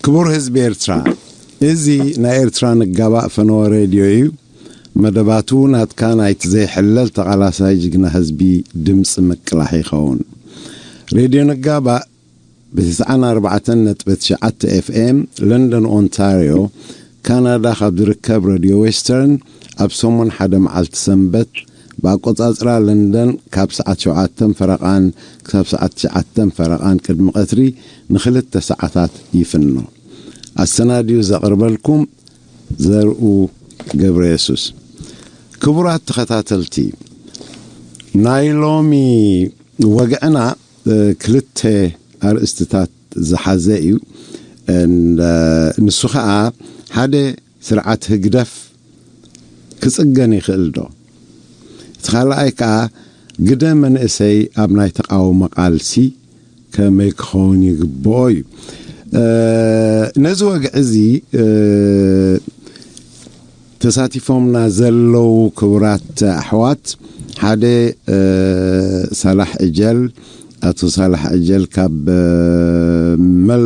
ክቡር ህዝቢ ኤርትራ፣ እዚ ናይ ኤርትራ ንጋባእ ፈነወ ሬድዮ እዩ። መደባቱ ናትካ ናይቲ ዘይሕለል ተቓላሳይ ጅግና ህዝቢ ድምፂ ምቅላሕ ይኸውን። ሬድዮ ንጋባእ ብ94.9 ኤፍኤም ለንደን ኦንታሪዮ ካናዳ ካብ ዝርከብ ሬድዮ ዌስተርን ኣብ ሰሙን ሓደ መዓልቲ ሰንበት ብኣቆጻጽራ ለንደን ካብ ሰዓት ሸውዓተ ፈረቓን ክሳብ ሰዓት ትሽዓተ ፈረቓን ቅድሚ ቀትሪ ንክልተ ሰዓታት ይፍኖ። ኣሰናድዩ ዘቕርበልኩም ዘርኡ ገብረ የሱስ። ክቡራት ተኸታተልቲ፣ ናይ ሎሚ ወግዕና ክልተ ኣርእስትታት ዝሓዘ እዩ። ንሱ ኸዓ ሓደ ስርዓት ህግደፍ ክጽገን ይኽእል ዶ? እቲ ካልኣይ ከኣ ግደ መንእሰይ ኣብ ናይ ተቓውሞ ቃልሲ ከመይ ክኸውን ይግብኦ እዩ። ነዚ ወግዒ እዚ ተሳቲፎምና ዘለዉ ክቡራት ኣሕዋት ሓደ ሳላሕ ዕጀል፣ ኣቶ ሳላሕ ዕጀል ካብ መል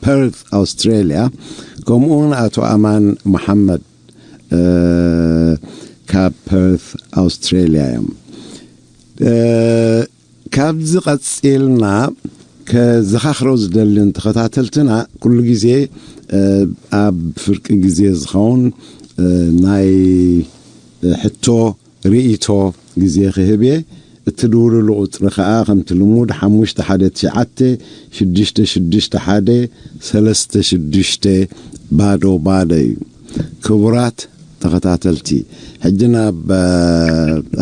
ፐርት ኣውስትራልያ፣ ከምኡውን ኣቶ ኣማን መሓመድ ካብ ፐርት ኣውስትራልያ እዮም። ካብዚ ቀጺልና ከዘኻኽሮ ዝደልን ተኸታተልትና ኩሉ ግዜ ኣብ ፍርቂ ግዜ ዝኸውን ናይ ሕቶ ርእይቶ ግዜ ክህብ እየ። እቲ ድውሉሉ ቁጽሪ ከኣ ከምቲ ልሙድ ሓሙሽተ ሓደ ትሽዓተ ሽዱሽተ ሽዱሽተ ሓደ ሰለስተ ሽዱሽተ ባዶ ባዶ እዩ። ክቡራት ተኸታተልቲ፣ ሕጂ ናብ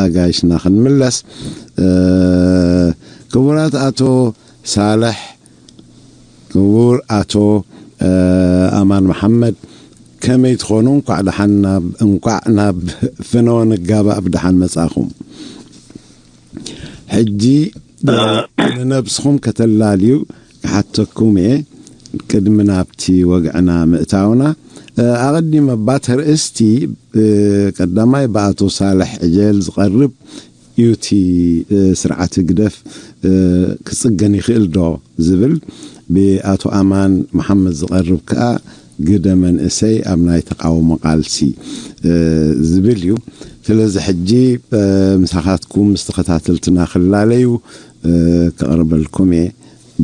ኣጋይሽና ክንምለስ። ክቡራት ኣቶ ሳልሕ፣ ክቡር ኣቶ ኣማን መሓመድ፣ ከመይ ትኾኑ? እንኳዕ ደሓን ናብ እንኳዕ ናብ ፍኖ ንጋባእ ብደሓን መጻኹም። ሕጂ ንነብስኹም ከተላልዩ ክሓተኩም እየ። ቅድሚ ናብቲ ወግዕና ምእታውና ኣቐዲመ ባት ርእስቲ ቀዳማይ ብኣቶ ሳልሕ ዕጀል ዝቐርብ እዩ። እቲ ስርዓት ህግደፍ ክጽገን ይኽእል ዶ ዝብል ብኣቶ ኣማን መሓመድ ዝቐርብ ከኣ ግደ መንእሰይ ኣብ ናይ ተቃውሞ ቃልሲ ዝብል እዩ። ስለዚ ሕጂ ምሳኻትኩም ምስ ተኸታተልትና ክላለዩ ክቕርበልኩም እየ።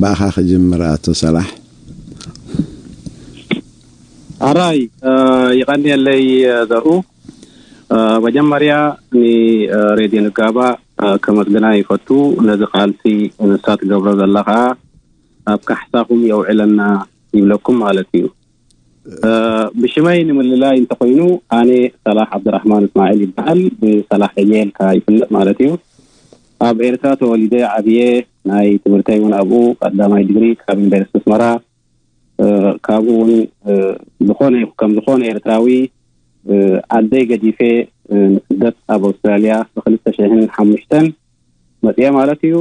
ብኣኻ ክጅምር ኣቶ ሰላሕ። ኣራይ ይቐንየለይ ዘርኡ። መጀመርያ ንሬድዮ ንጋባ ከመስግና ይፈቱ። ነዚ ቃልሲ ንሳ ትገብሮ ዘላ ከዓ ኣብ ካሕሳኹም የውዕለና ይብለኩም ማለት እዩ። ብሽመይ ንምልላይ እንተኮይኑ ኣነ ሰላሕ ዓብድራሕማን እስማዒል ይበሃል። ብሰላሕ ዕየል ከዓ ይፍለጥ ማለት እዩ። ኣብ ኤርትራ ተወሊደ ዓብየ። ናይ ትምህርተይ እውን ኣብኡ ቀዳማይ ዲግሪ ካብ ዩኒቨርሲቲ ኣስመራ። ካብኡ እውን ዝኾነ ከም ዝኾነ ኤርትራዊ ዓደይ ገዲፈ ንስደት ኣብ ኣውስትራልያ ብክልተ ሽሕን ሓሙሽተን መፅየ ማለት እዩ።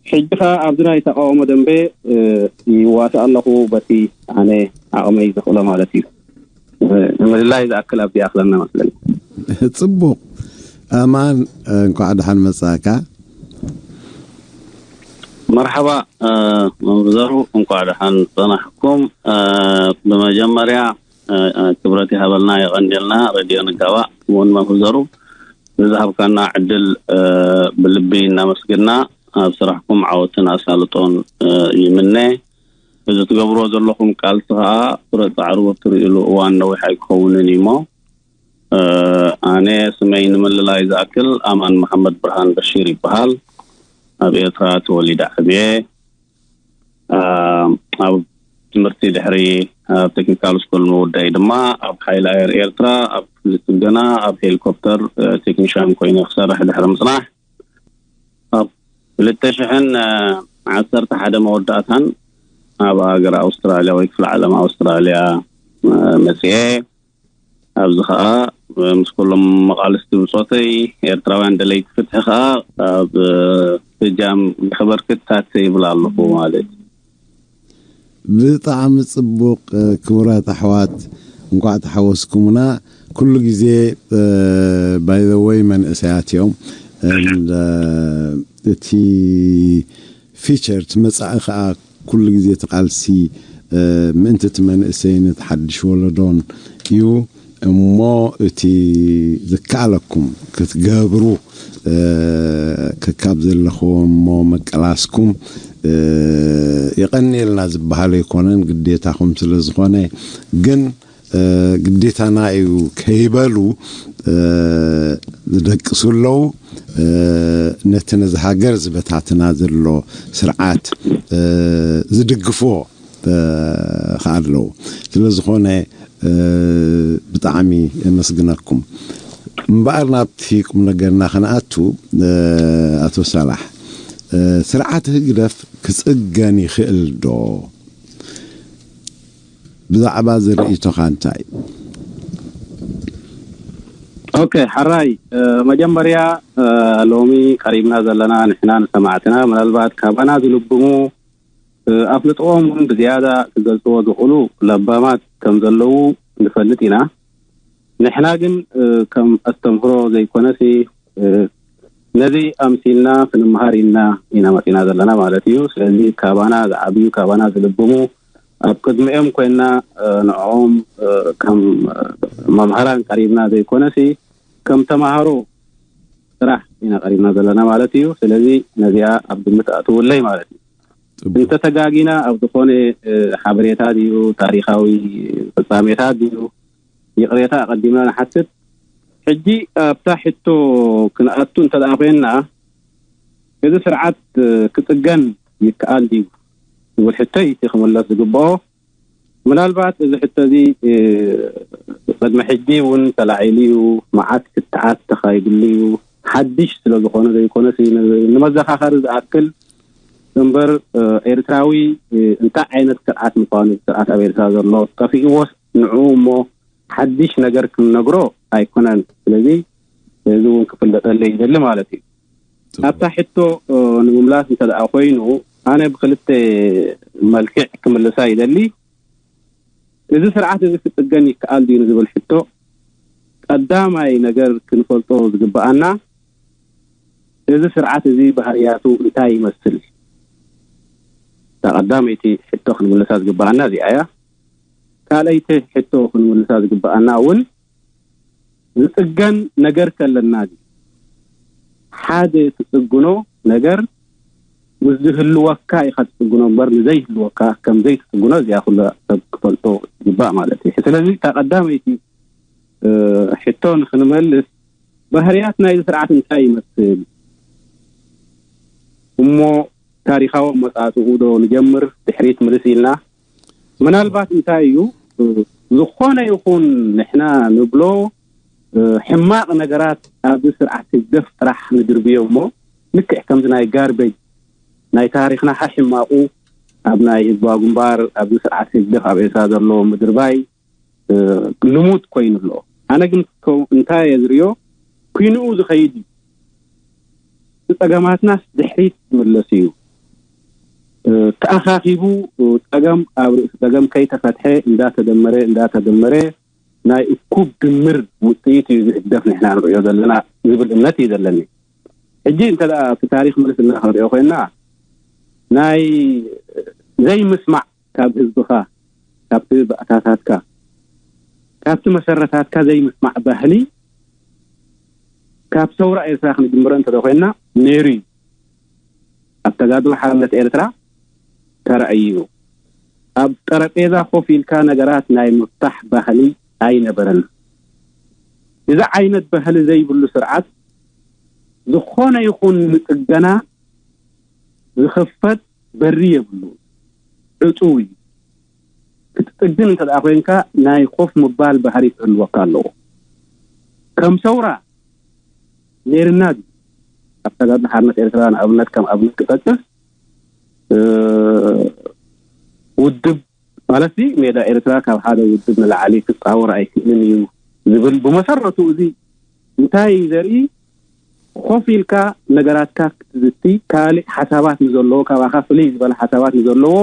ሕጂ ከዓ ኣብዚ ናይ ተቃውሞ ደንበ ይዋሳእ ኣለኹ በቲ ኣነ ዓቕመይ ዝኽእሎ ማለት እዩ። ንምልላይ ዝኣክል ኣብዚኣ ክለና መስለኒ። ፅቡቕ። ኣማን፣ እንኳዕ ደሓን መጻእካ። መርሓባ። መምህር ዘሩ፣ እንኳዕ ደሓን ጸናሕኩም። ብመጀመርያ ክብረት ይሃበልና፣ የቐንየልና። ሬድዮ ንጋባእ እውን መምህር ዘሩ ንዝሃብካና ዕድል ብልቢ እናመስግና፣ ኣብ ስራሕኩም ዓወትን ኣሳልጦን ይምነ። እዚ ትገብርዎ ዘለኹም ቃልሲ ከዓ ፍረ ፃዕሩ እትርእይሉ እዋን ነዊሕ ኣይክኸውንን እዩ እሞ፣ ኣነ ስመይ ንምልላይ ዝኣክል ኣማን መሓመድ ብርሃን በሺር ይበሃል። ኣብ ኤርትራ ተወሊደ ዓብየ። ኣብ ትምህርቲ ድሕሪ ኣብ ቴክኒካል ስኩል ምውዳይ ድማ ኣብ ሓይሊ ኣየር ኤርትራ ኣብ ክፍሊ ጽገና ኣብ ሄሊኮፕተር ቴክኒሻን ኮይነ ክሰርሕ ድሕሪ ምጽናሕ፣ ኣብ ክልተ ሽሕን ዓሰርተ ሓደ መወዳእታን ኣብ ሃገር ኣውስትራልያ ወይ ክፍለ ዓለም ኣውስትራልያ መጽኤ። ኣብዚ ከዓ ምስ ኩሎም መቓልስቲ ብጾተይ ኤርትራውያን ደለይቲ ፍትሒ ከዓ ኣብ እጃም ክበርክት ታተ ይብል ኣለኹ ማለት እዩ። ብጣዕሚ ጽቡቕ። ክቡራት ኣሕዋት፣ እንኳዕ ተሓወስኩምና። ኩሉ ግዜ ባይ ዘ ወይ መንእሰያት እዮም። And, uh, እቲ ፊቸር እቲ መጻኢ ከዓ ኩሉ ግዜ እቲ ቃልሲ ምእንቲ እቲ መንእሰይን እቲ ሓድሽ ወለዶን እዩ። እሞ እቲ ዝከኣለኩም ክትገብሩ ከካብ ዘለኹዎ እሞ መቀላስኩም የቐንየልና ዝበሃል ኣይኮነን፣ ግዴታኹም ስለ ዝኾነ። ግን ግዴታና እዩ ከይበሉ ዝደቅሱ ኣለዉ። ነቲ ነዚ ሃገር ዝበታትና ዘሎ ስርዓት ዝድግፍዎ ከኣ ኣለዉ። ስለ ዝኾነ ብጣዕሚ የመስግነኩም። እምበኣር ናብቲ ቁም ነገርና ከነኣቱ፣ ኣቶ ሳላሕ፣ ስርዓት ህግደፍ ክጽገን ይኽእል ዶ? ብዛዕባ ዝርእይቶኻ እንታይ? ኦኬ፣ ሓራይ፣ መጀመርያ ሎሚ ቀሪብና ዘለና ንሕና ንሰማዕትና ምናልባት ካባና ዝልብሙ ኣፍልጥኦም እውን ብዝያዳ ክገልፅዎ ዝኽእሉ ለባማት ከም ዘለዉ ንፈልጥ ኢና። ንሕና ግን ከም ኣስተምህሮ ዘይኮነሲ ነዚ ኣምሲልና ክንመሃር ኢልና ኢና መፂና ዘለና ማለት እዩ። ስለዚ ካባና ዝዓብዩ፣ ካባና ዝልብሙ፣ ኣብ ቅድሚኦም ኮይና ንዕኦም ከም መምሃራን ቀሪብና ዘይኮነሲ ከም ተማሃሮ ጥራሕ ኢና ቀሪብና ዘለና ማለት እዩ። ስለዚ ነዚኣ ኣብ ግምት ኣእትውለይ ማለት እዩ። እንተተጋጊና ኣብ ዝኾነ ሓበሬታ ድዩ፣ ታሪኻዊ ፍጻሜታት ድዩ፣ ይቕሬታ ኣቐዲምና ንሓትት። ሕጂ ኣብታ ሕቶ ክንኣቱ እንተ ደኣ ኮይንና፣ እዚ ስርዓት ክጽገን ይከኣል ድዩ ዝብል ሕቶ እዩ እቲ ክምለስ ዝግብኦ። ምናልባት እዚ ሕቶ እዚ ቅድሚ ሕጂ እውን ተላዒሉ እዩ፣ መዓት ክትዓት ተኻይድሉ እዩ። ሓድሽ ስለ ዝኾነ ዘይኮነስ፣ ንመዘኻኸሪ ዝኣክል እምበር፣ ኤርትራዊ እንታይ ዓይነት ስርዓት ምዃኑ፣ ስርዓት ኣብ ኤርትራ ዘሎ ጠፊእዎስ ንዕኡ እሞ ሓድሽ ነገር ክንነግሮ ኣይኮነን። ስለዚ እዚ እውን ክፍለጠለይ ይደሊ ማለት እዩ። ኣብታ ሕቶ ንምምላስ እንተ ደኣ ኮይኑ፣ ኣነ ብክልተ መልክዕ ክምልሳ ይደሊ። እዚ ስርዓት እዚ ክጽገን ይከኣል ድዩ ንዝብል ሕቶ፣ ቀዳማይ ነገር ክንፈልጦ ዝግብኣና፣ እዚ ስርዓት እዚ ባህርያቱ እንታይ ይመስል? እታ ቀዳመይቲ ሕቶ ክንምልሳ ዝግብኣና እዚኣ እያ። ካልኣይቲ ሕቶ ክንምልሳ ዝግብኣና እውን፣ ዝጽገን ነገር ከለና ድዩ? ሓደ ትጽግኖ ነገር ምስ ዝህልወካ ኢኻ ትጽግኖ እምበር፣ ንዘይህልወካ ከም ዘይትጽግኖ እዚኣ ኩሉ ሰብ ክፈልጦ ይግባእ ማለት እዩ። ስለዚ እታ ቀዳመይቲ ሕቶ ንክንመልስ፣ ባህርያት ናይዚ ስርዓት እንታይ ይመስል እሞ፣ ታሪኻዊ ኣመጻጽኡ ዶ ንጀምር፣ ድሕሪት ምልስ ኢልና? ምናልባት እንታይ እዩ፣ ዝኾነ ይኹን ንሕና ንብሎ ሕማቕ ነገራት ኣብዚ ስርዓት ህግደፍ ጥራሕ ንድርብዮ እሞ፣ ልክዕ ከምዚ ናይ ጋርቤጅ ናይ ታሪኽና ሓሕማቑ ኣብ ናይ ህዝባዊ ግንባር፣ ኣብዚ ስርዓት ህግደፍ ኣብ ኤርትራ ዘሎ ምድርባይ ልሙድ ኮይኑ ኣሎ። ኣነ ግን እንታይ እየ ዝርእዮ፣ ኩይንኡ ዝኸይድ እዩ። እቲ ጸገማትናስ ድሕሪት ዝምለስ እዩ። ተኣኻኺቡ ጸገም ኣብ ርእሲ ጸገም ከይተፈትሐ እንዳተደመረ እንዳተደመረ ናይ እኩብ ድምር ውጽኢት እዩ ዝህደፍ ንሕና ንርእዮ ዘለና ዝብል እምነት እዩ ዘለኒ። ሕጂ እንተ ደኣ እቲ ታሪኽ ምልስ እና ክንሪኦ ኮይና ናይ ዘይምስማዕ ካብ ህዝብኻ፣ ካብቲ ባእታታትካ፣ ካብቲ መሰረታትካ ዘይምስማዕ ባህሊ ካብ ሰውራ ኤርትራ ክንጅምሮ እንተ ኮይና ነይሩ እዩ። ኣብ ተጋድሎ ሓርነት ኤርትራ ተራእዩ እዩ። ኣብ ጠረጴዛ ኮፍ ኢልካ ነገራት ናይ ምፍታሕ ባህሊ ኣይነበረን። እዚ ዓይነት ባህሊ ዘይብሉ ስርዓት ዝኾነ ይኹን ንጽገና ዝኽፈት በሪ የብሉ፣ ዕጹው እዩ። ክትጽግን እንተ ደኣ ኮይንካ ናይ ኮፍ ምባል ባህሪ ክህልወካ ኣለዎ። ከም ሰውራ ነይርና ድዩ? ኣብ ተጋድሎ ሓርነት ኤርትራ ንኣብነት፣ ከም ኣብነት ክጠቅስ፣ ውድብ ማለት ሜዳ ኤርትራ ካብ ሓደ ውድብ ንላዕሊ ክጻወር ኣይክእልን እዩ ዝብል ብመሰረቱ እዚ እንታይ እዩ ዘርኢ? ኮፍ ኢልካ ነገራትካ ክትዝቲ፣ ካልእ ሓሳባት ንዘለዎ፣ ካባኻ ፍልይ ዝበለ ሓሳባት ንዘለዎ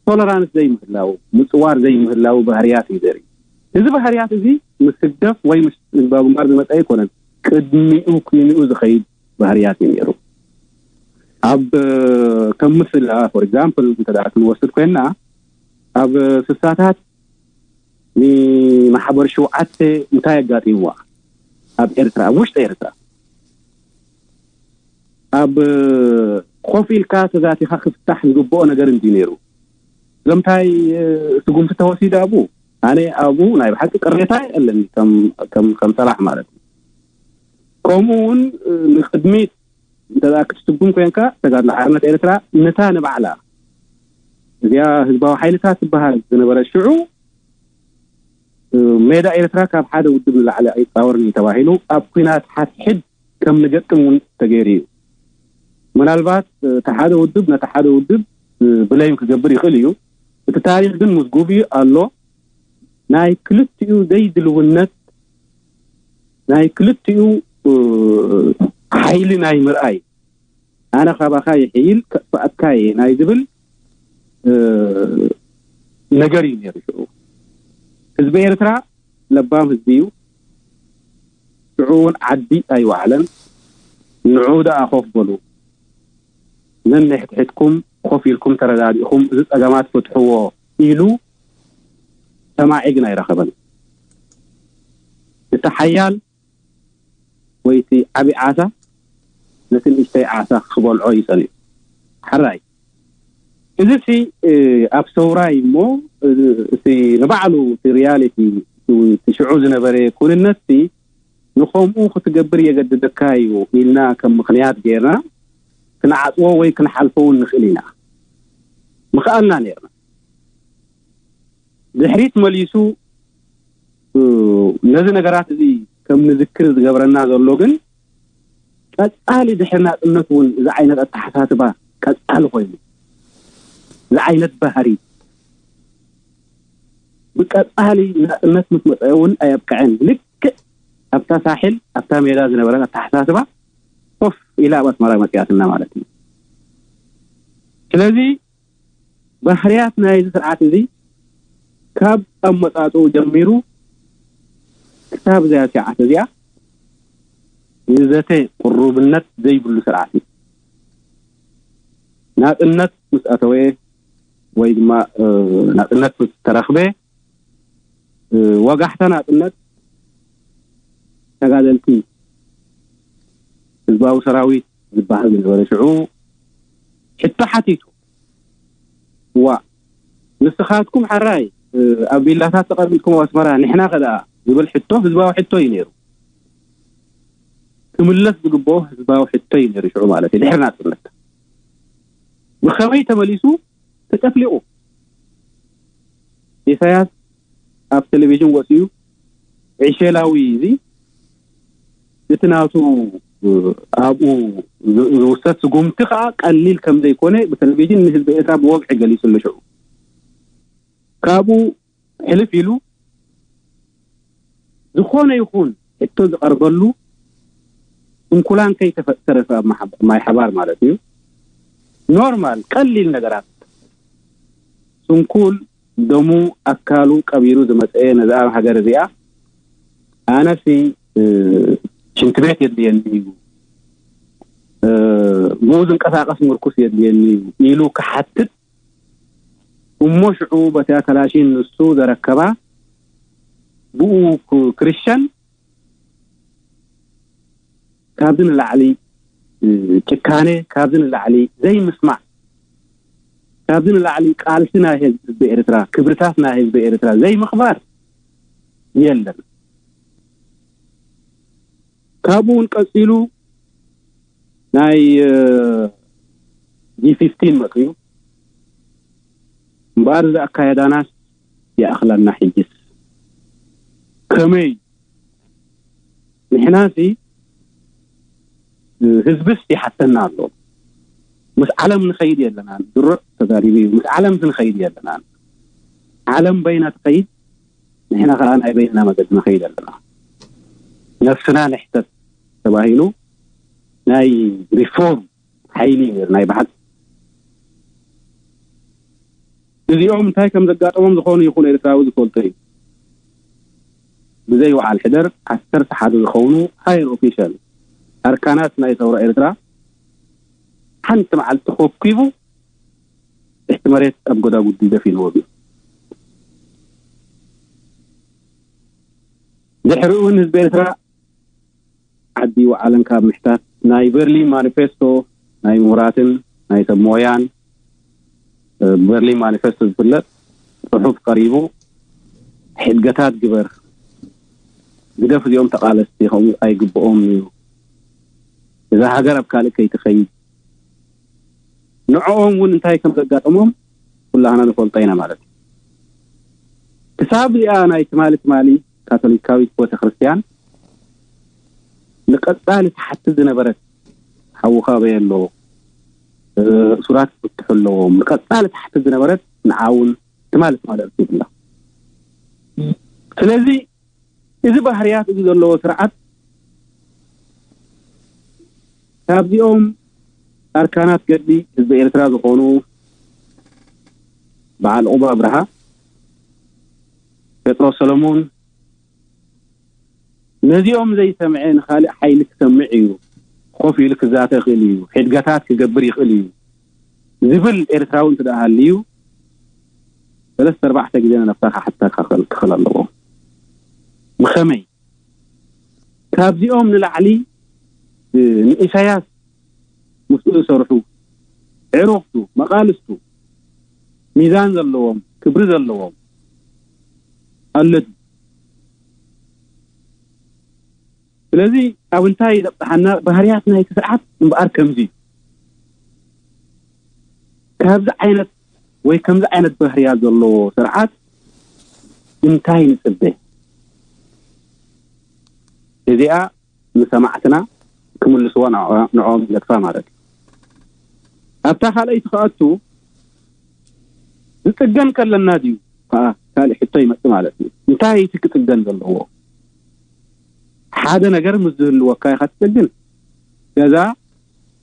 ቶለራንስ ዘይምህላው፣ ምጽዋር ዘይምህላው ባህርያት እዩ ዘርኢ። እዚ ባህርያት እዚ ምስ ህግደፍ ወይ ምስ ህዝባዊ ግንባር ዝመጸ ኣይኮነን። ቅድሚኡ ኩይንኡ ዝኸይድ ባህርያት እዩ ነይሩ። ኣብ ከም ምስላ ፎር ኤግዛምፕል እንተ ደኣ ክንወስድ ኮይንና፣ ኣብ ስሳታት ንማሕበር ሸውዓተ እንታይ ኣጋጢምዋ? ኣብ ኤርትራ፣ ኣብ ውሽጢ ኤርትራ፣ ኣብ ኮፍ ኢልካ ተዛቲኻ ክፍታሕ ዝግብኦ ነገር እንዲ ነይሩ። እዞምታይ ስጉምቲ ተወሲደ ኣብኡ፣ ኣነ ኣብኡ ናይ ብሓቂ ቅሬታ ኣለኒ። ከም ከም ከም ሰላሕ ማለት እዩ። ከምኡ እውን ንቅድሚት እንተ ክትስጉም ኮንካ፣ ተጋድሎ ሓርነት ኤርትራ ነታ ንባዕላ እዚኣ ህዝባዊ ሓይልታት ትበሃል ዝነበረ ሽዑ፣ ሜዳ ኤርትራ ካብ ሓደ ውድብ ንላዕሊ ኣይጻወርን እዩ ተባሂሉ ኣብ ኩናት ሓድሕድ ከም ንገጥም እውን ተገይሩ እዩ። ምናልባት እቲ ሓደ ውድብ ነቲ ሓደ ውድብ ብለይም ክገብር ይኽእል እዩ። እቲ ታሪኽ ግን ምዝጉብ እዩ ኣሎ። ናይ ክልቲኡ ዘይድልውነት፣ ናይ ክልቲኡ ሓይሊ ናይ ምርኣይ፣ ኣነ ካባኻ ይሕይል ከጥፍኣካ እየ ናይ ዝብል ነገር እዩ ነይሩ። ሽዑ ህዝቢ ኤርትራ ለባም ህዝቢ እዩ። ሽዑ እውን ዓዲ ኣይወዓለን። ንዑ ደኣ ኮፍ በሉ፣ ነንሕድሕድኩም ኮፍ ኢልኩም ተረዳዲእኹም እዚ ጸገማት ፍትሕዎ ኢሉ ሰማዒ ግን ኣይረኸበን። እቲ ሓያል ወይ እቲ ዓቢ ዓሳ ነቲ ንእሽተይ ዓሳ ክበልዖ ይጸንዩ። ሓራይ እዚ ሲ ኣብ ሰውራ እዩ እሞ፣ እቲ ንባዕሉ እቲ ሪያሊቲ፣ እቲ ሽዑ ዝነበረ ኩንነት ሲ ንኸምኡ ክትገብር የገድደካ እዩ ኢልና ከም ምኽንያት ጌርና ክንዓጽዎ ወይ ክንሓልፎ እውን ንኽእል ኢና። ምኽኣልና ኔርና። ድሕሪት መሊሱ ነዚ ነገራት እዚ ከም ንዝክር ዝገብረና ዘሎ ግን ቀጻሊ ድሕሪ ናጽነት እውን እዚ ዓይነት ኣተሓሳስባ ቀጻሊ ኮይኑ፣ እዚ ዓይነት ባህሪ ብቀጻሊ ናጽነት ምስ መጸ እውን ኣየብቅዐን። ልክዕ ኣብታ ሳሕል ኣብታ ሜዳ ዝነበረ ኣተሓሳስባ ኮፍ ኢላ ኣብ ኣስመራ መጽያትና ማለት እዩ። ስለዚ ባህርያት ናይዚ ስርዓት እዚ ካብ ኣመጻጽኡ ጀሚሩ ክሳብ እዚኣ ሰዓት እዚኣ ንዘተ ቅሩብነት ዘይብሉ ስርዓት እዩ። ናጽነት ምስ ኣተወ ወይ ድማ ናጽነት ምስ ተረኽበ፣ ወጋሕታ ናጽነት ተጋደልቲ ህዝባዊ ሰራዊት ዝበሃል ዝነበረ ሽዑ ሕቶ ሓቲቱ። ዋ ንስኻትኩም ሓራይ ኣብ ቪላታት ተቐሚጥኩም ኣብ ኣስመራ፣ ንሕና ከ ደኣ ዝብል ሕቶ ህዝባዊ ሕቶ እዩ ነይሩ። ክምለስ ዝግብኦ ህዝባዊ ሕቶ እዩ ነይሩ ሽዑ ማለት እዩ። ድሕሪ ናጽነት ብኸመይ ተመሊሱ ተጨፍሊቑ? ኢሳያስ ኣብ ቴሌቪዥን ወፂኡ ዕሸላዊ እዚ እቲ ናቱ ኣብኡ ዝውሰድ ስጉምቲ ከዓ ቀሊል ከም ዘይኮነ ብቴሌቪዥን ንህዝቢ ኤርትራ ብወግዒ ገሊጹ ኣሎ። ሽዑ ካብኡ ሕልፍ ኢሉ ዝኾነ ይኹን ሕቶ ዝቐርበሉ ስንኩላን ከይተረፈ ኣብ ማይ ሓባር ማለት እዩ። ኖርማል ቀሊል ነገራት ስንኩል ደሙ ኣካሉ ቀቢሩ ዝመፀ ነዛ ሃገር እዚኣ ኣነሲ ሽንቲ ቤት የድልየኒ እዩ፣ ብኡ ዝንቀሳቀስ ምርኩስ የድልየኒ እዩ ኢሉ ክሓትት እሞ ሽዑ በቲያ ከላሽን ንሱ ዘረከባ ብኡ ክርሸን ካብዚ ንላዕሊ ጭካነ፣ ካብዚ ንላዕሊ ዘይምስማዕ፣ ካብዚ ንላዕሊ ቃልሲ ናይ ህዝቢ ኤርትራ፣ ክብርታት ናይ ህዝቢ ኤርትራ ዘይምኽባር የለን። ካብኡ እውን ቀፂሉ ናይ ጂ ፊፍቲን መፅዩ። እምበኣር እዚ ኣካየዳናስ ይኣኽለና። ሕጅስ ከመይ ንሕናሲ ህዝብስ ይሓተና ኣሎ። ምስ ዓለም ንኸይድ የለናን። ድሩዕ ተዛሪቡ እዩ። ምስ ዓለም ንኸይድ የለናን። ዓለም በይና ትኸይድ፣ ንሕና ከዓ ናይ በይንና መገዲ ንኸይድ ኣለና። ነፍስና ንሕተት ተባሂሉ ናይ ሪፎርም ሓይሊ እዩ ነይሩ ናይ ብሓቂ። እዚኦም እንታይ ከም ዘጋጠሞም ዝኾነ ይኹን ኤርትራዊ ዝፈልጦ እዩ። ብዘይ ውዓል ሕደር ዓሰርተ ሓደ ዝኾኑ ሃየር ኦፊሻል ኣርካናት ናይ ሰውራ ኤርትራ ሓንቲ መዓልቲ ኮብኪቡ ትሕቲ መሬት ኣብ ጎዳጉዲ ደፊንዎም እዩ። ድሕሪኡ እውን ህዝቢ ኤርትራ ዓዲ ወዓለን ካብ ምሕታት ናይ በርሊን ማኒፌስቶ ናይ ምሁራትን ናይ ሰብ ሞያን፣ እ፣ በርሊን ማኒፌስቶ ዝፍለጥ ጽሑፍ ቀሪቡ፣ ሕድገታት ግበር፣ ግደፍ፣ እዚኦም ተቓለስቲ ከምኡ ኣይግብኦም እዩ፣ እዛ ሃገር ኣብ ካልእ ከይትኸይድ፣ ንዕኦም እውን እንታይ ከም ዘጋጠሞም ኩላህና ንፈልጦ ኢና ማለት እዩ። ክሳብ እዚኣ ናይ ትማሊ ትማሊ ካቶሊካዊት ቤተክርስትያን ንቀጻሊ ትሓትት ዝነበረት፣ ሓውኻ ኣበይ ኣሎ፣ እ፣ እሱራት ክፍትሑ ኣለዎም፣ ንቀጻሊ ትሓትት ዝነበረት ንዓውን ትማሊ ትማሊ ኣርኪብላ። ስለዚ እዚ ባህርያት እዚ ዘለዎ ስርዓት ካብዚኦም ኣርካናት ገድሊ ህዝቢ ኤርትራ ዝኾኑ በዓል ዑባ ኣብርሃ፣ ጴጥሮስ ሰለሙን፣ ነዚኦም ዘይሰምዐ ንኻልእ ሓይሊ ክሰምዕ እዩ፣ ኮፍ ኢሉ ክዛተ ይኽእል እዩ፣ ሕድገታት ክገብር ይኽእል እዩ ዝብል ኤርትራዊ እንተ ደኣ ሃልዩ፣ ሰለስተ ኣርባዕተ ግዜ ንነብስኻ ክሓተካ ክኽእል፣ ክኽእል ኣለዎ። ብኸመይ? ካብዚኦም ንላዕሊ፣ እ፣ ንኢሳያስ ምስኡ ዝሰርሑ፣ ዕሩኽቱ፣ መቓልስቱ፣ ሚዛን ዘለዎም፣ ክብሪ ዘለዎም ኣሎ ድዩ? ስለዚ ኣብ እንታይ ዘብጽሓና? ባህርያት ናይቲ ስርዓት እምበኣር ከምዚ እዩ። ካብዚ ዓይነት ወይ ከምዚ ዓይነት ባህርያት ዘለዎ ስርዓት እንታይ ንጽበ? እዚኣ ንሰማዕትና ክምልስዋ ንዕኦ-፣ ንዕኦም ይገድፋ ማለት እዩ። ኣብታ ካልኣይቲ ክኣቱ ዝጽገን ከለና ድዩ? ከኣ ካልእ ሕቶ ይመጽእ ማለት እዩ። እንታይ እቲ ክጽገን ዘለዎ? ሓደ ነገር ምስ ዝህልወካ ኢኻ ትጽግን። ገዛ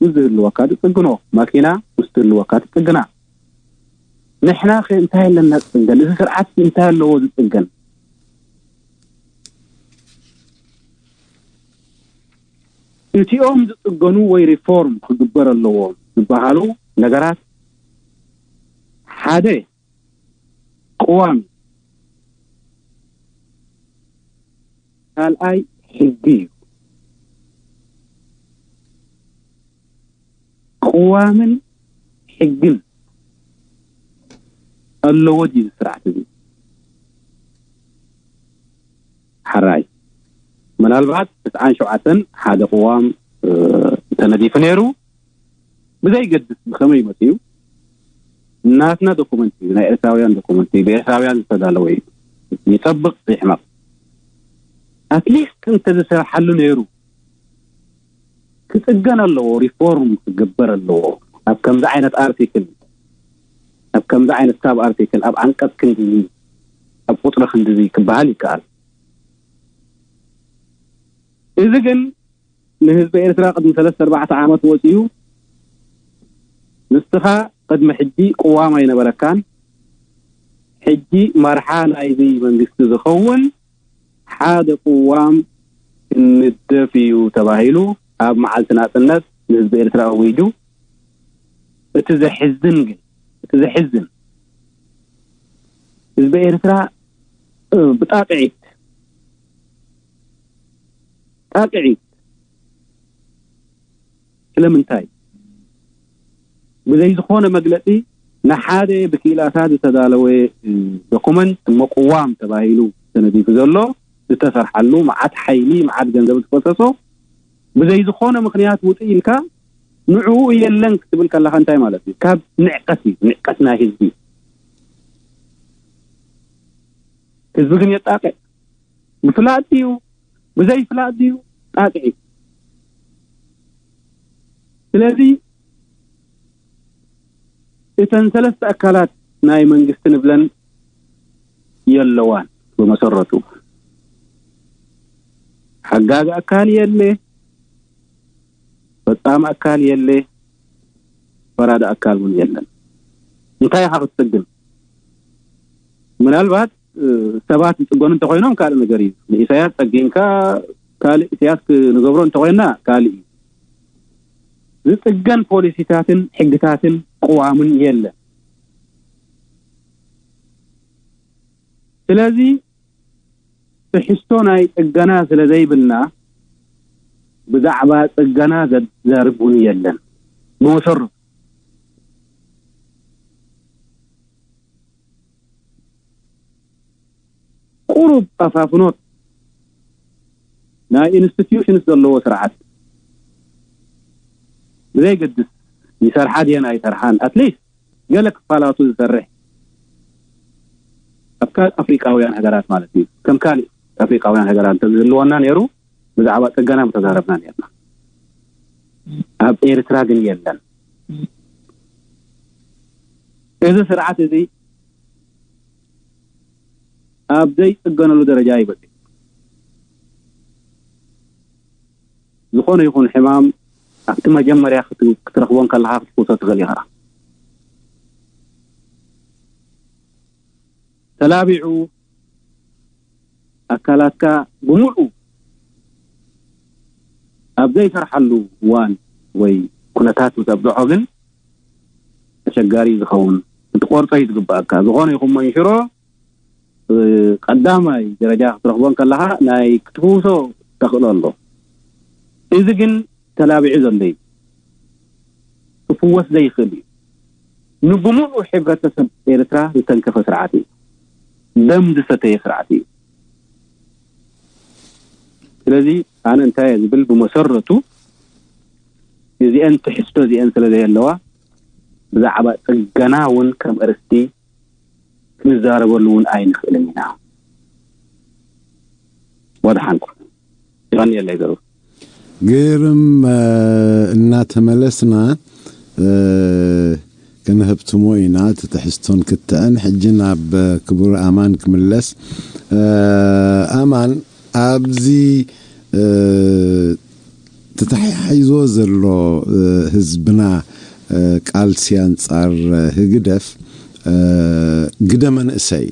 ምስ ዝህልወካ ትጽግኖ፣ ማኪና ምስ ትህልወካ ትጽግና። ንሕና ከ እንታይ ኣለና ዝጽገን? እዚ ስርዓት እንታይ ኣለዎ ዝጽገን? እቲኦም ዝጽገኑ ወይ ሪፎርም ክግበር ኣለዎ ዝበሃሉ ነገራት ሓደ ቅዋም፣ ካልኣይ ሕጊ እዩ። ቅዋምን ሕግን ኣለዎ ድዩ እዚ ስርዓት እዚ? ሓራይ ምናልባት ትስዓን ሸውዓተን ሓደ ቅዋም፣ እ፣ ተነዲፉ ነይሩ። ብዘይገድስ ብኸመይ መጽኡ? ናትና ዶኩመንት እዩ፣ ናይ ኤርትራውያን ዶኩመንት እዩ፣ ብኤርትራውያን ዝተዳለወ እዩ። ይጸብቕ ይሕመቕ። ኣትሊስት እንተዝሰርሓሉ ነይሩ። ክጽገን ኣለዎ፣ ሪፎርም ክግበር ኣለዎ። ኣብ ከምዚ ዓይነት ኣርቲክል፣ ኣብ ከምዚ ዓይነት ሳብ ኣርቲክል፣ ኣብ ዓንቀጽ ክንድዚ፣ ኣብ ቁጽሪ ክንድዚ ክበሃል ይከኣል። እዚ ግን ንህዝቢ ኤርትራ ቅድሚ ሰለስተ ኣርባዕተ ዓመት ወጺኡ፣ ንስኻ ቅድሚ ሕጂ ቅዋም ኣይነበረካን፣ ሕጂ መርሓ ናይዚ መንግስቲ ዝኸውን ሓደ ቅዋም ክንደፍ እዩ ተባሂሉ ኣብ መዓልቲ ናጽነት ንህዝቢ ኤርትራ ኣዊጁ። እቲ ዘሕዝን ግን፣ እቲ ዘሕዝን ህዝቢ ኤርትራ፣ እ፣ ብጣቅዒት፣ ጣቅዒት ስለምንታይ? ብዘይ ዝኾነ መግለጺ ንሓደ ብክኢላታት ዝተዳለወ፣ እ፣ ዶኩመንት እሞ ቅዋም ተባሂሉ ተነዲፉ ዘሎ ዝተሰርሓሉ መዓት ሓይሊ፣ መዓት ገንዘብ ዝፈሰሶ ብዘይ ዝኾነ ምኽንያት ውጽእ ኢልካ ንዕኡ የለን ክትብል ከለኻ እንታይ ማለት እዩ? ካብ ንዕቀት እዩ፣ ንዕቀት ናይ ህዝቢ። ህዝቢ ግን የጣቅዕ። ብፍላጥ ድዩ? ብዘይ ፍላጥ ድዩ? ጣቅዒ። ስለዚ እተን ሰለስተ ኣካላት ናይ መንግስቲ ንብለን የለዋን። ብመሰረቱ ሓጋዚ ኣካል የለ፣ ፈጻሚ ኣካል የለ፣ ፈራዲ ኣካል እውን የለን። እንታይ ኢኻ ክትጽግን? ምናልባት፣ እ፣ ሰባት ዝጽገኑ እንተኾይኖም ካልእ ነገር እዩ። ንኢሳያስ ጸጊንካ ካልእ ኢሳያስ ክንገብሮ እንተኾይና ካልእ እዩ። ዝጽገን ፖሊሲታትን ሕግታትን ቅዋምን የለን። ስለዚ ትሕዝቶ ናይ ጽገና ስለ ዘይብልና፣ ብዛዕባ ጽገና ዘዛርብ እውን የለን። ብመሰረቱ ቁሩብ ፋፍኖት ናይ ኢንስቲትዩሽንስ ዘለዎ ስርዓት፣ ብዘይገድስ ይሰርሓ ድየን ኣይሰርሓን፣ ኣትሊስት ገለ ክፋላቱ ዝሰርሕ፣ ኣብ ካልእ ኣፍሪቃውያን ሃገራት ማለት እዩ፣ ከም ካልእ ኣፍሪቃውያን ሃገራት እንተዝህልወና ነይሩ፣ ብዛዕባ ጽገና ምተዛረብና ነርና። ኣብ ኤርትራ ግን የለን። እዚ ስርዓት እዚ ኣብ ዘይጽገነሉ ደረጃ ይበጽሕ። ዝኾነ ይኹን ሕማም ኣብቲ መጀመርያ ክት-፣ ክትረኽቦ እንከለኻ ክትፍውሶ ትኽእል ኢኻ። ተላቢዑ ኣካላትካ ብምልኡ ኣብ ዘይሰርሓሉ እዋን ወይ ኩነታት ምስ ኣብዝሖ ግን ኣሸጋሪ ዝኸውን፣ ክትቆርጾ እዩ ዝግባእካ። ዝኾነ ይኹን መንሽሮ፣ እ፣ ቀዳማይ ደረጃ ክትረኽቦ እንከለኻ ናይ ክትፍውሶ ተኽእሎ ኣሎ። እዚ ግን ተላቢዑ ዘሎ እዩ። ክፍወስ ዘይኽእል እዩ። ንብምሉእ ሕብረተሰብ ኤርትራ ዝተንከፈ ስርዓት እዩ። ደም ዝሰተየ ስርዓት እዩ። ስለዚ ኣነ እንታይ እየ ዝብል፣ ብመሰረቱ እዚአን ትሕዝቶ እዚአን ስለ ዘየለዋ፣ ብዛዕባ ጽገና እውን ከም ኣርእስቲ ክንዛረበሉ እውን ኣይንኽእልን ኢና። ወድሓንኩም። የቐንየለይ ዘሩ። ግርም፣ እ፣ እናተመለስና፣ እ፣ ክንህብትሞ ኢና፣ እቲ ትሕዝቶን ክትዕን። ሕጂ ናብ ክቡር ኣማን ክምለስ። እ፣ ኣማን፣ ኣብዚ፣ እ፣ ተተሓሒዞ ዘሎ፣ እ፣ ህዝብና፣ እ፣ ቃልሲ ኣንጻር ህግደፍ፣ እ፣ ግደ መንእሰይ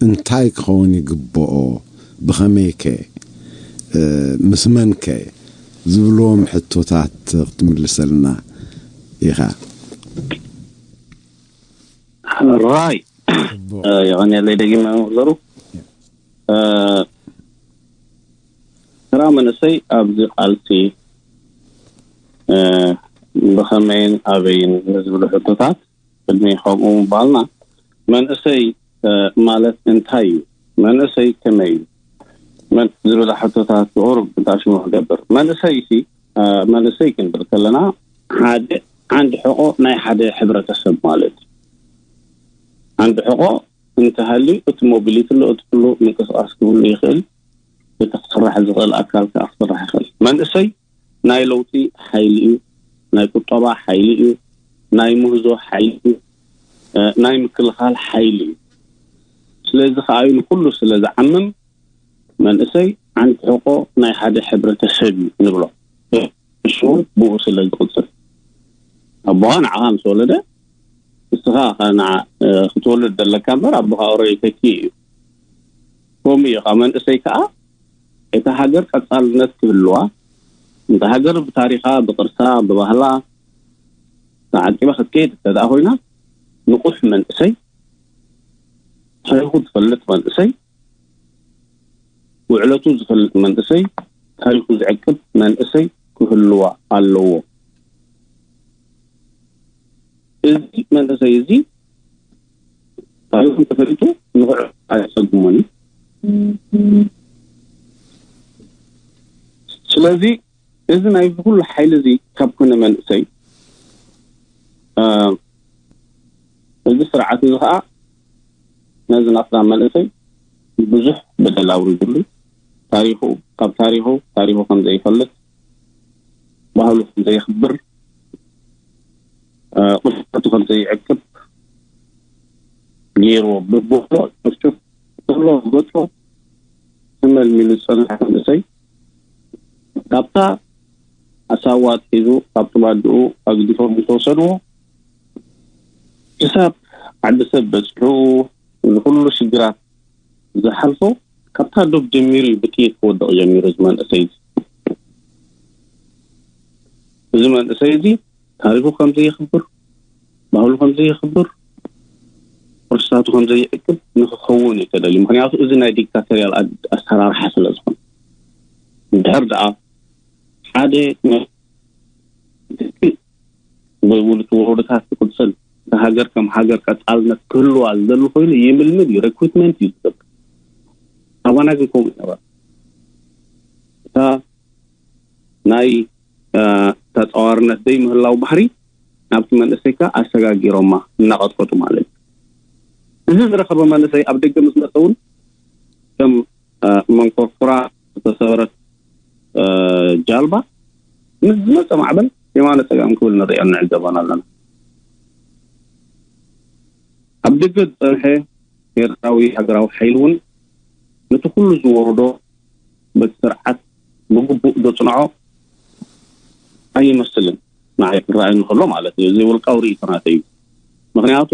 እንታይ ክኸውን ይግብኦ? ብኸመይከ? እ፣ ምስ መንከ? ዝብልዎም ሕቶታት ክትምልሰልና ኢኻ። ራይ፣ ጽቡቕ። እ፣ የቐንየለይ ደጊመ መምህር ዘሩ። እ፣ ተራ መንእሰይ ኣብዚ ቃልሲ፣ እ፣ ብኸመይን ኣበይን ንዝብሉ ሕቶታት ቅድሚ ከምኡ ምባልና፣ መንእሰይ፣ እ፣ ማለት እንታይ እዩ? መንእሰይ ከመይ እዩ? መን ዝብላ ሕቶታት ብቑሩብ እንታይ ሽሙ ክገብር? መንእሰይ ሲ፣ እ፣ መንእሰይ ክንብል ከለና፣ ሓደ ዓንዲ ሕቖ ናይ ሓደ ሕብረተሰብ ማለት እዩ። ዓንዲ ሕቖ እንተሃልዩ፣ እቲ ሞቢሊቲ ኣሎ፣ እቲ ኩሉ ምንቅስቓስ ክህሉ ይኽእል። እቲ ክስራሕ ዝኽእል ኣካል ከኣ ክስራሕ ይኽእል። መንእሰይ ናይ ለውጢ ሓይሊ እዩ፣ ናይ ቁጠባ ሓይሊ እዩ፣ ናይ ምህዞ ሓይሊ እዩ፣ እ፣ ናይ ምክልኻል ሓይሊ እዩ። ስለዚ ከኣ እዩ ንኩሉ ስለ ዝዓምም መንእሰይ ዓንዲ ሕቖ ናይ ሓደ ሕብረተሰብ እዩ ንብሎ። ንሱ እውን ብኡ ስለ ዝቕጽል፣ ኣቦኻ ንዓኻ ምስ ወለደ፣ ንስኻ ከኣ ንዓ-፣ እ፣ ክትወልድ ዘለካ እምበር ኣቦኻ ኦረዲ ተኪኡ እዩ። ከምኡ እዩ። ከኣ መንእሰይ ከኣ እታ ሃገር ቀጻልነት ክህልዋ፣ እታ ሃገር ብታሪኻ፣ ብቅርሳ፣ ብባህላ ተዓቂባ ክትከይድ እንተ ደኣ ኮይና፣ ንቑሕ መንእሰይ፣ ታሪኹ ዝፈልጥ መንእሰይ፣ ውዕለቱ ዝፈልጥ መንእሰይ፣ ታሪኹ ዝዕቅብ መንእሰይ ክህልዋ ኣለዎ። እዚ መንእሰይ እዚ ታሪኹ እንተፈሊጡ ንኽዕቅብ ኣየጸግሞን እዩ። ስለዚ እዚ ናይ ኩሉ ሓይሊ እዚ ካብ ኮነ መንእሰይ፣ እ፣ እዚ ስርዓት እዚ ኸኣ ነዚ ናትና መንእሰይ ብዙሕ በደል ኣውሪዱሉ፣ ታሪኹ፣ ካብ ታሪኹ፣ ታሪኹ ከም ዘይፈልጥ፣ ባህሉ ከም ዘየኽብር፣ እ፣ ቅርስታቱ ከም ዘይዕቅብ ገይርዎ፣ ብቦሎ ጭፍጭፍ ዘሎ ገጾ ተመልሚሉ ዝጸንሐ መንእሰይ፣ ካብታ ሳዋ ኣትሒዙ፣ ካብ ጥባድኡ ኣግዲፎም ዝተወሰድዎ፣ ክሳብ ዓዲ ሰብ በጺሑ፣ እዚ ኩሉ ሽግራት ዝሓልፎ፣ ካብታ ዶብ ጀሚሩ እዩ ብጥይት ክወድቕ ጀሚሩ፣ እዚ መንእሰይ እዚ። እዚ መንእሰይ እዚ ታሪኹ ከም ዘየኽብር፣ ባህሉ ከም ዘየኽብር፣ ቅርስታቱ ከም ዘይዕቅብ ንክኸውን እዩ ተደልዩ። ምክንያቱ እዚ ናይ ዲክታቶርያል ኣድ- ኣሰራርሓ ስለ ዝኾነ፣ እንድሕር ደኣ ሓደ ብውልቂ ወረዶታት ክቅፅል፣ እታ ሃገር ከም ሃገር ቀፃልነት ክህልዋ ዝደሊ ኮይኑ ይምልምል እዩ፣ ሪክሩትመንት እዩ ዝገብር። ኣባና ግን ከምኡ ይነበረ። እታ ናይ ተፃዋርነት ዘይምህላው ባህሪ ናብቲ መንእሰይ ከኣ ኣሰጋጊሮማ እናቐጥቀጡ ማለት እዩ። እዚ ዝረኸበ መንእሰይ ኣብ ደገ ምስ መፀ እውን ከም መንኮርኩራ ዝተሰበረት ጃልባ ምስ ዝመፀ ማዕበል የማነ ፀጋም ክብል ንሪኦ ንዕዘቦን ኣለና። ኣብ ደገ ዝፀንሐ ኤርትራዊ ሃገራዊ ሓይሊ እውን ነቲ ኩሉ ዝወርዶ በቲ ስርዓት ብግቡእ ዘፅንዖ ኣይመስልን። ንዓይ ክረኣየኒ ከሎ ማለት እዩ። እዚ ውልቃዊ ርእይቶ ናተይ እዩ። ምክንያቱ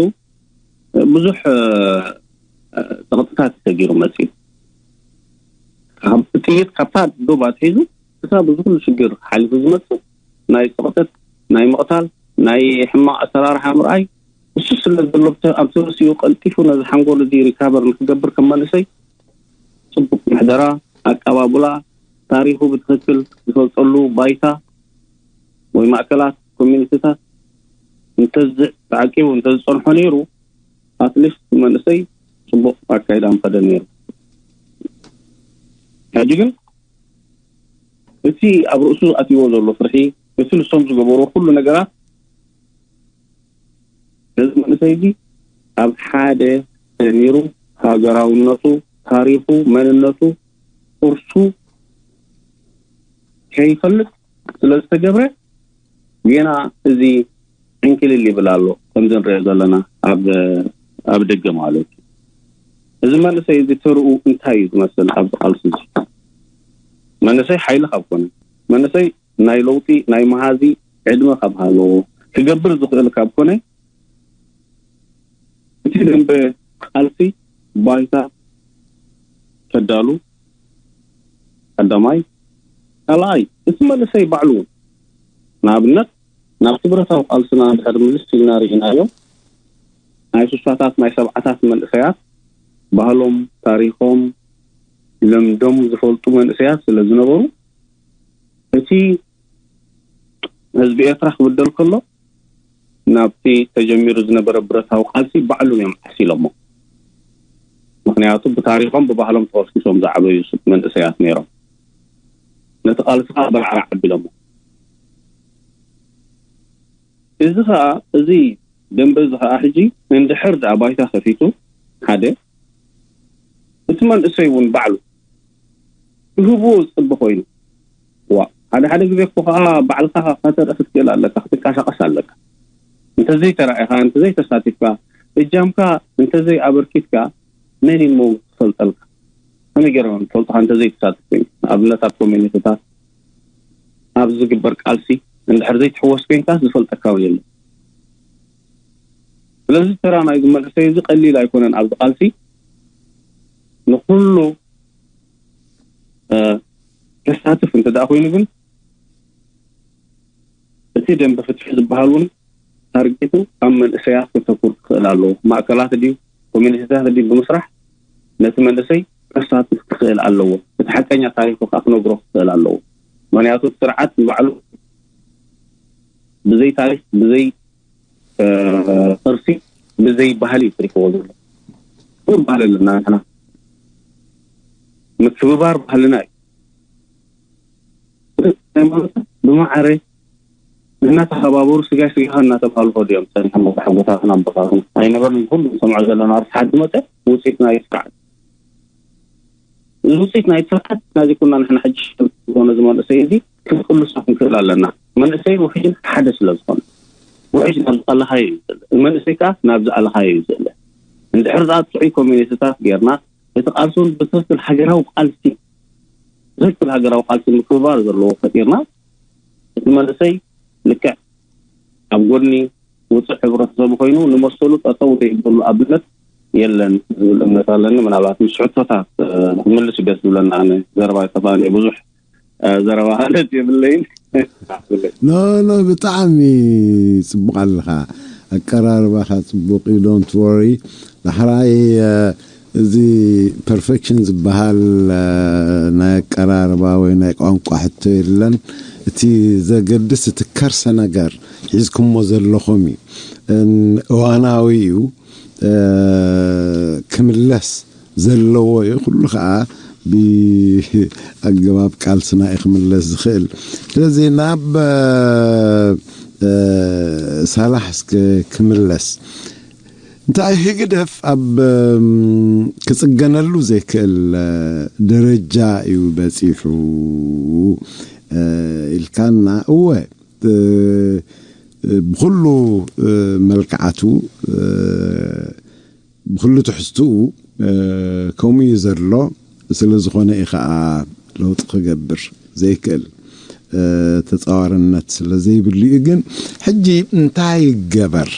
ብዙሕ ፀቕጥታት ተጊሩ መፅዩ። ካብ ጥይት ካብታ ዶብ ኣትሒዙ ክሳብ እዚ ኩሉ ሽግር ሓሊፉ ዝመፅእ ናይ ፀቕጥት፣ ናይ ምቕታል፣ ናይ ሕማቕ ኣሰራርሓ ምርኣይ እሱ ስለ ዘሎ ኣብቲ ርእሲኡ ቀልጢፉ ነዚ ሓንጎል እዚ ሪካቨር ንክገብር ከም መንእሰይ ፅቡቅ ምሕደራ፣ ኣቀባቡላ፣ ታሪኹ ብትክክል ዝፈልጠሉ ባይታ ወይ ማእከላት ኮሚኒቲታት እንተዝተዓቂቡ እንተዝፀንሖ ነይሩ ኣትሊስት መንእሰይ ፅቡቅ ኣካይዳ ምኸደ ነይሩ። ሕጂ ግን እቲ ኣብ ርእሱ ኣትይዎ ዘሎ ፍርሒ፣ እቲ ንሶም ዝገበርዎ ኩሉ ነገራት ነዚ መንእሰይ እዚ ኣብ ሓደ ሰሚሩ ሃገራውነቱ፣ ታሪኹ፣ መንነቱ፣ ቅርሱ ከይፈልጥ ስለ ዝተገብረ ጌና እዚ ዕንክልል ይብል ኣሎ። ከምዚ ንሪኦ ዘለና ኣብ ኣብ ደገ ማለት እዩ። እዚ መንእሰይ እዚ ተርኡ እንታይ እዩ ዝመስል ኣብዚ ቃልሲ እዚ? መንእሰይ ሓይሊ ካብ ኮነ፣ መንእሰይ ናይ ለውጢ ናይ መሃዚ ዕድመ ካብ ሃለዎ፣ ክገብር ዝኽእል ካብ ኮነ፣ እቲ ደንበ ቃልሲ ባይታ ከዳሉ ቀዳማይ፣ ካልኣይ እቲ መንእሰይ ባዕሉ እውን ንኣብነት ናብቲ ብረታዊ ቃልስና እንድሕር ምልስ ኢልና ርኢናዮ ናይ ስሳታት ናይ ሰብዓታት መንእሰያት ባህሎም ታሪኾም ልምዶም ዝፈልጡ መንእሰያት ስለ ዝነበሩ እቲ ህዝቢ ኤርትራ ክብደል ከሎ ናብቲ ተጀሚሩ ዝነበረ ብረታዊ ቃልሲ ባዕሎም እዮም ዓሲሎሞ። ምክንያቱ ብታሪኾም ብባህሎም ተኾስኪሶም ዝዓበዩ መንእሰያት ነይሮም። ነቲ ቃልሲ ከዓ በርዓራ ዓቢሎሞ። እዚ ከዓ እዚ ደንበ እዚ ከዓ ሕጂ እንድሕር ደኣ ባይታ ከፊቱ ሓደ እቲ መንእሰይ እውን ባዕሉ ክህብዎ ዝፅበ ኮይኑ ዋ ሓደ ሓደ ግዜ እኮ ከዓ ባዕልካ ከተርኢ ክትክእል ኣለካ ክትንቀሳቀስ ኣለካ። እንተዘይተራኢካ እንተዘይተሳቲፍካ እጃምካ እንተዘይ ኣበርኪትካ መን እሞ ክፈልጠልካ? ከመይ ገይሮም ክፈልጡካ እንተዘይተሳትፍ ኮይንካ? ንኣብነት ኣብ ኮሚኒቲታት ኣብ ዝግበር ቃልሲ እንድሕር ዘይትሕወስ ኮይንካ ዝፈልጠካ እውን የለን። ስለዚ ተራ ናይዚ መንእሰይ እዚ ቀሊል ኣይኮነን። ኣብዚ ቃልሲ ንኩሉ ከሳትፍ እንተ ደኣ ኮይኑ ግን እቲ ደንበ ፍትሒ ዝበሃል እውን ታርጌቱ ኣብ መንእሰያት ከተኩር ክኽእል ኣለዎ። ማእከላት ድዩ ኮሚኒቲታት ድዩ ብምስራሕ ነቲ መንእሰይ ከሳትፍ ክኽእል ኣለዎ። እቲ ሓቀኛ ታሪኹ ከዓ ክነግሮ ክኽእል ኣለዎ። ምክንያቱ እቲ ስርዓት ንባዕሉ ብዘይ ታሪክ ብዘይ ቅርሲ ብዘይ ባህሊ ትሪክዎ ዘሎ ክቡር ባህሊ ኣለና ንሕና። ምክብባር ባህልና እዩ። ሃይማኖት ብማዕረ እናተኸባበሩ ስጋይ ስጋኻ እናተባሃሉ ከዱ እዮም ፀኒሖም ኣቦሓጎታትን ኣቦታትን ኣይነበርን። ኩሉ ሰምዖ ዘለና ርስ ሓዲ መፀ ውፅኢት ናይ ስርዓት እዚ ውፅኢት ናይ ስርዓት ናዚ ኩና ንሕና ሕጂ ዝኾነ ዝመንእሰይ እዚ ክንቅልሶ ክንክእል ኣለና። መንእሰይ ውሕጅን ሓደ ስለ ዝኾነ ውሕጅ ናብ ዝኣለኻዮ እዩ ዝዘለ። መንእሰይ ከዓ ናብ ዝኣለኻዮ እዩ ዝዘለ። እንድሕር ዝኣ ጥዑይ ኮሚኒቲታት ጌርና እቲ ቃልሲ እውን ብትክክል ሃገራዊ ቃልሲ ትክክል ሃገራዊ ቃልሲ ምክብባር ዘለዎ ፈጢርና እቲ መንእሰይ ልክዕ ኣብ ጎድኒ ውፅዕ ሕብረተሰቡ ኮይኑ ንመሰሉ ጠጠው ዘይብሉ ኣብነት የለን ዝብል እምነት ኣለኒ። ምናልባት ምስ ሕቶታት ክምልስ ደስ ዝብለና ኣነ ዘረባ ይጠፋኒ ብዙሕ ዘረባ ሃለት የብለይን። ኖ ኖ ብጣዕሚ ፅቡቅ ኣለካ። ኣቀራርባኻ ጽቡቕ እዩ፣ don't worry። ዳሕራይ እዚ perfection ዝበሃል ናይ ኣቀራርባ ወይ ናይ ቋንቋ ሕቶ የለን። እቲ ዘገድስ እቲ ከርሰ ነገር ሒዝኩሞ ዘለኹም እዩ። እዋናዊ እዩ፣ ክምለስ ዘለዎ እዩ። ኩሉ ከዓ ብኣገባብ ቃልስና እዩ ክምለስ ዝኽእል። ስለዚ ናብ ሳላሕ እስከ ክምለስ። እንታይ ህግደፍ ኣብ ክጽገነሉ ዘይክእል ደረጃ እዩ በጺሑ ኢልካና? እወ፣ ብኩሉ መልክዓቱ፣ ብኩሉ ትሕዝትኡ ከምኡ እዩ ዘሎ። ስለ ዝኾነ እዩ ከዓ ለውጢ ክገብር ዘይክእል፣ ተፃዋርነት ስለ ዘይብሉ እዩ። ግን ሕጂ እንታይ ይገበር?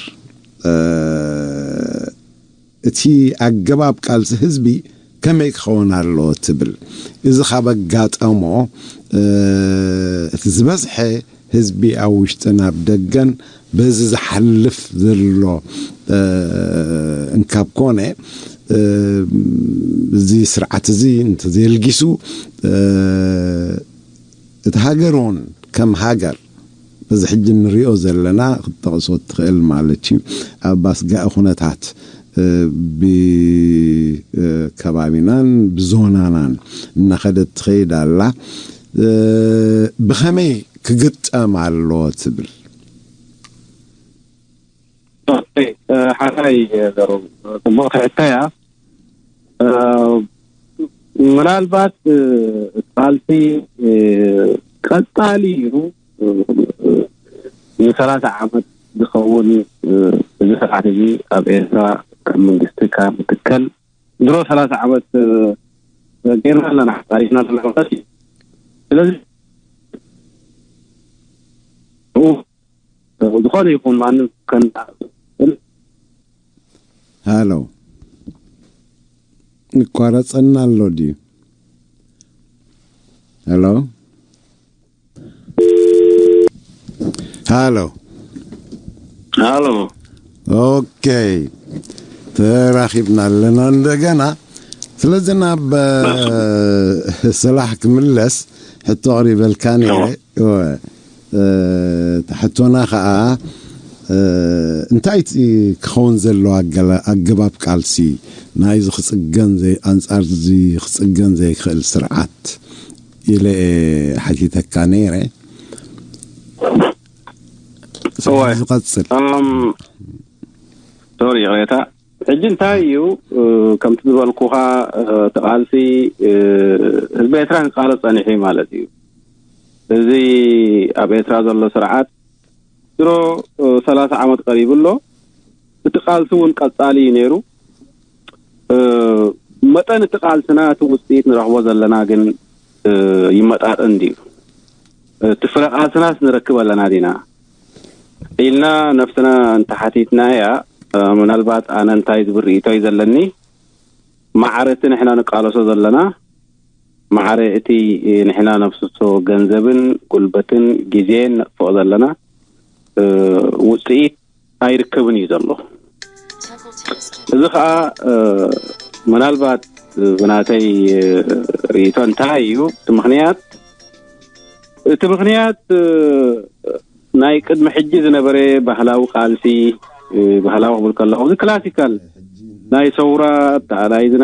እቲ ኣገባብ ቃልሲ ህዝቢ ከመይ ክኸውን ኣለዎ ትብል? እዚ ካብ ኣጋጠሞ፣ እቲ ዝበዝሐ ህዝቢ ኣብ ውሽጥን ኣብ ደገን በዚ ዝሓልፍ ዘሎ እንካብ ኮነ፣ እዚ ስርዓት እዚ እንተዘየልጊሱ፣ እቲ ሃገር እውን ከም ሃገር በዚ ሕጂ እንሪኦ ዘለና ክትጠቕሶ ትኽእል ማለት እዩ። ኣብ ኣስጋኢ ኩነታት ብከባቢናን ብዞናናን እናኸደት ትኸይድ ኣላ። ብኸመይ ክግጠም ኣለዎ ትብል? ሓራይ ገሩ ጽቡቕ ትሕተያ። ምናልባት ቃልሲ ቀጻሊ እዩ። ንሰላሳ ዓመት ዝኸውን እዚ ስርዓት እዚ ኣብ ኤርትራ ከም መንግስቲ ካብ ትከል ድሮ ሰላሳ ዓመት ጌርና ኣለና፣ ሓሪፍና ኣለና ማለት እዩ። ስለዚ ዝኾነ ይኹን ማንም ከን ሃሎ፣ ይቋረጸና ኣሎ ድዩ? ሃሎ፣ ሃሎ፣ ሃሎ። ኦኬ፣ ተራኺብና ኣለና እንደገና። ስለዚ ናብ ሰላሕ ክምለስ ሕቶ ኣቕሪበልካ ነይረ። ሕቶና ከዓ እንታይ ክኸውን ዘለዎ ኣገባብ ቃልሲ ናይዚ ክፅገን ኣንፃር እዚ ክፅገን ዘይክእል ስርዓት ኢለ ሓቲተካ ነይረ። ዝቀፅል ሶሪ ይቕሬታ። ሕጂ እንታይ እዩ ከምቲ ዝበልኩኻ እቲ ቃልሲ ህዝቢ ኤርትራ ክቃለስ ጸኒሑ ማለት እዩ። እዚ ኣብ ኤርትራ ዘሎ ስርዓት ድሮ ሰላሳ ዓመት ቀሪቡ ኣሎ። እቲ ቃልሲ እውን ቀጻሊ እዩ ነይሩ። መጠን እቲ ቃልስና እቲ ውፅኢት ንረኽቦ ዘለና ግን ይመጣጠን ድዩ? እቲ ፍረ ቃልስናስ ንረክብ ኣለና ዲና ኢልና ነፍስና እንተሓቲትናያ፣ ምናልባት ኣነ እንታይ ዝብል ርእይቶ እዩ ዘለኒ፣ ማዕረ እቲ ንሕና ንቃለሶ ዘለና፣ ማዕረ እቲ ንሕና ነፍስሶ ገንዘብን ጉልበትን ግዜን ነጥፍኦ ዘለና ውፅኢት ኣይርከብን እዩ ዘሎ። እዚ ከዓ ምናልባት ብናተይ ርእይቶ እንታይ እዩ እቲ ምክንያት? እቲ ምክንያት ናይ ቅድሚ ሕጂ ዝነበረ ባህላዊ ቃልሲ፣ ባህላዊ ክብል ከለኹ እዚ ክላሲካል ናይ ሰውራ፣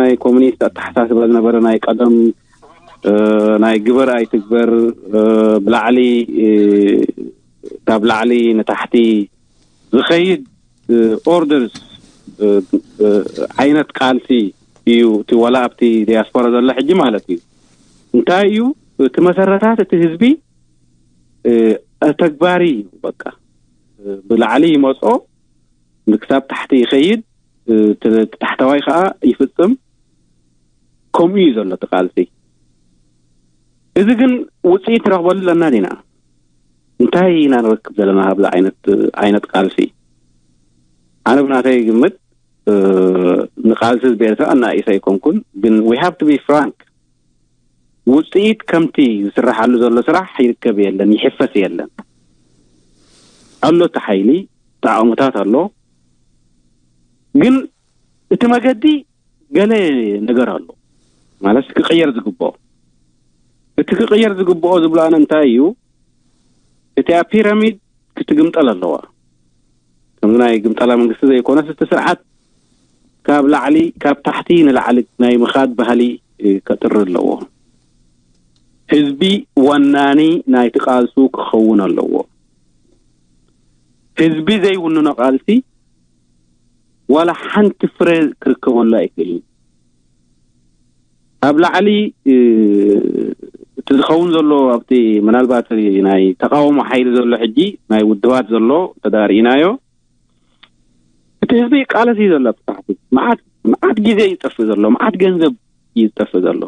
ናይ ኮሚኒስት ኣተሓሳስባ ዝነበረ ናይ ቀደም፣ ናይ ግበር ኣይትግበር፣ ብላዕሊ ካብ ላዕሊ ንታሕቲ ዝኸይድ ኦርደርስ ዓይነት ቃልሲ እዩ እቲ ዋላ ኣብቲ ዲያስፖራ ዘሎ ሕጂ ማለት እዩ። እንታይ እዩ እቲ መሰረታት እቲ ህዝቢ ተግባሪ እዩ። በቃ ብላዕሊ ይመጾ ክሳብ ታሕቲ ይኸይድ፣ ታሕተዋይ ከዓ ይፍጽም። ከምኡ እዩ ዘሎ እቲ ቃልሲ። እዚ ግን ውፅኢት ንረኽበሉ ኣለና ዲና? እንታይ ኢና ንረክብ ዘለና ካብዚ ዓይነት ዓይነት ቃልሲ? ኣነ ብናተይ ግምት ንቃልሲ ህዝቢ ኤርትራ ኣናኢሰ ኣይኮንኩን፣ ግን we have to be frank፣ ውፅኢት ከምቲ ዝስራሓሉ ዘሎ ስራሕ ይርከብ የለን፣ ይሕፈስ የለን። ኣሎ እቲ ሓይሊ፣ ተቃውሞታት ኣሎ፣ ግን እቲ መገዲ ገለ ነገር ኣሎ ማለት ክቕየር ዝግብኦ። እቲ ክቕየር ዝግብኦ ዝብሎ ኣነ እንታይ እዩ? እቲ ኣብ ፒራሚድ ክትግምጠል ኣለዋ። ከም ናይ ግምጠላ መንግስቲ ዘይኮነስ እቲ ስርዓት ካብ ላዕሊ፣ ካብ ታሕቲ ንላዕሊ ናይ ምኻድ ባህሊ ከጥሪ ኣለዎ። ህዝቢ ወናኒ ናይቲ ቃልሱ ክኸውን ኣለዎ። ህዝቢ ዘይውንኖ ቃልሲ ዋላ ሓንቲ ፍረ ክርከበሉ ኣይክእልን። ኣብ ላዕሊ እቲ ዝኸውን ዘሎ ኣብቲ ምናልባት ናይ ተቃውሞ ሓይሊ ዘሎ ሕጂ ናይ ውድባት ዘሎ ተዳርኢናዮ እቲ ህዝቢ ይቃለስ እዩ ዘሎ ኣብቲ ታሕቲ መዓት መዓት ግዜ ይጠፍእ ዘሎ መዓት ገንዘብ እዩ ዝጠፍእ ዘሎ።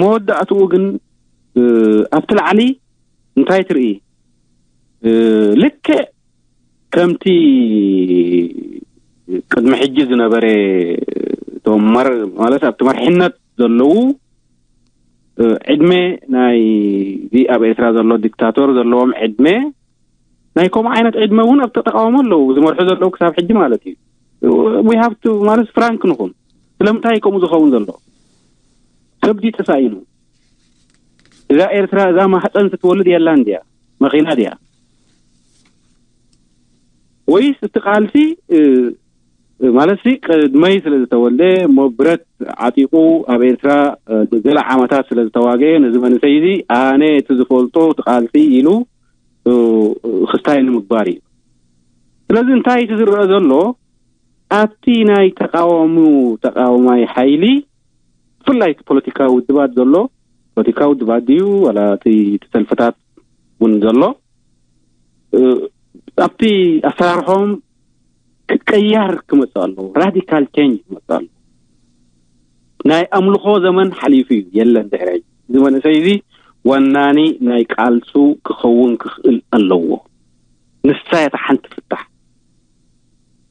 መወዳእትኡ ግን ኣብቲ ላዕሊ እንታይ ትርኢ? ልክዕ ከምቲ ቅድሚ ሕጂ ዝነበረ እቶም ማለት ኣብቲ መርሕነት ዘለዉ ዕድመ ናይ እዚ ኣብ ኤርትራ ዘሎ ዲክታቶር ዘለዎም ዕድመ ናይ ከምኡ ዓይነት ዕድመ እውን ኣብቲ ተቃውሞ ኣለዉ ዝመርሑ ዘለዉ ክሳብ ሕጂ ማለት እዩ። We have to ማለት ፍራንክ ንኹን ስለምንታይ ከምኡ ዝኸውን ዘሎ ሰብ ድዩ ተሳኢኑ? እዛ ኤርትራ እዛ ማህፀን ክትወልድ የላን ድያ? መኺና ድያ? ወይስ እቲ ቃልሲ ማለት ሲ ቅድመይ ስለ ዝተወልደ እሞ ብረት ዓጢቁ ኣብ ኤርትራ ንገለ ዓመታት ስለ ዝተዋገየ ነዚ መንእሰይ እዚ ኣነ እቲ ዝፈልጦ እቲ ቃልሲ ኢሉ ክስታይ ንምግባር እዩ። ስለዚ እንታይ እቲ ዝረአ ዘሎ ኣብቲ ናይ ተቃወሙ ተቃወማይ ሓይሊ ብፍላይ እቲ ፖለቲካዊ ውድባት ዘሎ ፖለቲካዊ ውድባት ድዩ ዋላ እቲ ሰልፍታት እውን ዘሎ ኣብቲ ኣሰራርሖም ክቀያር ክመፅእ ኣለዎ። ራዲካል ቸንጅ ክመፅእ ኣለዎ። ናይ ኣምልኾ ዘመን ሓሊፉ እዩ የለን ድሕሪ ሕጂ። እዚ መንእሰይ እዚ ወናኒ ናይ ቃልሱ ክኸውን ክኽእል ኣለዎ። ንሳ እያ እታ ሓንቲ ፍታሕ።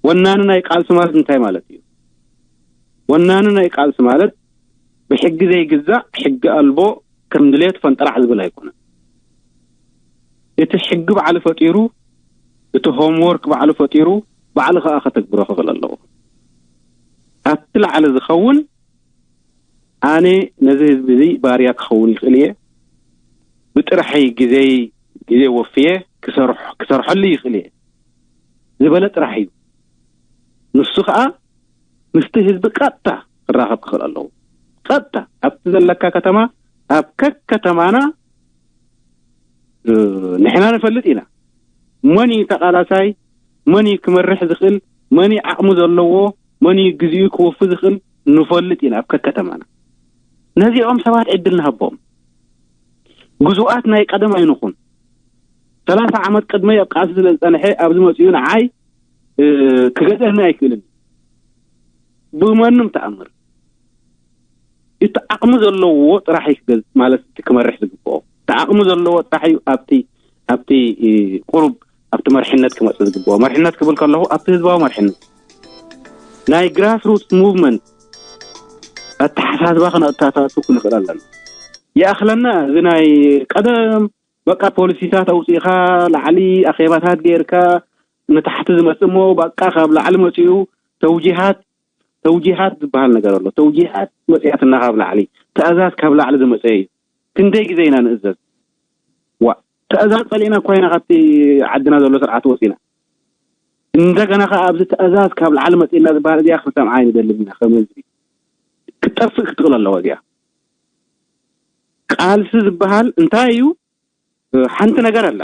ወናኒ ናይ ቃልሱ ማለት እንታይ ማለት እዩ? ወናኒ ናይ ቃልሲ ማለት ብሕጊ ዘይግዛእ ሕጊ ኣልቦ ከም ድሌት ፈንጠራዕ ዝብል ኣይኮነን። እቲ ሕጊ ባዕሉ ፈጢሩ፣ እቲ ሆምወርክ ባዕሉ ፈጢሩ፣ ባዕሉ ከኣ ከተግብሮ ክኽእል ኣለዎ። ኣብቲ ላዕሊ ዝኸውን ኣነ ነዚ ህዝቢ እዚ ባርያ ክኸውን ይኽእል እየ፣ ብጥራሐይ ግዜይ ግዜ ወፍየ ክሰርሖ ክሰርሐሉ ይኽእል እየ ዝበለ ጥራሕ እዩ። ንሱ ከዓ ምስቲ ህዝቢ ቀጥታ ክራኸብ ክኽእል ኣለዎ። ቀጥታ ኣብቲ ዘለካ ከተማ ኣብ ከከተማና ንሕና ንፈልጥ ኢና። መን እዩ ተቃላሳይ፣ መን እዩ ክመርሕ ዝኽእል፣ መን እዩ ዓቕሚ ዘለዎ፣ መን እዩ ግዜኡ ክወፊ ዝኽእል ንፈልጥ ኢና ኣብ ከከተማና። ነዚኦም ሰባት ዕድል ንሃቦም። ግዙኣት ናይ ቀደም ኣይንኹን። ሰላሳ ዓመት ቅድመይ ኣብ ቃልሲ ስለ ዝጸንሐ ኣብዚ መጺኡ ንዓይ ክገዝአኒ ኣይክእልን ብመንም ተኣምር። እቲ ዓቕሚ ዘለዎ ጥራሕ እዩ ክገዝ ማለት እቲ ክመርሕ ዝግብኦ እቲ ዓቕሚ ዘለዎ ጥራሕ እዩ ኣብቲ ኣብቲ ቁሩብ ኣብቲ መርሕነት ክመጽእ ዝግብኦ። መርሕነት ክብል ከለኹ ኣብቲ ህዝባዊ መርሕነት ናይ ግራስ ሩትስ ሙቭመንት ኣተሓሳስባ ክነተኣታቱ ክንኽእል ኣለና። ይኣኽለና እዚ ናይ ቀደም በቃ ፖሊሲታት ኣውፂእኻ ላዕሊ ኣኼባታት ገይርካ ንታሕቲ ዝመፅእ እሞ በቃ ካብ ላዕሊ መፂኡ ተውጂሃት ተውጂሃት ዝበሃል ነገር ኣሎ። ተውጂሃት መፅያትና ካብ ላዕሊ ትእዛዝ ካብ ላዕሊ ዝመፀ እዩ። ክንደይ ግዜ ኢና ንእዘዝ? ዋ ትእዛዝ ፀሊእና እኳ ኢና ካብቲ ዓድና ዘሎ ስርዓት ወፂና። እንደገና ከዓ ኣብዚ ትእዛዝ ካብ ላዕሊ መፅና ዝበሃል እዚኣ ክንሰምዓ ኣይንደልን ኢና። ከም ህዝቢ ክትጠፍእ ክትኽእል ኣለዋ እዚኣ። ቃልሲ ዝበሃል እንታይ እዩ? ሓንቲ ነገር ኣላ።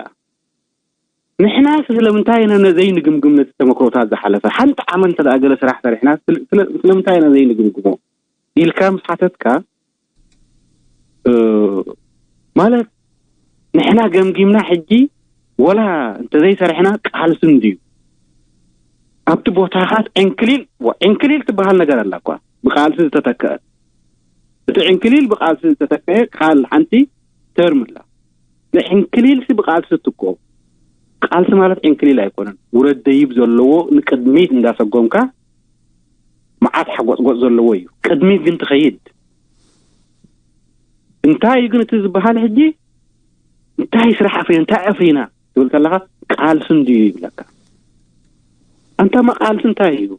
ንሕና ስለምንታይ ኢና ነዘይ ንግምግም ነቲ ተመክሮታት ዝሓለፈ ሓንቲ ዓመት እንተ ገለ ስራሕ ሰሪሕና ስለምንታይ ኢና ዘይንግምግሞ ኢልካ ምስ ሓተትካ ማለት ንሕና ገምጊምና ሕጂ ወላ እንተዘይሰሪሕና ቃልሲ እንድዩ ኣብቲ ቦታኻ ዕንክሊል ዕንክሊል ትበሃል ነገር ኣላ እኳ ብቃልሲ ዝተተከአ እቲ ዕንክሊል ብቃልሲ ዝተተከአ ቃል ሓንቲ ተርም ኣላ። ንዕንክሊልሲ ብቃልሲ ትኮ ቃልሲ ማለት ዕንክሊል ኣይኮነን። ውረድ ደይብ ዘለዎ ንቅድሚት እንዳሰጎምካ መዓት ሓጎፅጎፅ ዘለዎ እዩ። ቅድሚት ግን ትኸይድ እንታይ እዩ ግን እቲ ዝበሃል ሕጂ እንታይ ስራሕ ኣፍሪና እንታይ ኣፍሪና ትብል ከለካ ቃልሲ እንድዩ ይብለካ። ኣንታ መቃልሲ እንታይ እዩ?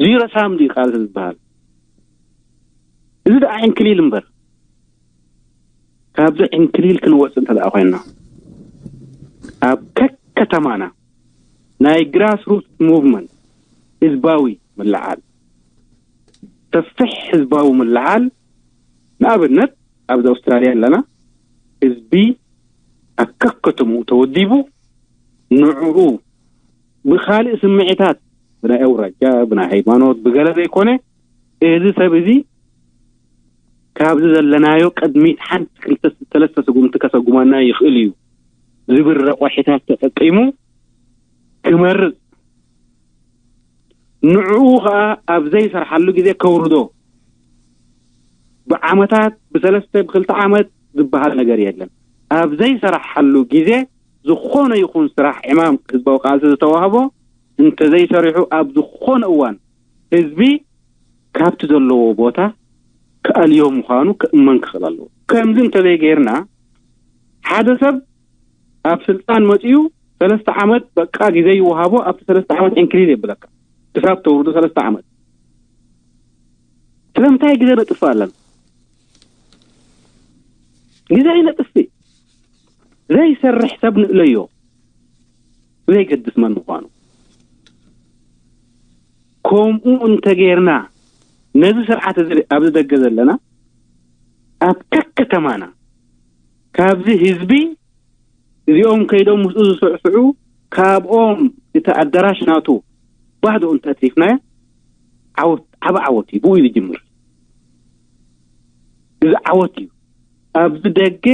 ዚሮ ሳም ድዩ ቃልሲ ዝበሃል? እዚ ደኣ ዕንክሊል እምበር፣ ካብዚ ዕንክሊል ክንወፅእ እንተ ደኣ ኮይንና፣ ኣብ ከከተማና ናይ ግራስ ሩት ሙቭመንት፣ ህዝባዊ ምልዓል፣ ሰፊሕ ህዝባዊ ምልዓል፣ ንኣብነት ኣብዚ ኣውስትራልያ ኣለና፣ ህዝቢ ኣብ ከከተምኡ ተወዲቡ፣ ንዕኡ ብኻልእ ስምዒታት፣ ብናይ ኣውራጃ፣ ብናይ ሃይማኖት፣ ብገለ ዘይኮነ፣ እዚ ሰብ እዚ ካብዚ ዘለናዮ ቅድሚት ሓንቲ ክልተ ሰለስተ ስጉምቲ ከሰጉመና ይኽእል እዩ ዝብል ረቋሒታት ተጠቂሙ ክመርጽ፣ ንዕኡ ኸኣ ኣብ ዘይሰርሓሉ ግዜ ከውርዶ፣ ብዓመታት፣ ብሰለስተ ብክልተ ዓመት ዝበሃል ነገር የለን። ኣብ ዘይሰራሓሉ ግዜ ዝኾነ ይኹን ስራሕ ዕማም ህዝባዊ ቃልሲ ዝተዋህቦ እንተዘይሰሪሑ፣ ኣብ ዝኾነ እዋን ህዝቢ ካብቲ ዘለዎ ቦታ ክኣልዮ ምዃኑ ክእመን ክኽእል ኣለዎ። ከምዚ እንተዘይገይርና፣ ሓደ ሰብ ኣብ ስልጣን መጺኡ ሰለስተ ዓመት በቃ ግዜ ይወሃቦ፣ ኣብቲ ሰለስተ ዓመት ዕንክሊል የብለካ። ክሳብ ተውርዶ ሰለስተ ዓመት። ስለምንታይ ግዜ ነጥፍእ ኣለና? ግዜ ኣይነጥፍእ። ዘይሰርሕ ሰብ ንእለዮ፣ ዘይገድስ መን ምዃኑ። ከምኡ እንተጌርና፣ ነዚ ስርዓት እዚ ኣብዚ ደገ ዘለና፣ ኣብ ከከተማና ካብዚ ህዝቢ እዚኦም ከይዶም ምስኡ ዝስዕስዑ፣ ካብኦም እቲ ኣዳራሽ ናቱ ባዶ እንተትሪፍናዮ፣ ዓወት፣ ዓቢ ዓወት እዩ። ብኡ እዩ ዝጅምር። እዚ ዓወት እዩ። ኣብዚ ደገ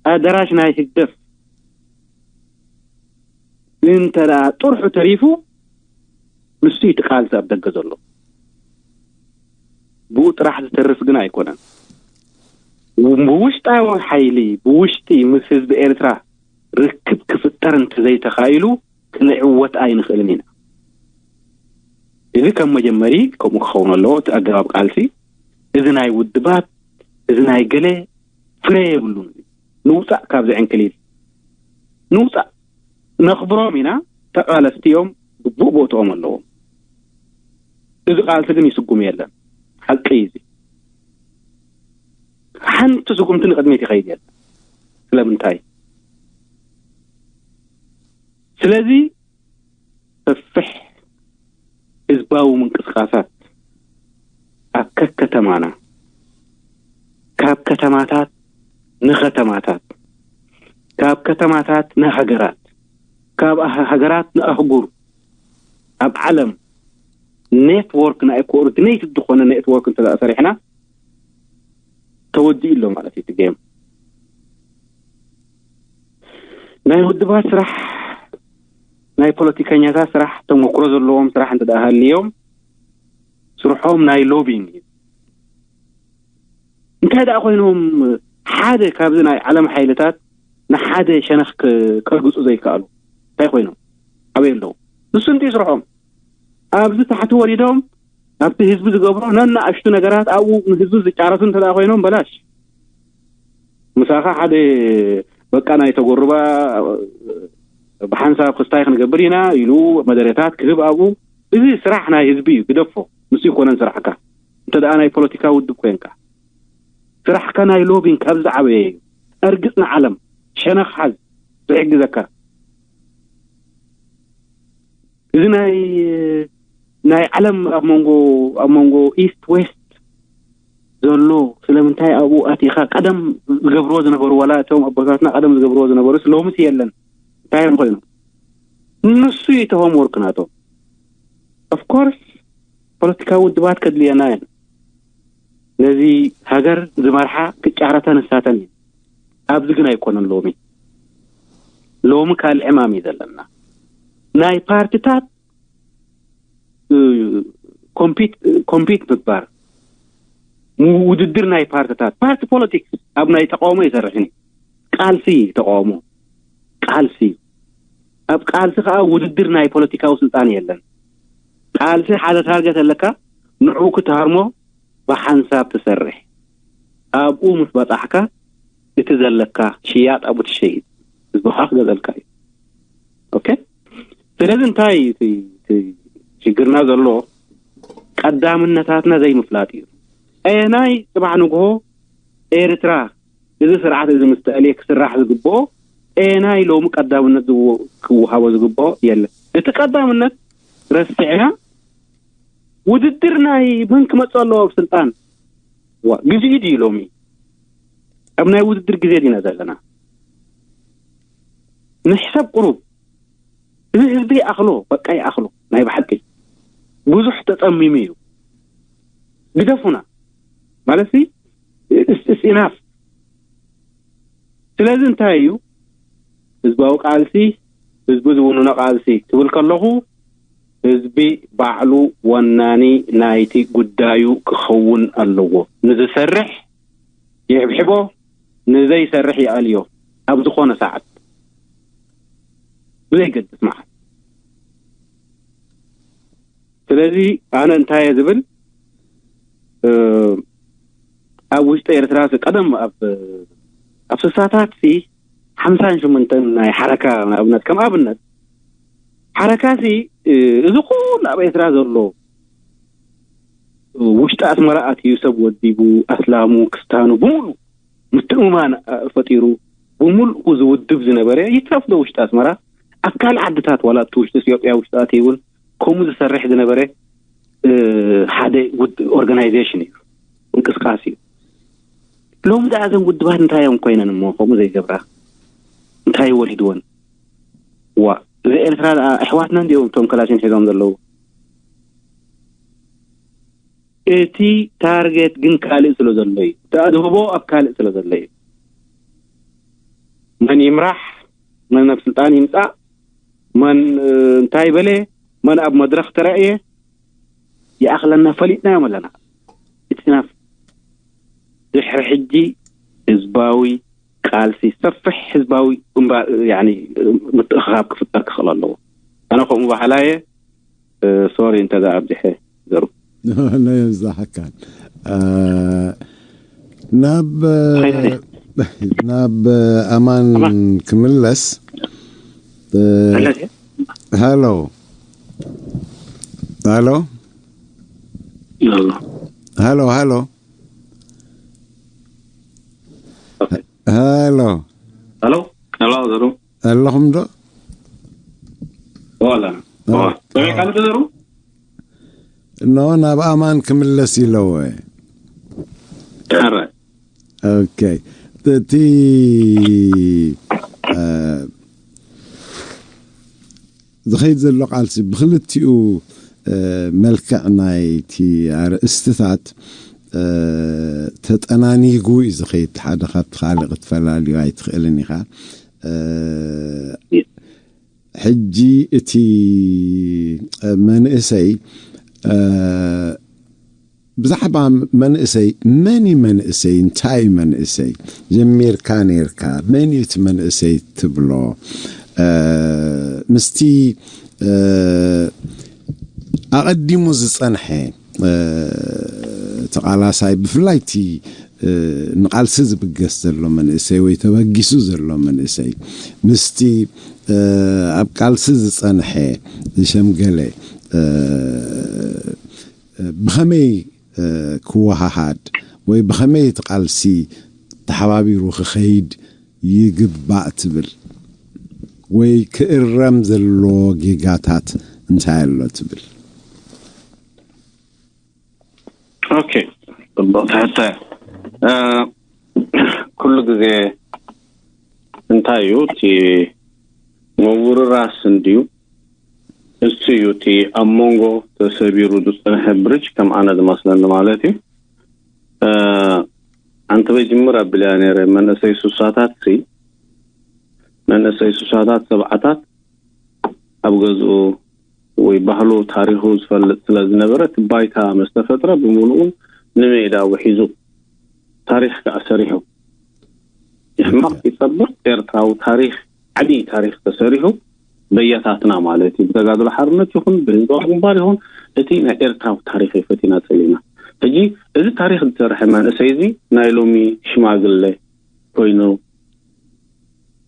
ኣዳራሽ ናይ ህግደፍ እንተ ደኣ ጥርሑ ተሪፉ፣ ንሱ እዩ እቲ ቃልሲ ኣብ ደገ ዘሎ። ብኡ ጥራሕ ዝተርፍ ግን ኣይኮነን። ብውሽጣዊ ሓይሊ፣ ብውሽጢ ምስ ህዝቢ ኤርትራ ርክብ ክፍጠር እንተዘይተኻኢሉ፣ ክንዕወት ኣይንኽእልን ኢና። እዚ ከም መጀመሪ ከምኡ ክኸውን ኣለዎ፣ እቲ ኣገባብ ቃልሲ። እዚ ናይ ውድባት፣ እዚ ናይ ገለ ፍረ የብሉን። ንውጻእ ካብዚ ዕንክሊል። ንውጻእ። ነኽብሮም ኢና፣ ተቓለስቲ እዮም፣ ግቡእ ቦትኦም ኣለዎም። እዚ ቃልሲ ግን ይስጉም የለን። ሓቂ እዩ እዚ። ሓንቲ ስጉምቲ ንቕድሚት ይኸይድ የለን። ስለምንታይ? ስለዚ ሰፊሕ ህዝባዊ ምንቅስቃሳት ኣብ ከከተማና፣ ካብ ከተማታት ንከተማታት፣ ካብ ከተማታት ንሃገራት፣ ካብ ኣህ-፣ ሃገራት ንኣህጉር፣ ኣብ ዓለም ኔትወርክ፣ ናይ ኮኦርዲኔትድ ዝኾነ ኔትወርክ እንተ ደኣ ሰሪሕና፣ ተወዲኡ ኣሎ ማለት እዩ እቲ ጌም። ናይ ውድባት ስራሕ፣ ናይ ፖለቲከኛታት ስራሕ፣ ተመክሮ ዘለዎም ስራሕ እንተ ደኣ ሃልዮም፣ ስርሖም ናይ ሎቢንግ እዩ። እንታይ ደኣ ኮይኖም፣ ሓደ ካብዚ ናይ ዓለም ሓይልታት ንሓደ ሸነኽ ክ-፣ ከርግጹ ዘይከኣሉ እንታይ ኮይኖም? ኣበይ ኣለዉ? ንሱ እንዲ ስርሖም። ኣብዚ ታሕቲ ወሪዶም ኣብቲ ህዝቢ ዝገብሮ ነናእሽቱ ነገራት ኣብኡ ንህዝቢ ዝጫረቱ እንተ ደኣ ኮይኖም፣ በላሽ። ምሳኻ ሓደ በቃ ናይ ተጎርባ ብሓንሳብ ክስታይ ክንገብር ኢና ኢሉ መደረታት ክህብ ኣብኡ፣ እዚ ስራሕ ናይ ህዝቢ እዩ፣ ግደፎ። ንሱ ይኮነን ስራሕካ። እንተ ደኣ ናይ ፖለቲካ ውድብ ኮንካ፣ ስራሕካ ናይ ሎቢን ካብ ዝዓበየ እዩ። ኣርግጽ ንዓለም፣ ሸነኽ ሓዝ፣ ዝሕግዘካ። እዚ ናይ፣ ናይ ዓለም ኣብ መንጎ፣ ኣብ መንጎ ኢስት ዌስት ዘሎ፣ ስለምንታይ ኣብኡ ኣቲኻ ቀደም ዝገብርዎ ዝነበሩ፣ ዋላ እቶም ኣቦታትና ቀደም ዝገብርዎ ዝነበሩስ ሎምስ የለን። እንታይ እዮም ኮይኖም? ንሱ እዩ እቲ ሆምወርክ ናቶም። ኦፍ ኮርስ ፖለቲካዊ ውድባት ከድልየና እየን። ነዚ ሃገር ዝመርሓ ክጫረታ ንሳተን እየን። ኣብዚ ግን ኣይኮነን ሎሚ። ሎሚ ካልእ ዕማም እዩ ዘለና። ናይ ፓርቲታት፣ እ፣ ኮምፒት፣ ኮምፒት ምግባር፣ ም-፣ ውድድር ናይ ፓርቲታት። ፓርቲ ፖለቲክስ ኣብ ናይ ተቃውሞ ይሰርሕን እዩ። ቃልሲ ተቃውሞ፣ ቃልሲ። ኣብ ቃልሲ ከኣ ውድድር ናይ ፖለቲካዊ ስልጣን የለን። ቃልሲ ሓደ ታርገት ኣለካ፣ ንዕኡ ክትሃርሞ ብሓንሳብ ትሰርሕ። ኣብኡ ምስ በጻሕካ፣ እቲ ዘለካ ሽያጥ ኣብኡ ትሸይጥ። ህዝብኻ ክገዝኣልካ እዩ። ኦኬ? ስለዚ እንታይ እዩ እቲ ሽግርና ዘሎ ቀዳምነታትና ዘይምፍላጥ እዩ። ኣየናይ ጽባሕ ንግሆ ኤርትራ እዚ ስርዓት እዚ ምስ ተኣልየ ክስራሕ ዝግብኦ፣ ኣየናይ ሎሚ ቀዳምነት ዝዎ-፣ ክወሃቦ ዝግብኦ የለን። እቲ ቀዳምነት ረሲዕና ውድድር ናይ መን ክመጽእ ኣለዎ ኣብ ስልጣን? ዋ፣ ግዜኡ ድዩ ሎሚ? ኣብ ናይ ውድድር ግዜ ዲና ዘለና? ንሕሰብ ቁሩብ። እዚ ህዝቢ ይኣኽሎ፣ በቃ ይኣኽሎ። ናይ ብሓቂ ብዙሕ ተጸሚሙ እዩ። ግደፉና። ማለት ሲ፣ it's፣ it's enough። ስለዚ እንታይ እዩ? ህዝባዊ ቃልሲ፣ ህዝቢ ዝውንኖ ቃልሲ ክብል ከለኹ፣ ህዝቢ ባዕሉ ወናኒ ናይቲ ጉዳዩ ክኸውን ኣለዎ። ንዝሰርሕ ይሕብሕቦ፣ ንዘይሰርሕ ይኣልዮ። ኣብ ዝኾነ ሰዓት፣ ብዘይገድስ መዓት። ስለዚ ኣነ እንታይ እየ ዝብል፣ እ፣ ኣብ ውሽጢ ኤርትራ ሲ ቀደም ኣብ፣ ኣብ ስሳታት ሲ ሓምሳን ሽሞንተን ናይ ሓረካ ንኣብነት፣ ከም ኣብነት ሓረካ ሲ፣ እ፣ እዚ ኩሉ ኣብ ኤርትራ ዘሎ ውሽጢ ኣስመራ ኣትዩ ሰብ ወዲቡ፣ ኣስላሙ፣ ክስታኑ ብምሉ ምትእምማን፣ እ፣ ፈጢሩ ብምልኡ ዝውድብ ዝነበረ ይትረፍ ዶ ውሽጢ ኣስመራ፣ ኣብ ካልእ ዓድታት ዋላ እቲ ውሽጢ ኢትዮጵያ ውሽጢ ኣትዩ እውን ከምኡ ዝሰርሕ ዝነበረ፣ እ፣ ሓደ ውድ-፣ ኦርጋናይዜሽን እዩ፣ ምንቅስቃስ እዩ። ሎሚ ደኣ እዘን ውድባት እንታይ እዮም ኮይነን እሞ ከምኡ ዘይገብራ? እንታይ ወሊድወን? ዋ፣ እዚ ኤርትራ ደኣ ኣሕዋትና እንዲኦም እቶም ከላሽን ሒዞም ዘለዉ። እቲ ታርጌት ግን ካልእ ስለ ዘሎ እዩ። እቲ ኣድህቦ ኣብ ካልእ ስለ ዘሎ እዩ። መን ይምራሕ፣ መን ኣብ ስልጣን ይምጻእ፣ መን፣ እ፣ እንታይ በለ፣ መን ኣብ መድረኽ ተራእየ፣ ይኣኽለና፣ ፈሊጥናዮም ኣለና። እቲ ናፍ ድሕሪ ሕጂ ህዝባዊ ቃልሲ፣ ሰፊሕ ህዝባዊ ግንባር፣ ያኒ፣ ምትእኽኻብ ክፍጠር ክኽእል ኣለዎ። ኣነ ከምኡ በሃላየ። እ፣ ሶሪ እንተ ደኣ ኣብዚሐ ዘሩ። ነየብዛሕካን። እ፣ ናብ፣ ኸይደ። ናብ ኣማን ኣማን። ክምለስ። እ፣ መለስ እየ። ሃሎ። ሃሎ። ሃሎ። ሃሎ፣ ሃሎ። ኦኬ። ሃሎ። ሃሎ። ሃሎ፣ ዘሩ። ኣለኹም ዶ? ዋላ። ኦኬ። ወይ ካልእ ዘሩ? ኖ፣ ናብ ኣማን ክምለስ ኢለዎ። ኣረ። ኦኬ። እቲ፣ እ፣ ዝኸይድ ዘሎ ቃልሲ ብክልቲኡ፣ እ፣ መልክዕ ናይቲ ኣርእስትታት፣ እ፣ ተጠናኒጉ እዩ ዝኸይድ። ሓደ ካብቲ ካልእ ክትፈላልዮ ኣይትኽእልን ኢኻ። እ፣ ሕጂ እቲ፣ እ፣ መንእሰይ፣ እ፣ ብዛዕባ መንእሰይ፣ መን እዩ መንእሰይ? እንታይ እዩ መንእሰይ? ጀሚርካ ኔርካ፣ መን እዩ እቲ መንእሰይ ትብሎ? እ፣ ምስቲ፣ እ፣ ኣቐዲሙ ዝጸንሐ፣ እ፣ ተቓላሳይ፣ ብፍላይ እቲ፣ እ፣ ንቓልሲ ዝብገስ ዘሎ መንእሰይ ወይ ተበጊሱ ዘሎ መንእሰይ፣ ምስቲ፣ እ፣ ኣብ ቃልሲ ዝጸንሐ፣ ዝሸምገለ፣ እ፣ ብኸመይ፣ እ፣ ክወሃሃድ ወይ ብኸመይ እቲ ቃልሲ ተሓባቢሩ ክኸይድ ይግባእ ትብል? ወይ ክእረም ዘለዎ ጌጋታት እንታይ ኣሎ ትብል? ኦኬ፣ ጽቡቕ ትሕተ። እ፣ ኩሉ ግዜ እንታይ እዩ እቲ ምውርራስ እንድዩ፣ እሱ እዩ እቲ ኣብ መንጎ ተሰቢሩ ዝጸንሐ ብሪጅ፣ ከም ኣነ ዝመስለኒ ማለት እዩ። እ፣ ኣንተ በጅምር ኣቢለያ ነይረ፣ መንእሰይ ሱሳታት ሲ፣ መንእሰይ ሱሳታት ሰብዓታት ኣብ ገዝኡ ወይ ባህሉ ታሪኹ ዝፈልጥ ስለ ዝነበረ፣ እቲ ባይታ ምስ ተፈጥረ ብምሉኡ ንሜዳ ውሒዙ፣ ታሪኽ ከኣ ሰሪሑ። ይሕመቕ ይጸብቕ፣ ኤርትራዊ ታሪኽ፣ ዓብዪ ታሪኽ ተሰሪሑ በያታትና ማለት እዩ። ብተጋድሎ ሓርነት ይኹን ብህዝባዊ ግንባር ይኹን፣ እቲ ናይ ኤርትራዊ ታሪኽ እዩ ፈቲና ጸሊና። ሕጂ እዚ ታሪኽ ዝሰርሐ መንእሰይ እዚ ናይ ሎሚ ሽማግለ ኮይኑ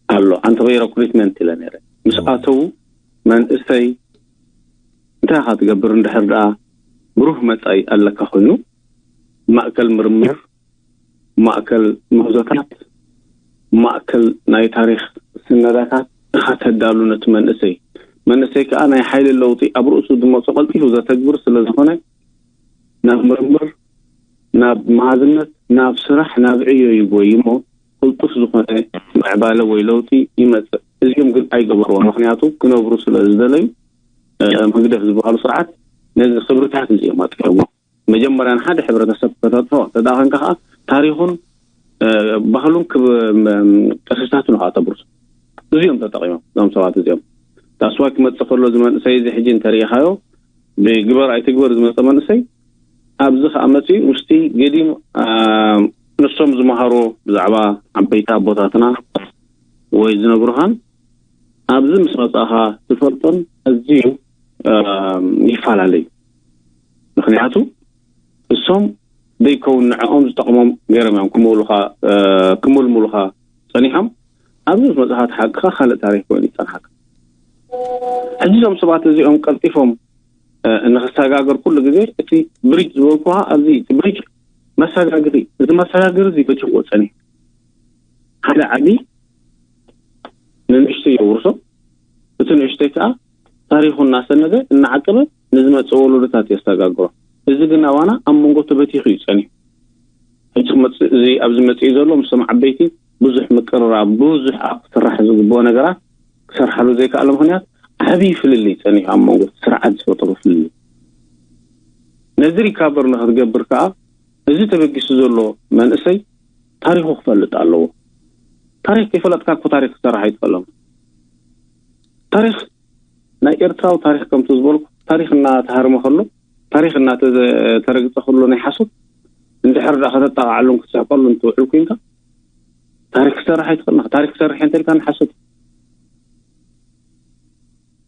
ኣሎ። ኣንተ በይ ረክሩትመንት ኢለ ነይረ። ምስ ኣተዉ መንእሰይ እንታይ ኢኻ ትገብር? እንድሕር ደኣ ብሩህ መጻኢ ኣለካ ኮይኑ፣ ማእከል ምርምር፣ ማእከል ምህዞታት፣ ማእከል ናይ ታሪኽ ስነዳታት ኢኻ ተዳሉ ነቲ መንእሰይ። መንእሰይ ከኣ ናይ ሓይሊ ለውጢ ኣብ ርእሱ ዝመጾ ቀልጢፉ ዘተግብር ስለ ዝኾነ፣ ናብ ምርምር፣ ናብ መሃዝነት፣ ናብ ስራሕ፣ ናብ ዕዮ ይጎይ እሞ፣ ቅልጡፍ ዝኾነ ምዕባለ ወይ ለውጢ ይመጽእ። እዚኦም ግን ኣይገበርዎ፣ ምኽንያቱ ክነብሩ ስለ ዝደለዩ፣ እ፣ ህግደፍ ዝበሃሉ ስርዓት ነዚ ክብርታት እዚኦም ኣጥፊኦሞ። መጀመርያ ንሓደ ሕብረተሰብ ከተጥፍኦ እንተ ደኣ ኾንካ ኸኣ፣ ታሪኹን፣ እ፣ ባህሉን ክብ-፣ ም-፣ ቅርስታቱን ኸኣ ተብርሶ። እዚኦም ተጠቒሞም፣ እዞም ሰባት እዚኦም። ዳስዋይ ክመጽእ ከሎ፣ እዚ መንእሰይ እዚ ሕጂ እንተሪኢኻዮ፣ ብግበር ኣይትግበር ዝመጸ መንእሰይ፣ ኣብዚ ኸኣ መጺኡ ምስቲ ገዲም፣ አ፣ ንሶም ዝመሃርዎ ብዛዕባ ዓበይቲ ኣቦታትና ወይ ዝነግሩኻን፣ ኣብዚ ምስ መጻእኻ ትፈልጦን ኣዝዩ፣ አ፣ ይፈላለዩ። ምኽንያቱ እሶም ደይከውን ንዕኦም ዝጠቕሞም ገይሮም እዮም ክምውሉኻ፣ እ፣ ክምልምሉኻ ጸኒሖም። ኣብዚ ምስ መጽኻ እቲ ሓቅኻ ካልእ ታሪኽ ኮይኑ ይጸንሓካ። ሕጂ እዞም ሰባት እዚኦም ቀልጢፎም፣ እ፣ ንኽሰጋገር ኩሉ ግዜ እቲ ብሪጅ ዝበልኩኻ ኣብዚ እቲ ብሪጅ መሰጋግሪ፣ እዚ መሰጋግሪ እዚ በቲኽዎ ጸኒሑ። ሓደ ዓቢ ንንእሽተይ የውርሶ፣ እቲ ንእሽተይ ከኣ ታሪኹ እናሰነደ እናዓቀበ ንዝመጽእ ወለዶታት የሰጋግሮ። እዚ ግን ኣባና ኣብ መንጎ ተበቲኹ እዩ ጸኒሑ። ሕጂ ክመጽእ፣ እዚ ኣብዚ መጽኢ ዘሎ ምስቶም ዓበይቲ ብዙሕ ምቅርራብ፣ ብዙሕ ኣብ ክስራሕ ዝግብኦ ነገራት ክሰርሓሉ ዘይከኣለ ምኽንያት ዓቢ ፍልልይ ጸኒሑ ኣብ መንጎ እቲ ስርዓት ዝፈጠሮ ፍልልይ። ነዚ ሪካቨር ንኽትገብር ከኣ እዚ ተበጊሱ ዘሎ መንእሰይ ታሪኹ ክፈልጥ ኣለዎ። ታሪኽ ከይፈለጥካ እኮ ታሪኽ ክሰርሕ ኣይትኽእልን። ታሪኽ ናይ ኤርትራዊ ታሪኽ ከምቲ ዝበልኩ ታሪኽ እናተሃርመ ከሎ፣ ታሪኽ እናተረግጸ ከሎ ናይ ሓሶት እንድሕር ደኣ ከተጣቕዓሉን ክትስሕቀሉን ትውዕል ኮይንካ ታሪኽ ክሰርሕ ኣይትኽእልን። ታሪኽ ክሰርሕ እንተልካ ንሓሶት እዩ።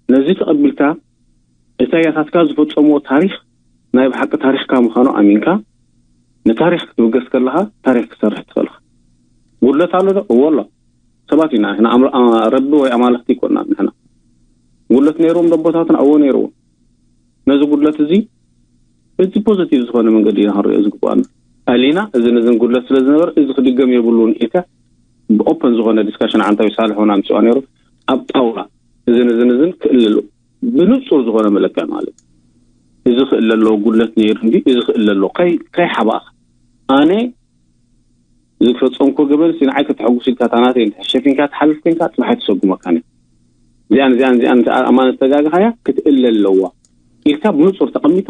ነዚ ተቐቢልካ እቲ ኣያታትካ ዝፈጸምዎ ታሪኽ ናይ ብሓቂ ታሪኽካ ምዃኑ ኣሚንካ ንታሪኽ ክትብገስ ከለኻ ታሪኽ ክትሰርሕ ትኽእል ኢኻ። ጉድለት ኣሎ ዶ? እወ ኣሎ። ሰባት ኢና ንሕና። ኣምላ-፣ ኣ-፣ ረቢ ወይ ኣማልኽቲ ኣይኮናን ንሕና። ጉድለት ነይርዎም ዶ ኣቦታትና? እወ ነይርዎም። ነዚ ጉድለት እዚ በቲ ፖዘቲቭ ዝኾነ መንገዲ ኢና ክንሪኦ ዝግባኣና። ኣሊና እዚ ነዝን ጉድለት ስለ ዝነበረ እዚ ክድገም የብሉን ኢልካ ብኦፐን ዝኾነ ዲስካሽን ዓንታዊ ሳልሕ እውን ኣምፅዋ ነይሩ ኣብ ጣውላ። እዝን እዝን እዝን ክእለሉ ብንጹር ዝኾነ መለክዕ ማለት እዩ። እዚ ክእለ ኣለዎ ጉድለት ነይሩ እንዲ፣ እዚ ክእለ ኣለዎ። ከይ-፣ ከይሓባእኻ። ኣነ ዝፈጸምኩ ገበን ሲ ንዓይ ከተሐጉስ ኢልካ እታ ናተይ እንተ ሸፊንካ ትሓልፍ ኮንካ ጽባሕ ኣይተሰጉመካን እያ። እዚኣን፣ እዚኣን፣ እዚኣን እንተ ኣማን ዝተጋግኻያ ክትእለ ኣለዋ ኢልካ ብንጹር ተቐሚጣ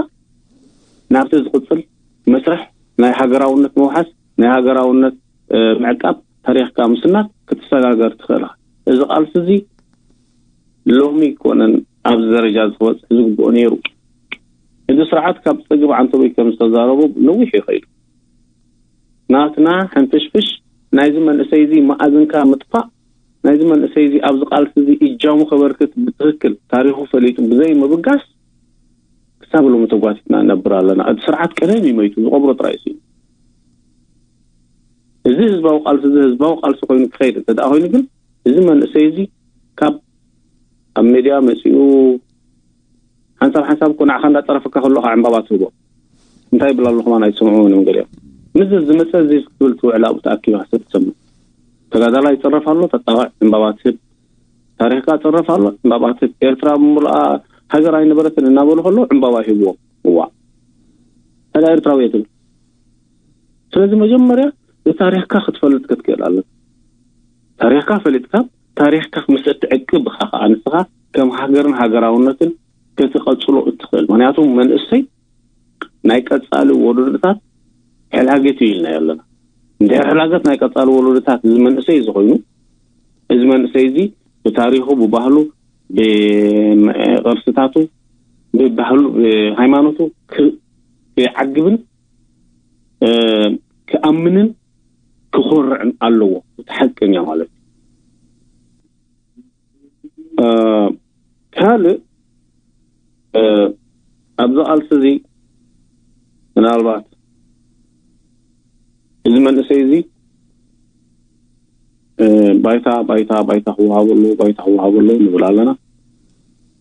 ናብቲ ዝቕጽል መስርሕ ናይ ሃገራውነት ምውሓስ፣ ናይ ሃገራውነት፣ እ፣ ምዕቃብ፣ ታሪኽካ ምስናድ ክትሰጋገር ትኽእል ኢኻ። እዚ ቃልሲ እዚ ሎሚ ኣይኮነን ኣብዚ ደረጃ እዚ ክበጽሕ ዝግብኦ ነይሩ። እዚ ስርዓት ካብ ጸግብ ዓንተቦይ ከም ዝተዛረቦ ነዊሕ እዩ ከይዱ። ናትና ሕንፍሽፍሽ ናይዚ መንእሰይ እዚ መኣዝንካ ምጥፋእ፣ ናይዚ መንእሰይ እዚ ኣብዚ ቃልሲ እዚ እጃሙ ከበርክት ብትኽክል ታሪኹ ፈሊጡ ብዘይ ምብጋስ ክሳብ ሎሚ ተጓቲትና ንነብር ኣለና። እቲ ስርዓት ቀደም እዩ መይቱ፣ ዝቐብሮ ጥራይ እዩ። እዚ ህዝባዊ ቃልሲ እዚ ህዝባዊ ቃልሲ ኮይኑ ክኸይድ እንተ ደኣ ኮይኑ ግን እዚ መንእሰይ እዚ ካብ ኣብ ሜድያ መጺኡ ሓንሳብ ሓንሳብ እኮ ንዓኻ እንዳጸረፈካ ከሎ ከዓ ዕምባባ ትህቦ። እንታይ ይብል ኣሎ ከማን ኣይትሰምዑን እዮም ገሊኦም። ምስዚ ዝመጸ እዚ ክትብል ትውዕል ኣብኡ ተኣኪብካ ሰብ ትሰምዕ። ተጋዳላይ ይጽረፍ ኣሎ፣ ተጣቕዕ ዕምባባ ትህብ። ታሪኽካ ይጽረፍ ኣሎ፣ ዕምባባ ትህብ። ኤርትራ ብምሉኣ ሃገር ኣይነበረትን እናበሉ ከለዉ ዕምባባ ይህብዎም። እዋእ። ታዲያ ኤርትራዊ እየ ትብል። ስለዚ መጀመርያ ንታሪኽካ ክትፈልጥ ክትክእል ኣለካ። ታሪኽካ ፈሊጥካ፣ ታሪኽካ ምስ እትዕቅብ ኢኻ ኸዓ ንስኻ ከም ሃገርን ሃገራውነትን ክትቐጽሎ እትኽእል። ምኽንያቱ መንእሰይ ናይ ቀጻሊ ወለዶታት ሕላገት እዩ ኢልናዮ ኣለና። እንድሕር ሕላገት ናይ ቀጻሊ ወለዶታት እዚ መንእሰይ እዚ ኮይኑ፣ እዚ መንእሰይ እዚ ብታሪኹ፣ ብባህሉ፣ ብቅርስታቱ፣ ብባህሉ፣ ብሃይማኖቱ ክ-፣ ክዓግብን፣ እ፣ ክኣምንን ክኾርዕን ኣለዎ። እቲ ሓቀኛ ማለት እዩ። እ፣ ካልእ፣ እ፣ ኣብዚ ቃልሲ እዚ ምናልባት እዚ መንእሰይ እዚ፣ እ፣ ባይታ፣ ባይታ፣ ባይታ ክወሃበሉ፣ ባይታ ክወሃበሉ ንብል ኣለና።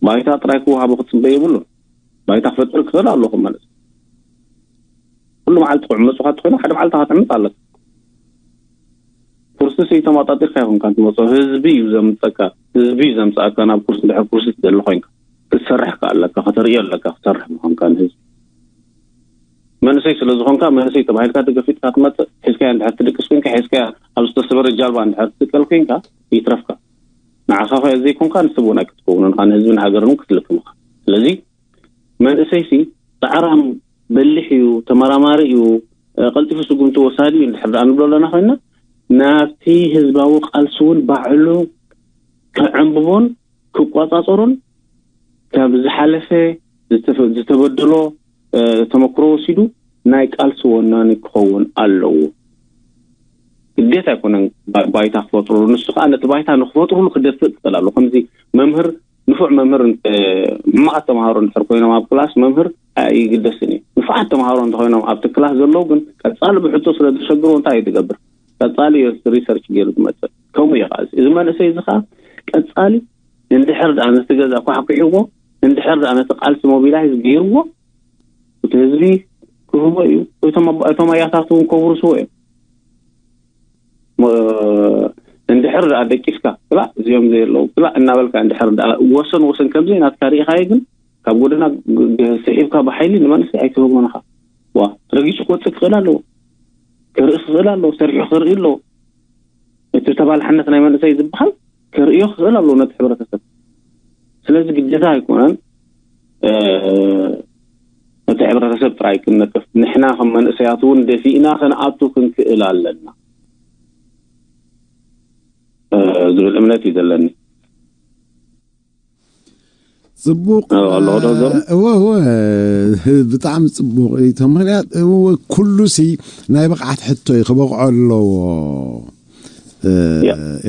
ባይታ ጥራይ ክወሃቦ ክጽበ የብሉን። ባይታ ክፈጥር ክኽእል ኣለኹ ማለት እዩ። ኩሉ መዓልቲ ጥዑም መፅኻ ተኾይኑ ሓደ መዓልቲ ክትዕምፅ ኣለካ። ኩርሲ ተማጣጢርካ ይኹንካ ትመፅኦ፣ ህዝቢ እዩ ዘምፀካ። ህዝቢ እዩ ዘምፀኣካ ናብ ኩርሲ። ድሕሪ ኩርሲ ትደሊ ኮይንካ ክትሰርሕ ከ ኣለካ፣ ከተርእዮ ኣለካ ክትሰርሕ ምዃንካ ንህዝቢ። መንእሰይ ስለ ዝኾንካ መንእሰይ ተባሂልካ ተገፊጥካ ትመፅእ። ሒዝካያ እንድሕር ትድቅስ ኮይንካ፣ ሒዝካያ ኣብ ዝተሰበረ ጃልባ እንድሕር ትጥቀል ኮይንካ ይትረፍካ። ንዓኻ ኸ ዘይኮንካ ንሰብ እውን ኣይክትከውንን ኢኻ፣ ንህዝብን ሃገርን እውን ክትልክም ኢኻ። ስለዚ መንእሰይሲ ጻዕራም፣ በሊሕ እዩ፣ ተመራማሪ እዩ፣ ቀልጢፉ ስጉምቲ ወሳዲ እዩ እንድሕር ደኣ ንብሎ ኣለና ኮይንና፣ ናብቲ ህዝባዊ ቃልሲ እውን ባዕሉ ክዕንብቦን ክቆጻጸሮን ካብ ዝሓለፈ ዝተፈ- ዝተበደሎ ተመክሮ ወሲዱ ናይ ቃልሲ ወናኒ ክኸውን ኣለዎ። ግዴታ ኣይኮነን ባይታ ክፈጥሩሉ፣ ንሱ ከዓ ነቲ ባይታ ንክፈጥሩሉ ክደፍእ ክኽእል ኣለዎ። ከምዚ መምህር ንፉዕ መምህር ሕማቓት ተምሃሮ እንድሕር ኮይኖም ኣብ ክላስ መምህር ኣይግደስን እዩ። ንፉዓት ተምሃሮ እንተኮይኖም ኣብቲ ክላስ ዘለዉ ግን ቀፃሊ ብሕቶ ስለ ዘሸግርዎ እንታይ እዩ ትገብር? ቀፃሊ እዩ ሪሰርች ገይሩ ዝመፅእ። ከምኡ እዩ ከዓ እዚ መንእሰይ እዚ ከዓ ቀፃሊ እንድሕር ደኣ ነቲ ገዛ ኳሕኩሕዎ፣ እንድሕር ደኣ ነቲ ቃልሲ ሞቢላይዝ ገይርዎ እቲ ህዝቢ ክህቦ እዩ። እቶም ኣያታት እውን ከውርስዎ እዮም። እንድሕር ደኣ ደቂስካ ብላዕ እዚኦም ዘየለዉ ብላዕ እናበልካ እንድሕር ደኣ ወሰን ወሰን ከምዚ ናትካ ርኢኻዮ ግን ካብ ጎደና ስሒብካ ብሓይሊ ንመንእሰይ ኣይትህቦን ኢኻ። ዋ ረጊጹ ክወፅእ ክኽእል ኣለዎ። ክርኢ ክኽእል ኣለዎ። ሰሪሑ ክርኢ ኣለዎ። እቲ ተባላሕነት ናይ መንእሰይ ዝበሃል ከርእዮ ክኽእል ኣለዎ ነቲ ሕብረተሰብ። ስለዚ ግዴታ ኣይኮነን ነቲ ሕብረተሰብ ጥራይ ክንነቅፍ፣ ንሕና ከም መንእሰያት እውን ደፊእና ክንኣቱ ክንክእል ኣለና ዝብል እምነት እዩ ዘለኒ። ፅቡቅ። እወ እወ፣ ብጣዕሚ ፅቡቅ እዩ። ምክንያት ኩሉ ሲ ናይ ብቕዓት ሕቶ እዩ፣ ክበቕዖ ኣለዎ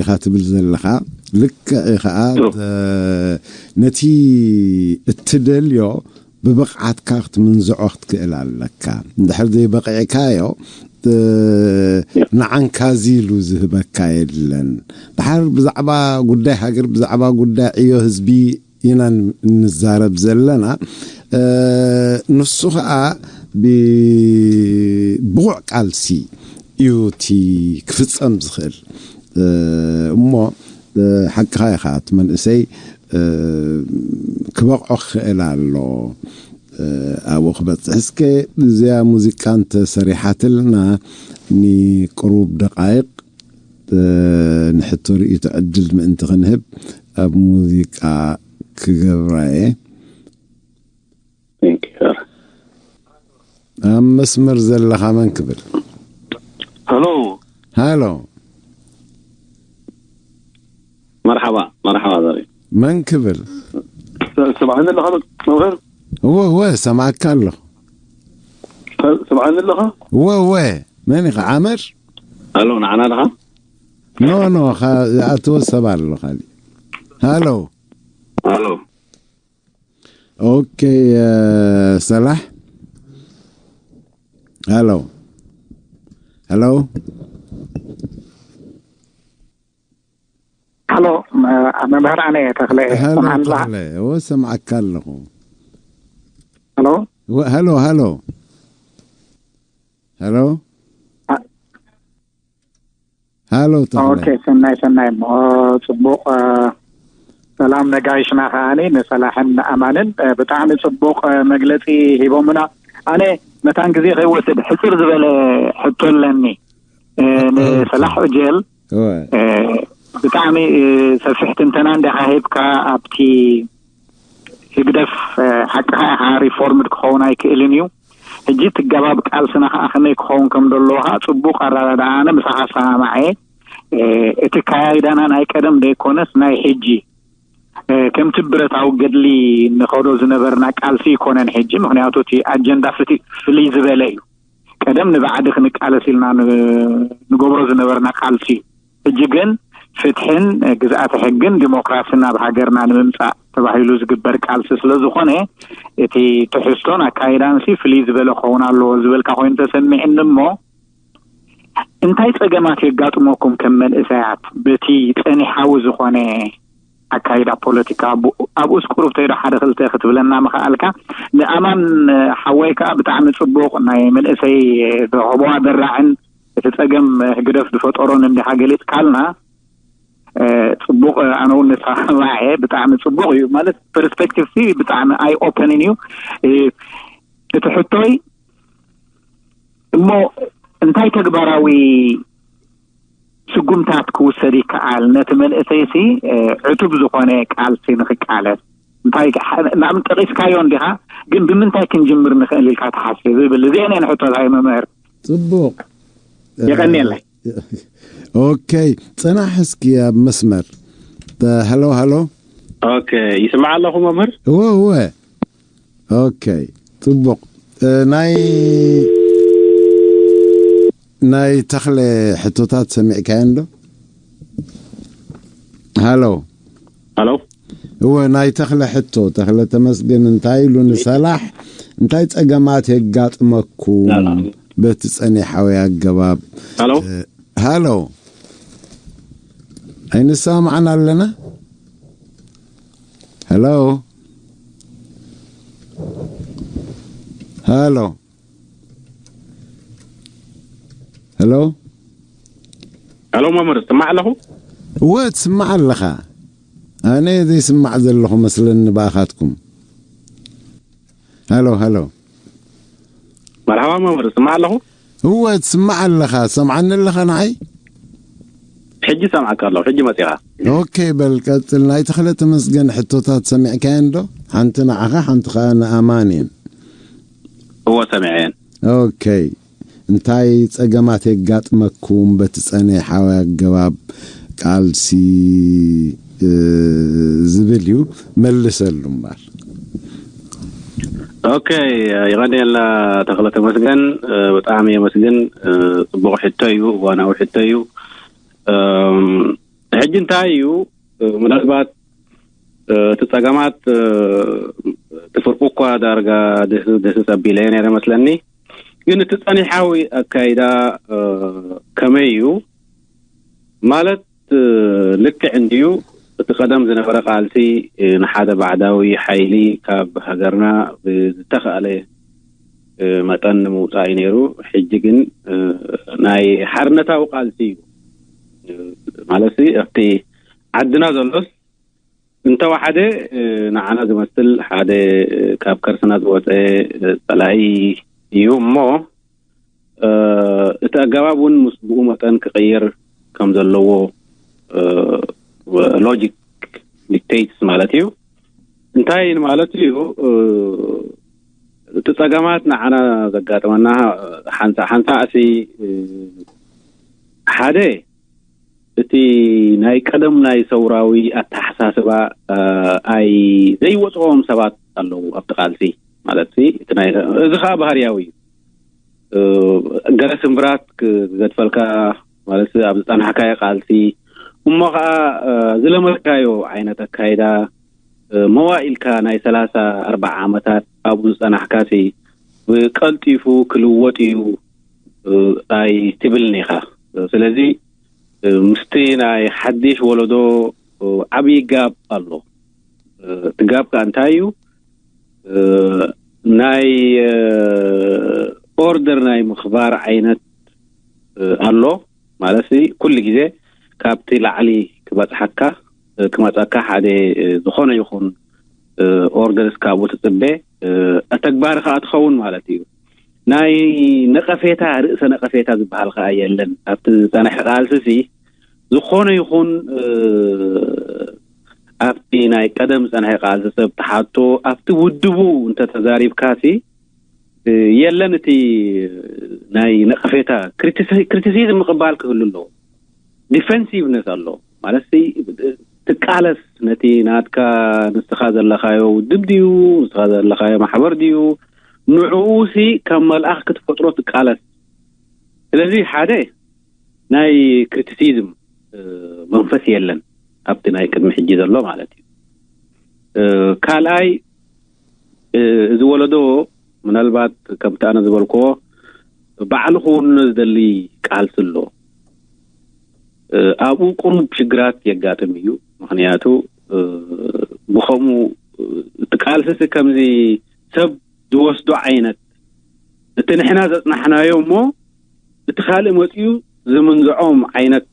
ኢኻ ትብል ዘለኻ። ልክዕ እዩ ከዓ። ነቲ እትደልዮ ብብቕዓትካ ክትምንዝዖ ክትክእል ኣለካ። እንድሕር ዘይበቂዕካዮ ንዓንካዚ ኢሉ ዝህበካ የለን። ድሓር ብዛዕባ ጉዳይ ሃገር፣ ብዛዕባ ጉዳይ ዕዮ ህዝቢ ኢና እንዛረብ ዘለና። ንሱ ከዓ ብቡቑዕ ቃልሲ እዩ እቲ ክፍፀም ዝኽእል። እሞ ሓቅኻ ኢኻ፣ እቲ መንእሰይ ክበቕዖ ክኽእል ኣሎ ኣብኡ ክበፅሕ። እስከ እዚኣ ሙዚቃ እንተሰሪሓትልና ንቅሩብ ደቃይቕ ንሕቶ ርእይቶ ዕድል ምእንቲ ክንህብ ኣብ ሙዚቃ ክገብራ እየ። ኣብ መስመር ዘለኻ መን ክብል? ሄሎ። ሃሎ። መርሓባ መርሓባ ዘሪ። መን ክብል? ሰማዕኒ ኣለኻ መምህር? እወ እወ ሰማዕካ ኣለኹ። ሰማዕኒ ኣለኻ? እወ እወ። መን ኢኻ ዓመር? ኣሎ ንዓና ኣለኻ? ኖ ኖ ዝኣተወ ሰብ ኣሎ ካሊእ። ሃሎ። ሃሎ። ኦኬ ሰላሕ። ሃሎ ሃሎ። ሃሎ መምህር ኣነ ተኽለ ሃሎ ሰምዓኒ ኣለኻ? ተኽለ እወ ሰምዓካ ኣለኹ። ሃሎ ወ- ሃሎ ሃሎ ሃሎ ሃሎ ተኽለ ኦኬ ሰናይ ሰናይ እሞ ፅቡቕ እ፣ ሰላም ነጋይሽና ከዓኒ ንሰላሕን ንኣማንን እ፣ ብጣዕሚ ፅቡቕ እ፣ መግለፂ ሂቦምና። ኣነ መታን ግዜ ከይወስድ ሕፅር ዝበለ ሕቶ ኣለኒ እ፣ ንሰላሕ ኡጀል እወ እ፣ ብጣዕሚ እ፣ ሰፊሕ ትንተና እንዲኻ ሂብካ ኣብቲ ህግደፍ እ፣ ሓቅኻ ኢኻ ሪፎርምድ ክኸውን ኣይክእልን እዩ። ሕጂ እቲ ገባብ ቃልስና ከዓ ከመይ ክኸውን ከም ዘለዎ ከዓ ፅቡቅ ኣረዳድኣ ኣነ ምሳኻ ሰማማዕ እየ። እ፣ እቲ ካያይዳና ናይ ቀደም ዘይኮነስ ናይ ሕጂ እ፣ ከምቲ ብረታዊ ገድሊ ንኸዶ ዝነበርና ቃልሲ ይኮነን ሕጂ ምክንያቱ እቲ ኣጀንዳ ፍቲ ፍልይ ዝበለ እዩ። ቀደም ንባዕዲ ክንቃለስ ኢልና ን- ንገብሮ ዝነበርና ቃልሲ እዩ። ሕጂ ግን ፍትሕን ግዝኣተ ሕግን ዲሞክራስን ኣብ ሃገርና ንምምፃእ ተባሂሉ ዝግበር ቃልሲ ስለ ዝኾነ እቲ ትሕዝቶን ኣካይዳንሲ ፍልይ ዝበለ ክኸውን ኣለዎ ዝበልካ ኮይኑ ተሰሚዕኒ እሞ እንታይ ፀገማት የጋጥመኩም ከም መንእሰያት በቲ ፀኒሓዊ ዝኾነ ኣካይዳ ፖለቲካ ኣብኡስ ቁሩብ ተይዶ ሓደ ክልተ ክትብለና ምኽኣልካ። ንኣማን ሓወይ ከዓ ብጣዕሚ ፅቡቕ ናይ መንእሰይ ዝረኸቦ ኣደራዕን እቲ ፀገም ህግደፍ ዝፈጠሮን እንዲኻ ገሊፅካልና። ጽቡቕ። ኣነ እውን ንስማማዕ እየ። ብጣዕሚ ጽቡቕ እዩ ማለት ፐርስፔክቲቭ ሲ ብጣዕሚ ኣይ ኦፐንን እዩ። እቲ ሕቶይ እሞ እንታይ ተግባራዊ ስጉምታት ክውሰድ ይከኣል ነቲ መንእሰይ ሲ ዕቱብ ዝኾነ ቃልሲ ንክቃለስ? እንታይ ንኣብን ጠቂስካዮ እንዲኻ፣ ግን ብምንታይ ክንጅምር ንኽእል ኢልካ ትሓስብ ዝብል እዚአን እየን ሕቶታይ መምህር። ጽቡቕ። የቐንየለይ። ኦኬ፣ ጽናሕ እስኪ ኣብ መስመር። ሃሎ ሃሎ። ኦኬ፣ ይስማዕ ኣለኹ መምህር? እወ እወ። ኦኬ፣ ጽቡቕ። ናይ ናይ ተኽለ ሕቶታት ሰሚዕካዮ እንዶ? ሃሎ። ሃሎ። እወ፣ ናይ ተኽለ ሕቶ፣ ተኽለ ተመስገን እንታይ ኢሉ ንሰላሕ እንታይ ጸገማት የጋጥመኩም በቲ ጸኒሓዊ ኣገባብ? ሃሎ። ሃሎ። ኣይንሰማማዕን ኣለና? ሃሎ። ሃሎ። ሃሎ። ሃሎ መምህር፣ ትስማዕ ኣለኹ? እወ፣ ትስማዕ ኣለኻ። ኣነ ዘይስማዕ ዘለኹ መስለኒ ብኣኻትኩም። ሃሎ ሃሎ። መርሓባ መምህር፣ ትስማዕ ኣለኹ? እወ፣ ትስማዕ ኣለኻ። ሰምዓኒ ኣለኻ ንዓይ? ሕጂ ሰምዓካ ኣለኹ። ሕጂ መጺኻ። ኦኬ፣ በል ቀጽል። ናይ ተኽለ ተመስገን ሕቶታት ሰሚዕካየን ዶ? ሓንቲ ንዓኻ፣ ሓንቲ ኸኣ ንኣማን እየን። እወ፣ ሰሚዐየን። ኦኬ። እንታይ ጸገማት የጋጥመኩም በቲ ጸኒሓዊ ኣገባብ ቃልሲ ዝብል እዩ። መልሰሉ እምበር። ኦኬ፣ ይቐንየልና ተኽለ ተመስገን። ብጣዕሚ የመስግን። ጽቡቕ ሕቶ እዩ፣ እዋናዊ ሕቶ እዩ። ሕጂ እንታይ እዩ ምናልባት እቲ ጸገማት እቲ ፍርቁ እኳ ዳርጋ ደስ ጸቢለ ነይረ መስለኒ። ግን እቲ ጸኒሓዊ ኣካይዳ ከመይ እዩ ማለት ልክዕ እንድዩ? እቲ ቀደም ዝነበረ ቃልሲ ንሓደ ባዕዳዊ ሓይሊ ካብ ሃገርና ብዝተኻእለ መጠን ንምውፃእ እዩ ነይሩ። ሕጂ ግን ናይ ሓርነታዊ ቃልሲ እዩ ማለት ኣብቲ ዓድና ዘሎስ እንተወሓደ ንዓና ዝመስል ሓደ ካብ ከርስና ዝወፀ ፀላኢ እዩ እሞ እቲ ኣገባብ እውን ምስ ብኡ መጠን ክቕይር ከም ዘለዎ ሎጂክ ዲክቴትስ ማለት እዩ። እንታይ ማለት እዩ? እቲ ፀገማት ንዓና ዘጋጥመና ሓንሳእ ሓንሳእ ሲ ሓደ እቲ ናይ ቀደም ናይ ሰውራዊ ኣተሓሳስባ ኣይ ዘይወፅኦም ሰባት ኣለዉ ኣብቲ ቃልሲ ማለት እቲ ናይ እዚ ከዓ ባህርያዊ እዩ። ገለ ስምብራት ክገድፈልካ ማለት ኣብ ዝፀናሕካዮ ቃልሲ እሞ ከዓ ዝለመድካዮ ዓይነት ኣካይዳ መዋኢልካ ናይ ሰላሳ ኣርባዓ ዓመታት ኣብኡ ዝፀናሕካ ሲ ብቀልጢፉ ክልወጥ እዩ ኣይ ትብልን ኢኻ። ስለዚ ምስቲ ናይ ሓድሽ ወለዶ ዓብዪ ጋብ ኣሎ። እቲ ጋብ ከዓ እንታይ እዩ? ናይ ኦርደር ናይ ምኽባር ዓይነት ኣሎ ማለት ኩሉ ግዜ ካብቲ ላዕሊ ክበፅሓካ ክመፀካ ሓደ ዝኾነ ይኹን ኦርደርስ ካብኡ ትፅበ ተግባሪ ከዓ ትኸውን ማለት እዩ። ናይ ነቐፌታ ርእሰ ነቐፌታ ዝበሃል ከዓ የለን ኣብቲ ዝፀንሐ ቃልሲ ሲ ዝኾነ ይኹን ኣብቲ ናይ ቀደም ዝፀንሐ ቃልሲ ሰብ ተሓቶ ኣብቲ ውድቡ እንተተዛሪብካሲ የለን እቲ ናይ ነቐፌታ ክሪቲሲዝም ምቕባል ክህሉ ኣለዎ። ዲፌንሲቭነስ ኣሎ ማለት ትቃለስ ነቲ ናትካ ንስኻ ዘለኻዮ ውድብ ድዩ ንስኻ ዘለኻዮ ማሕበር ድዩ ንዕኡ ሲ ከም መልኣኽ ክትፈጥሮ ትቃለስ። ስለዚ ሓደ ናይ ክሪቲሲዝም መንፈስ የለን ኣብቲ ናይ ቅድሚ ሕጂ ዘሎ ማለት እዩ። ካልኣይ እዚ ወለዶ ምናልባት ከምቲ ኣነ ዝበልክዎ ባዕሉ ክውንኖ ዝደሊ ቃልሲ ኣሎ። ኣብኡ ቁሩብ ሽግራት የጋጥም እዩ። ምክንያቱ ብኸምኡ እቲ ቃልሲ ከምዚ ሰብ ዝወስዶ ዓይነት፣ እቲ ንሕና ዘጽናሕናዮ እሞ እቲ ካልእ መጺኡ ዝምንዝዖም ዓይነት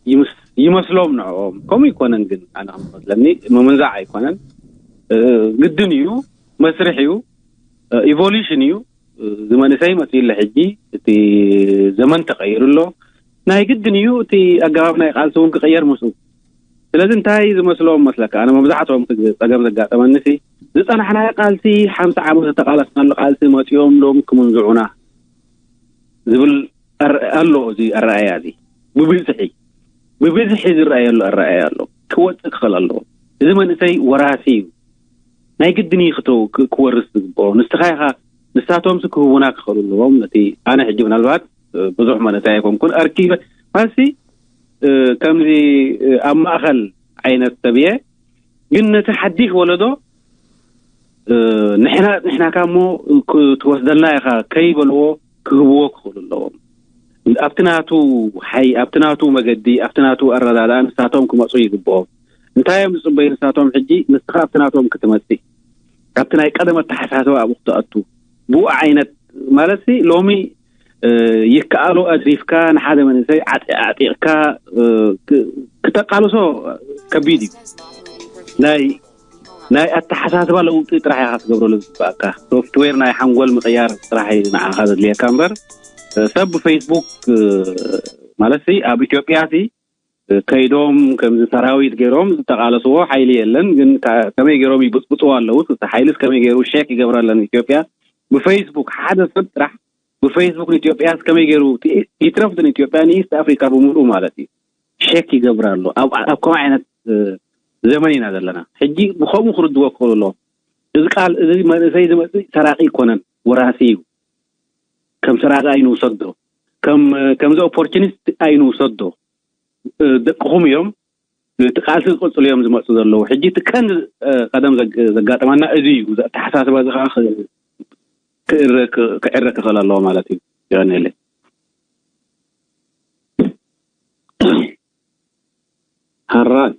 ይመስሎም ንዕኦም። ከምኡ ኣይኮነን ግን፣ ኣነ ከም ዝመስለኒ ምምንዛዕ ኣይኮነን። ግድን እዩ፣ መስርሕ እዩ፣ ኢቮሉሽን እዩ። እዚ መንእሰይ መጺኡ ኣሎ ሕጂ፣ እቲ ዘመን ተቐይሩ ኣሎ። ናይ ግድን እዩ እቲ ኣገባብ ናይ ቃልሲ እውን ክቕየር ምስኡ። ስለዚ እንታይ ዝመስሎም መስለካ? ኣነ መብዛሕትኦም እቲ ጸገም ዘጋጠመኒ ሲ ዝጸናሕናዮ ቃልሲ፣ ሓምሳ ዓመት ዝተቓለስናሉ ቃልሲ መጺኦም ሎም ክምንዝዑና ዝብል ኣሎ። እዚ ኣረኣያ እዚ ብብዝሒ ብብዝሒ ዝረኣየሉ ኣረኣያ ኣሎ። ክወጽእ ክኽእል ኣለዎ። እዚ መንእሰይ ወራሲ እዩ። ናይ ግድን እዩ ክተው- ክ- ክወርስ ዝግብኦ። ንስኻ ኢኻ፣ ንሳቶም ክህቡና ክኽእሉ ኣለዎም። ነቲ ኣነ ሕጂ ምናልባት ብዙሕ መንእሰይ ኣይኮንኩን ኣርኪበ ፋሲ ከምዚ ኣብ ማእኸል ዓይነት ሰብ እየ። ግን ነቲ ሓዲሽ ወለዶ ንሕና ንሕናካ እሞ ክትወስደልና ኢኻ ከይበልዎ ክህብዎ ክኽእሉ ኣለዎም። ኣብቲ ናቱ ሓይ ኣብቲ ናቱ መገዲ ኣብቲ ናቱ ኣረዳድኣ ንሳቶም ክመፁ ይግብኦም። እንታይ እዮም ዝፅበዩ ንሳቶም? ሕጂ ንስኻ ኣብቲ ናቶም ክትመፅእ ኣብቲ ናይ ቀደም ኣተሓሳስባ ኣብኡ ክትኣቱ ብኡ ዓይነት ማለት ሲ ሎሚ ይከኣሎ ኣድሪፍካ ንሓደ መንእሰይ ዓጢ- ዓጢቕካ ክተቃልሶ ከቢድ እዩ። ናይ ናይ ኣተሓሳስባ ለውጢ ጥራሕ ኢኻ ክትገብረሉ ዝግባእካ። ሶፍትዌር ናይ ሓንጎል ምቕያር ጥራሕ እዩ ንዓኻ ዘድልየካ እምበር ሰብ ብፌስቡክ ማለት ሲ ኣብ ኢትዮጵያ ሲ ከይዶም ከምዚ ሰራዊት ገይሮም ዝተቃለስዎ ሓይሊ የለን። ግን ከመይ ገይሮም ይብፅብፅዎ ኣለዉ? ሓይልስ ከመይ ገይሩ ሸክ ይገብረለን ኢትዮጵያ ብፌስቡክ ሓደ ሰብ ጥራሕ ብፌስቡክ ንኢትዮጵያ ከመይ ገይሩ ይትረፍ ንኢትዮጵያ ንኢስት ኣፍሪካ ብምሉኡ ማለት እዩ ሸክ ይገብር ኣሎ። ኣብ ከምኡ ዓይነት ዘመን ኢና ዘለና። ሕጂ ብከምኡ ክርድዎ ክኽእሉ ኣለዎም። እዚ ቃል እዚ መንእሰይ ዝመፅእ ሰራቂ ይኮነን፣ ወራሲ እዩ። ከም ሰራቂ ኣይንውሰዶ፣ ከምዚ ኦፖርቹኒስት ኣይንውሰዶ። ደቅኹም እዮም፣ እቲ ቃልሲ ዝቅፅሉ እዮም ዝመፁ ዘለዉ። ሕጂ እቲ ቀንዲ ቀደም ዘጋጠመና እዚ እዩ። እዚ ኣተሓሳስባ እዚ ከዓ ክዕረ ክኽእል ኣለዎ ማለት እዩ። ዮኔለ ሃራይ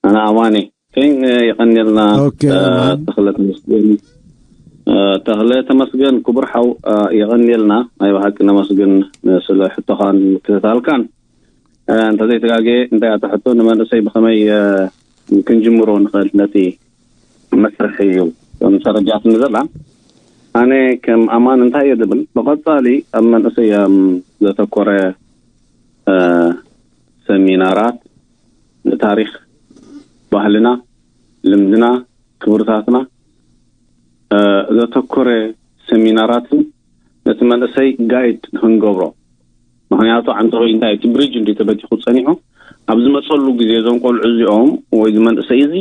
ኣነ ኣማኒ ን የቐንየልና። ተኽለ ተመስገን፣ ክቡር ሓው፣ የቐንየልና። ናይ ብሓቂ ነመስግን ስለ ሕቶኻን ምክትታልካን። እንተዘይተጋጌ እንታይ ኣቶ ሕቶ ንመንእሰይ ብኸመይ ክንጅምሮ ንኽእል ነቲ መስርሒ እዩ። ሰረጃትኒ ዘላ ኣነ ከም ኣማን እንታይ እየ ዝብል ብቐጻሊ ኣብ መንእሰይ ዘተኮረ ሰሚናራት ንታሪኽ ባህልና ልምድና ክብርታትና ዘተኮረ ሰሚናራትን ነቲ መንእሰይ ጋይድ ንክንገብሮ። ምክንያቱ ዓንተበይ እንታይ እቲ ብሪጅ እንዲ ተበቲኹ ፀኒሑ ኣብ ዝመፀሉ ግዜ እዞም ቆልዑ እዚኦም ወይ ዝመንእሰይ እዚ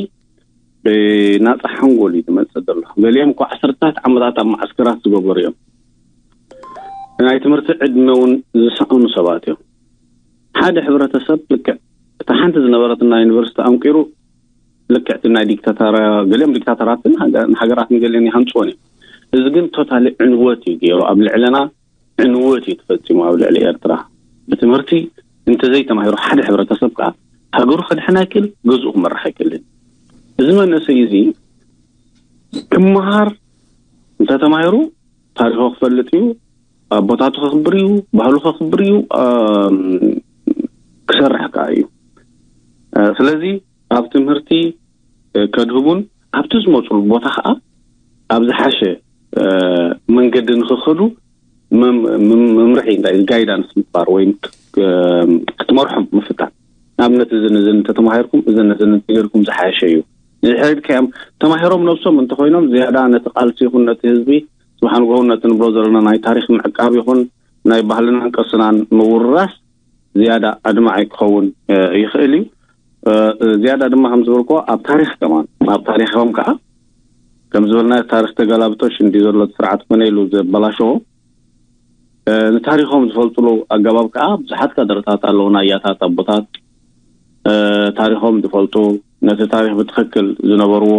ብናፃ ሓንጎል እዩ ዝመፅእ ዘሎ። ገሊኦም እኮ ዓሰርታት ዓመታት ኣብ ማዓስከራት ዝገበሩ እዮም። ናይ ትምህርቲ ዕድመ እውን ዝሰኣኑ ሰባት እዮም። ሓደ ሕብረተሰብ ልክዕ እታ ሓንቲ ዝነበረትና ዩኒቨርሲቲ ኣንቂሩ ልክዕቲ ናይ ዲክታተራ ገሊኦም ዲክታተራትን ንሃገራትን ገሊኦም ይሃንፅዎን እዮም። እዚ ግን ቶታሊ ዕንወት እዩ ገይሩ ኣብ ልዕለና ዕንወት እዩ ተፈፂሙ ኣብ ልዕሊ ኤርትራ። ብትምህርቲ እንተዘይተማሂሩ ሓደ ሕብረተሰብ ከዓ ሃገሩ ከድሕን ኣይክእል፣ ገዝኡ ክመራሕ ኣይክእልን። እዚ መንእሰይ እዚ ክመሃር እንተተማሂሩ ታሪኹ ክፈልጥ እዩ፣ ኣቦታቱ ከኽብር እዩ፣ ባህሉ ከኽብር እዩ፣ ክሰርሕ ከዓ እዩ። ስለዚ ኣብ ትምህርቲ ከድህቡን ኣብቲ ዝመፁሉ ቦታ ከዓ ኣብ ዝሓሸ መንገዲ ንክኸዱ መምርሒ እንታይ ጋይዳንስ ምግባር ወይ ክትመርሖም ምፍታን። ንኣብነት እዝን እዝን እንተተማሂርኩም እዝን እዝን እንተገርኩም ዝሓሸ እዩ። ንድሕሪት ከዮም ተማሂሮም ነብሶም እንተኮይኖም ዝያዳ ነቲ ቃልሲ ይኹን ነቲ ህዝቢ ስብሓን ጎውን ነቲ ንብሎ ዘለና ናይ ታሪክ ምዕቃብ ይኹን ናይ ባህልናን ቅርስናን ምውርራስ ዝያዳ ኣድማዒ ክኸውን ይኽእል እዩ። ዝያዳ ድማ ከም ዝበልኮ ኣብ ታሪክ ከማን ኣብ ታሪኮም ከዓ ከም ዝበልና ታሪክ ተገላብጦሽ እንዲ ዘሎ ስርዓት ኮነ ኢሉ ዘበላሸዎ ንታሪኮም ዝፈልጥሉ ኣገባብ ከዓ ብዙሓት ከደረታት ኣለዉ። ናያታት ኣቦታት ታሪኮም ዝፈልጡ ነቲ ታሪክ ብትክክል ዝነበርዎ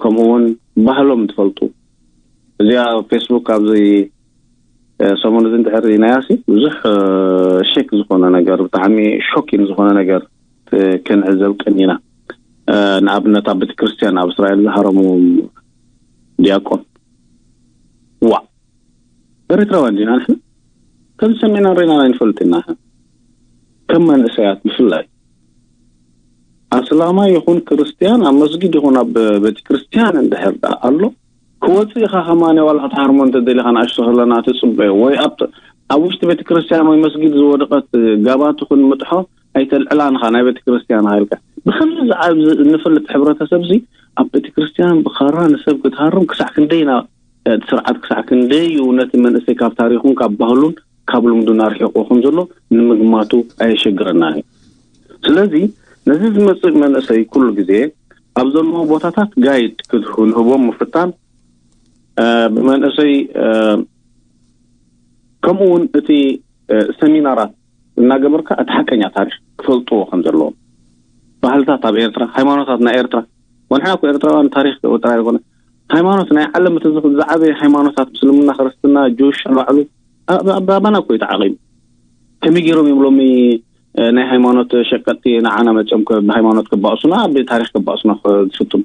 ከምኡ እውን ባህሎም ዝፈልጡ እዚኣ ፌስቡክ ኣብዚ ሰሙን እዚ እንድሕር ናያሲ ብዙሕ ሸክ ዝኾነ ነገር ብጣዕሚ ሾኪን ዝኾነ ነገር ክንዕዘብ ቀኒና። ንኣብነት ኣብ ቤተክርስትያን ኣብ እስራኤል ዝሃረሙ ዲያቆን፣ ዋ፣ ኤርትራውያን ዲና ንሕና? ከምዚ ሰሚዕና ሬና ኣይንፈልጥ ኢና። ከም መንእሰያት ብፍላይ ኣስላማይ ይኹን ክርስትያን ኣብ መስጊድ ይኹን ኣብ ቤተክርስትያን እንድሕር ደኣ ኣሎ፣ ክወፅእ ኢኻ ከማን ዋላ ክትሃርሞ እንተደሊኻ ንኣሽቱ ከለና ትፅበዮ ወይ ኣብ ኣብ ውሽጢ ቤተክርስትያን ወይ መስጊድ ዝወደቐት ጋባ ትኹን ምጥሖ ኣይተልዕላን ኢኻ ናይ ቤተክርስትያን ኢልካ ብኸምዚ ዝዓብ ንፈልጥ ሕብረተሰብ እዚ ኣብ ቤተክርስትያን ብኻራ ንሰብ ክትሃርም ክሳዕ ክንደይና እቲ ስርዓት ክሳዕ ክንደይ እዩ ነቲ መንእሰይ ካብ ታሪኹን ካብ ባህሉን ካብ ልምዱን ኣርሒቑ ከም ዘሎ ንምግማቱ ኣየሸግረናን እዩ። ስለዚ ነዚ ዝመፅእ መንእሰይ ኩሉ ግዜ ኣብ ዘለዎ ቦታታት ጋይድ ክንህቦም ምፍታን ብመንእሰይ ከምኡ እውን እቲ ሰሚናራት እናገበርካ እቲ ሓቀኛ ታሪክ ክፈልጥዎ ከም ዘለዎም ባህልታት ኣብ ኤርትራ ሃይማኖታት ናይ ኤርትራ ወንሕና እኮ ኤርትራውያን ታሪክ ጥራይ ኣይኮነ ሃይማኖት ናይ ዓለም እቲ ዝዓበየ ሃይማኖታት ምስልምና ክርስትና ጆሽ ባዕሉ ኣባና እኮ እዩ ተዓቂቡ ከመይ ገይሮም እዮም ሎሚ ናይ ሃይማኖት ሸቀጥቲ ንዓና መፅኦም ብሃይማኖት ክባእሱና ብታሪክ ክባእሱና ዝፍትኑ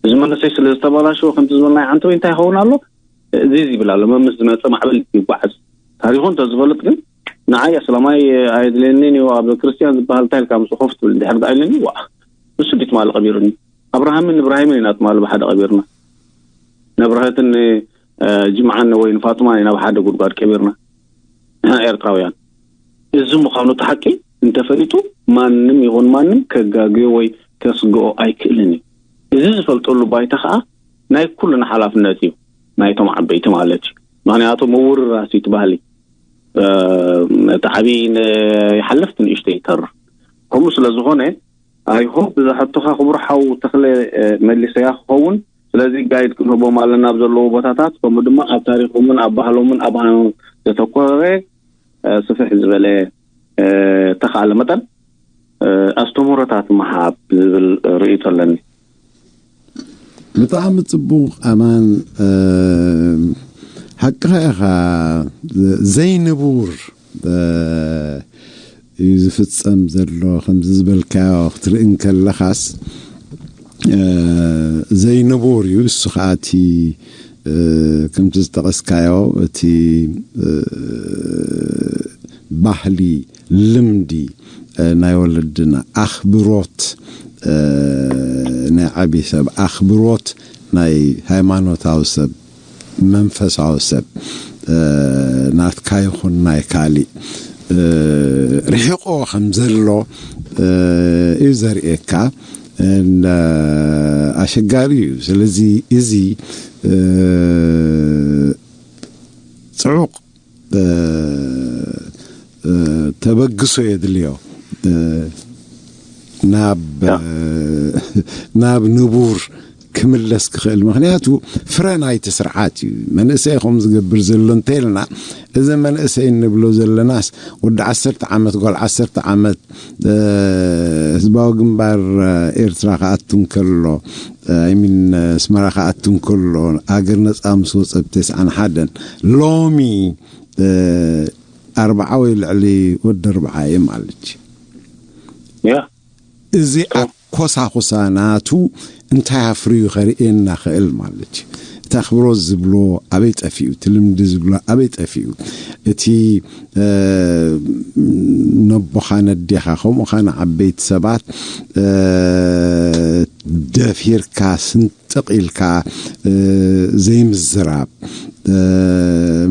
እዚ መንእሰይ ስለ ዝተባላሸወ ከምቲ ዝበልናዮ ዓንተወይ እንታይ ይኸውን ኣሎ እዚ እዚ ይብል ኣሎ መምስ ዝመፀ ማዕበል ይጓዓዝ ታሪኹ እንተዝፈልጥ ግን ንዓይ ኣስላማይ ኣየድልየንን እዩ ኣብ ክርስትያን ዝበሃል እንታይ ኢልካ ምስ ኮፍ ትብል ድሕር ዳኣ ኢለኒ ዋ ንሱ ድዩ ትማሊ ቀቢሩኒ ኣብርሃምን እብራሂምን ኢና ትማሊ ብሓደ ቀቢርና ነብርሀትን ጅምዓን ወይ ንፋጡማን ኢና ብሓደ ጉድጓድ ቀቢርና ንሕና ኤርትራውያን እዚ ምዃኑ እቲ ሓቂ እንተፈሊጡ ማንም ይኹን ማንም ከጋግዮ ወይ ከስግኦ ኣይክእልን እዩ። እዚ ዝፈልጠሉ ባይታ ከኣ ናይ ኩልና ሓላፍነት እዩ፣ ናይቶም ዓበይቲ ማለት እዩ። ምኽንያቱ ምውርራስ እዩ እቲ ባህሊ። እቲ ዓብዪ ይሓልፍ እቲ ንእሽተይ ይተርፍ። ከምኡ ስለ ዝኾነ I hope እዛ ሕቶኻ ክቡር ሓው ተኽለ መሊሰያ ክኸውን። ስለዚ ጋይድ ክንህቦም ኣለና ኣብ ዘለዉ ቦታታት ከምኡ ድማ ኣብ ታሪኾምን ኣብ ባህሎምን ኣብ ሃይማኖት ዘተኮረ ስፍሕ ዝበለ ተኻለ መጠን ኣስተምህሮታት ምሃብ ዝብል ርእይቶ ኣለኒ። ብጣዕሚ ጽቡቕ ኣማን ሓቅኻ ኢኻ ዘይንቡር እዩ ዝፍጸም ዘሎ ከምዚ ዝበልካዮ ክትርኢ እንከለኻስ ዘይንቡር እዩ እሱ ከዓ እቲ ከምቲ ዝጠቐስካዮ እቲ ባህሊ ልምዲ ናይ ወለድና ኣኽብሮት ናይ ዓብዪ ሰብ ኣኽብሮት ናይ ሃይማኖታዊ ሰብ መንፈሳዊ ሰብ ናትካ ይኹን ናይ ካሊእ ርሒቆ ከም ዘሎ እዩ ዘርእየካ ኣሸጋሪ እዩ ስለዚ እዚ ፅዑቕ ተበግሶ የድልዮ ናብ ናብ ንቡር ክምለስ ክኽእል ምክንያቱ ፍረ ናይቲ ስርዓት እዩ መንእሰይ ከም ዝገብር ዘሎ እንተልና እዚ መንእሰይ እንብሎ ዘለናስ ወዲ ዓሰርተ ዓመት ጓል ዓሰርተ ዓመት ህዝባዊ ግንባር ኤርትራ ክኣቱ እንከሎ ኣይሚን ኣስመራ ክኣቱ እንከሎ ኣገር ነፃ ምስ ወፀ ብተስዓን ሓደን ሎሚ ኣርብዓ ወይ ልዕሊ ወዲ ኣርብዓ እየ ማለት እዩ እዚ ኣኮሳኹሳ ናቱ እንታይ ኣፍርዩ ከርእየና ክእል ማለት እዩ እቲ ኣኽብሮት ዝብሎ ኣበይ ጠፊኡ እቲ ልምዲ ዝብሎ ኣበይ ጠፊኡ እቲ ነቦኻ ነዴኻ ከምኡ ኸዓ ንዓበይቲ ሰባት ደፊርካ ስንጥቕ ኢልካ ዘይምዝራብ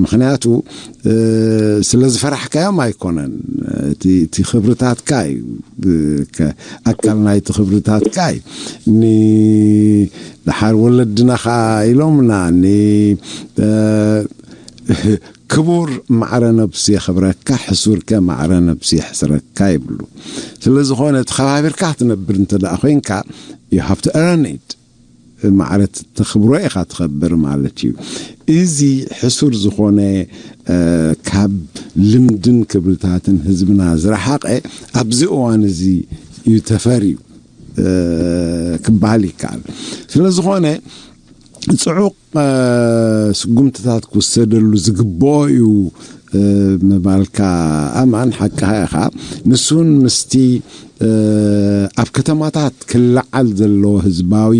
ምኽንያቱ ስለ ዝፈራሕካዮም ኣይኮነን እቲ ክብርታትካ እዩ ኣካል ናይቲ ክብርታትካ እዩ ንድሓር ወለድና ኸዓ ኢሎምና ክቡር ማዕረ ነብሲ የኽብረካ ሕሱርከ ማዕረ ነብሲ የሕስረካ ይብሉ ስለ ዝኾነ ተኸባቢርካ ክትነብር እንተ ደኣ ኮይንካ you have to earn it ማዕረ ተኽብሮ ኢኻ ትኸብር ማለት እዩ እዚ ሕሱር ዝኾነ ካብ ልምድን ክብርታትን ህዝብና ዝረሓቐ ኣብዚ እዋን እዚ እዩ ተፈርዩ ክበሃል ይከኣል ስለ ዝኾነ ፅዑቕ ስጉምትታት ክውሰደሉ ዝግብኦ እዩ ምባልካ ኣማን ሓቅኻ ኢኻ። ንሱን ምስቲ ኣብ ከተማታት ክለዓል ዘለዎ ህዝባዊ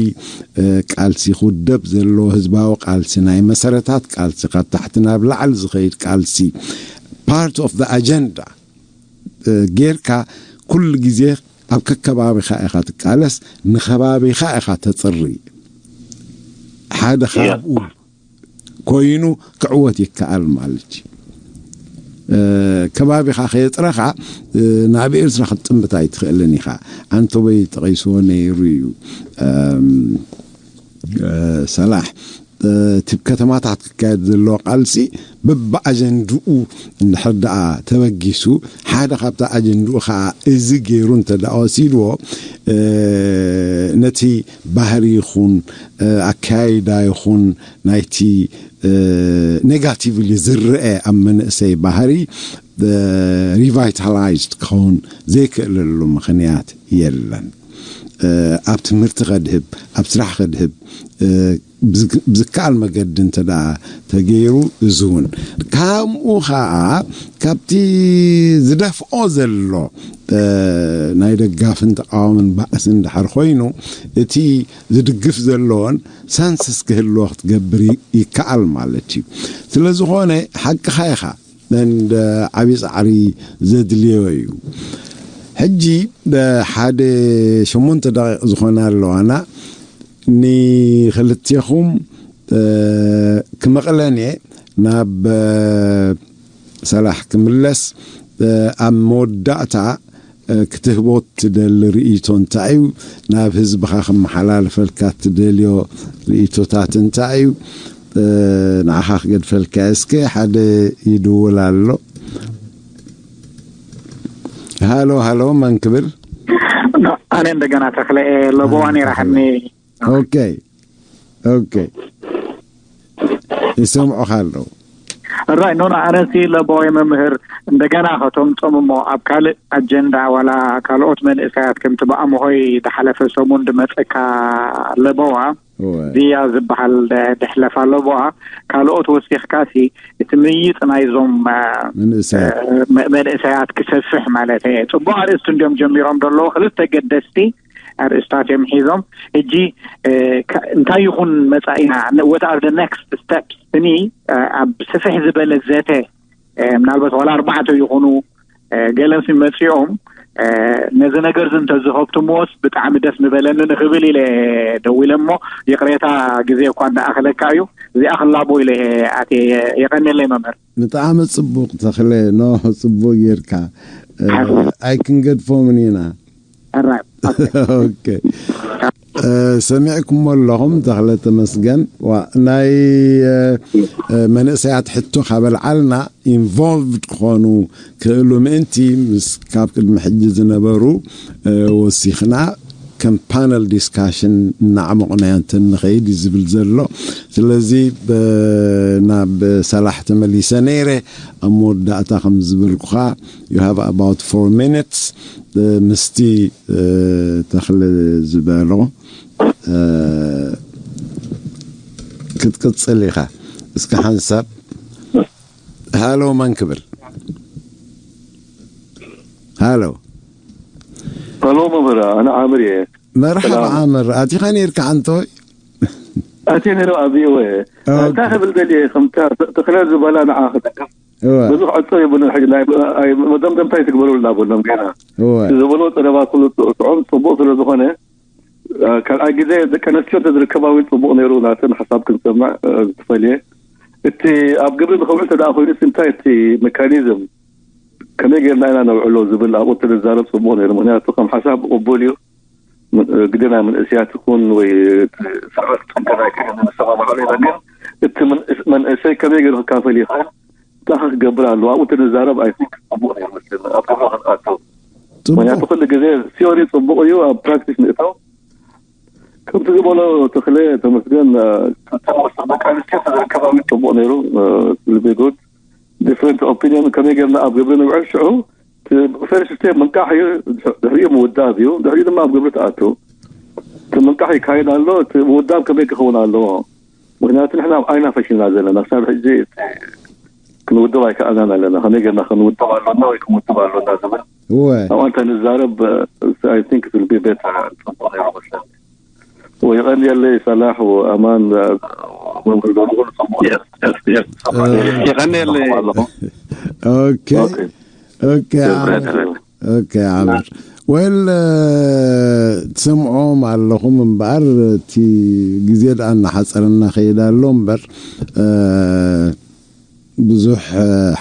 ቃልሲ፣ ክውደብ ዘለዎ ህዝባዊ ቃልሲ፣ ናይ መሰረታት ቃልሲ፣ ካብ ታሕቲ ናብ ላዕሊ ዝኸይድ ቃልሲ፣ part of the agenda ጌርካ ኩሉ ግዜ ኣብ ከከባቢኻ ኢኻ ትቃለስ፣ ንከባቢኻ ኢኻ ተፅሪ። ሓደ ካብኡ ኮይኑ ክዕወት ይከኣል ማለት እዩ። ከባቢኻ ከየፅረኻ ናብ ኤርትራ ክትጥምት ኣይትኽእልን ኢኻ። ኣንቶበይ ጠቒስዎ ነይሩ እዩ። ሰላሕ እቲ ከተማታት ክካየድ ዘለዎ ቃልሲ በብኣጀንድኡ እንድሕር ደኣ ተበጊሱ፣ ሓደ ካብቲ ኣጀንድኡ ከዓ እዚ ገይሩ እንተ ደኣ ወሲድዎ፣ ነቲ ባህሪ ይኹን ኣካያይዳ ይኹን ናይቲ ኔጋቲቭሊ ዝረአ ኣብ መንእሰይ ባህሪ ሪቫይታላይዝድ ክኸውን ዘይክእለሉ ምኽንያት የለን። ኣብ ትምህርቲ ከድህብ፣ ኣብ ስራሕ ከድህብ፣ ብዝከኣል መገዲ እንተ ደኣ ተገይሩ፣ እዚ እውን ከምኡ ኸዓ ካብቲ ዝደፍኦ ዘሎ ናይ ደጋፍን ተቃዋምን ባእሲ እንድሕር ኮይኑ፣ እቲ ዝድግፍ ዘለዎን ሰንስስ ክህልዎ ክትገብር ይከኣል ማለት እዩ። ስለ ዝኾነ ሓቅኻ ኢኻ። እንደ ዓብዪ ፃዕሪ ዘድልዮ እዩ። ሕጂ ሓደ ሸሞንተ ደቂቕ ዝኾና ኣለዋና። ንክልቴኹም ክመቕለን እየ ናብ ሰላሕ ክምለስ። ኣብ መወዳእታ ክትህቦ ትደሊ ርእይቶ እንታይ እዩ? ናብ ህዝብኻ ክመሓላልፈልካ ትደልዮ ርእይቶታት እንታይ እዩ? ንዓኻ ክገድፈልካ እስከ ሓደ ይድውል ኣሎ። ሃሎ ሃሎ፣ መን ክብል? ኣነ እንደገና ተኽለ ለቦዋ ነይራ። ሕኒ ኦኬ ኦኬ፣ ይሰምዑኻ ኣለዉ። ራይ ኖና፣ ኣነሲ ለቦዋ መምህር እንደገና ከተምጾም እሞ ኣብ ካልእ ኣጀንዳ ዋላ ካልኦት መንእሰያት ከምቲ ብኣምሆይ ዝሓለፈ ሰሙን ድመጸካ ለቦዋ ዝያ ዝበሃል ድሕለፍ ኣለቦዋ ካልኦት ወሲኽካሲ እቲ ምይጥ ናይዞም መንእሰያት ክሰፍሕ ማለት እየ። ጽቡቅ ኣርእስቲ እንዲዮም ጀሚሮም ዘለዉ፣ ክልተ ገደስቲ ኣርእስታት እዮም ሒዞም። እጂ እንታይ ይኹን መጻኢና፣ what are the next steps? እኒ ኣብ ስፍሕ ዝበለ ዘተ ምናልባት ዋላ ኣርባዕተ ይኹኑ ገለሲ መጺኦም ነዚ ነገር እዚ እንተዝኸብትምዎስ ብጣዕሚ ደስ ምበለኒ ንክብል ኢለ ደዊለ እሞ፣ ይቕሬታ ግዜ እኳ እንዳኣኸለካ እዩ። እዚኣ ክላቦ ኢለ ኣትየ። የቐንየለይ መምህር። ብጣዕሚ ጽቡቕ ተኽለ፣ ኖ ጽቡቕ ጌርካ። ኣይክንገድፎምን ኢና። ኦኬ፣ ሰሚዕኩሞ ኣለኹም። ተኽለ ተመስገን፣ ዋ ናይ መንእሰያት ሕቶ ካበልዓልና ኢንቮልቭድ ክኾኑ ክእሉ ምእንቲ ምስ ካብ ቅድሚ ሕጂ ዝነበሩ ወሲኽና ከም ፓነል ዲስካሽን እናዕመቑናዮ እንተንኸይድ እዩ ዝብል ዘሎ። ስለዚ ናብ ሰላሕ ተመሊሰ ነይረ። ኣብ መወዳእታ ከም ዝበልኩኻ you have about four minutes ምስቲ ተኽለ ዝበሎ ክትቅጽል ኢኻ። እስከ ሓንሳብ ሃሎ መን ክብል? ሃሎ ሃሎ መምህር፣ ኣነ ዓምር እየ። መርሓባ ዓምር፣ ኣቲኻ ነይርካ ዓንቶይ? ኣትየ ነይረ ኣብ ቪኦኤ። እንታይ ክብል ደልየ፣ ከምታ ተኽለ ዝበላ ንዓ ክጠቅም ብዙሕ ዕፅር የብሉን። ሕጂ ናይ መደምደምታ ይትግበሩልና በሎም ገና ዝበሎ ፀለባ ኩሉ ጥዑም ፅቡቅ ስለ ዝኾነ ካልኣይ ግዜ ደቂ ኣንስትዮ እንተዝርከባ እውን ፅቡቅ ነይሩ። ናተን ሓሳብ ክንሰምዕ ዝትፈልየ እቲ ኣብ ግብሪ ንኸውዕል እንተ ደኣ ኮይኑ እንታይ እቲ ሜካኒዝም ከመይ ጌርና ኢና ነውዕሎ ዝብል ኣብኡ እንተንዛረብ ፅቡቅ ነይሩ። ምክንያቱ ከም ሓሳብ ቅቡል እዩ። ግደ ናይ መንእስያት ይኹን ወይ ስርዓት ፅገና ይከ ንሰማማዕሉ ኢና። ግን እቲ መንእሰይ ከመይ ገይሩ ክካፈል ይኽእል? እንታይ ክገብር ኣለዎ? ኣብኡ እንተንዛረብ ኣይ ቲንክ ፅቡቅ ነይሩ መስለኒ። ኣብ ግብሪ ክንኣቱ ምክንያቱ ኩሉ ግዜ ቲዮሪ ፅቡቅ እዩ፣ ኣብ ፕራክቲስ ንእተው። ከምቲ ዝበሎ ተኽለ ተመስገን ክልተ መወሰኽ ደቂ ኣንስትዮ ተዘርከባዊ ፅቡቅ ነይሩ። ልቢ ጉድ ዲፍረንት ኦፒኒየን ከመይ ገርና ኣብ ግብሪ ንውዕል ሽዑ ፈርስት ስቴፕ ምንቃሕ እዩ። ድሕሪኡ ምውዳብ እዩ። ድሕሪኡ ድማ ኣብ ግብሪ ትኣቱ። እቲ ምንቃሕ ይካየድ ኣሎ። እቲ ምውዳብ ከመይ ክኸውን ኣለዎ? ምክንያቱ ንሕና ኣብ ዓይና ፈሽልና ዘለና ክሳብ ሕጂ ክንውድብ ኣይከኣልናን ኣለና። ከመይ ጌርና ክንውድብ ኣሎና ወይ ክንውድብ ኣሎና ዝብል እወ ኣብኣ እንተ ንዛረብ፣ I think it will be better፣ ጽቡቕ ነይሩ መስለኒ። ወይቐንየለይ ሰላሕ ወኣማን፣ መምህር ዘርኡ ጽቡቕ ነይሩ። የቐንየለይ። ኣለኹ። ኦኬ ኦኬ። ኦኬ ዓምር ኦኬ ዓምር ወል ትሰምዖም ኣለኹም እምበኣር እቲ ግዜ ደኣ እናሓፀረና ከይድ ኣሎ እምበር ብዙሕ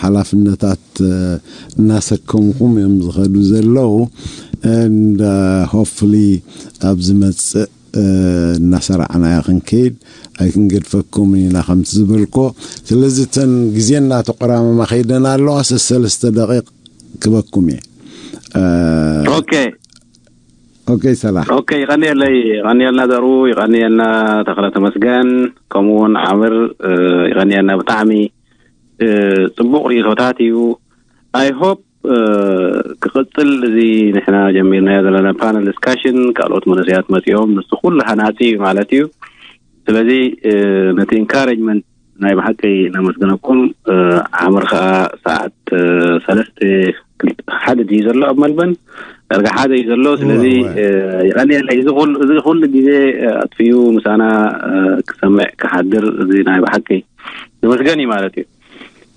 ሓላፍነታት እናሰከምኹም እዮም ዝኸዱ ዘለዉ and hopefully ኣብ ዝመፅእ እናሰራዕናዮ ክንከይድ ኣይክንገድፈኩም ኢና ከምቲ ዝበልኮ ስለዚ እተን ግዜ እናተቆራመማ ከይደን ኣለዋ ሰሰለስተ ደቂቅ ክበኩም እየ ኦኬ ኦኬ ሰላሕ ኦኬ ይቐንየለይ። ይቐንየልና ዘሩ፣ ይቐንየልና ተኽለ ተመስገን፣ ከምኡ እውን ዓምር። ይቐንየልና ብጣዕሚ ጽቡቕ ርእቶታት እዩ። I hope ክቕጽል እዚ ንሕና ጀሚርናዮ ዘለና ፓነል ዲስካሽን ካልኦት መንእሰያት መጺኦም ምስ ኩሉ ሃናጺ እዩ ማለት እዩ። ስለዚ ነቲ ኢንካረጅመንት ናይ ብሓቂ ነመስግነኩም። ዓምር ከዓ ሰዓት ሰለስተ ሓደ ድዩ ዘሎ ኣብ መልበን ዳርጋ ሓደ እዩ ዘሎ። ስለዚ ይቐንየለይ እዚ ኩሉ ግዜ ኣጥፍኡ ምሳና ክሰምዕ ክሓድር እዚ ናይ ብሓቂ ንመስገን እዩ ማለት እዩ።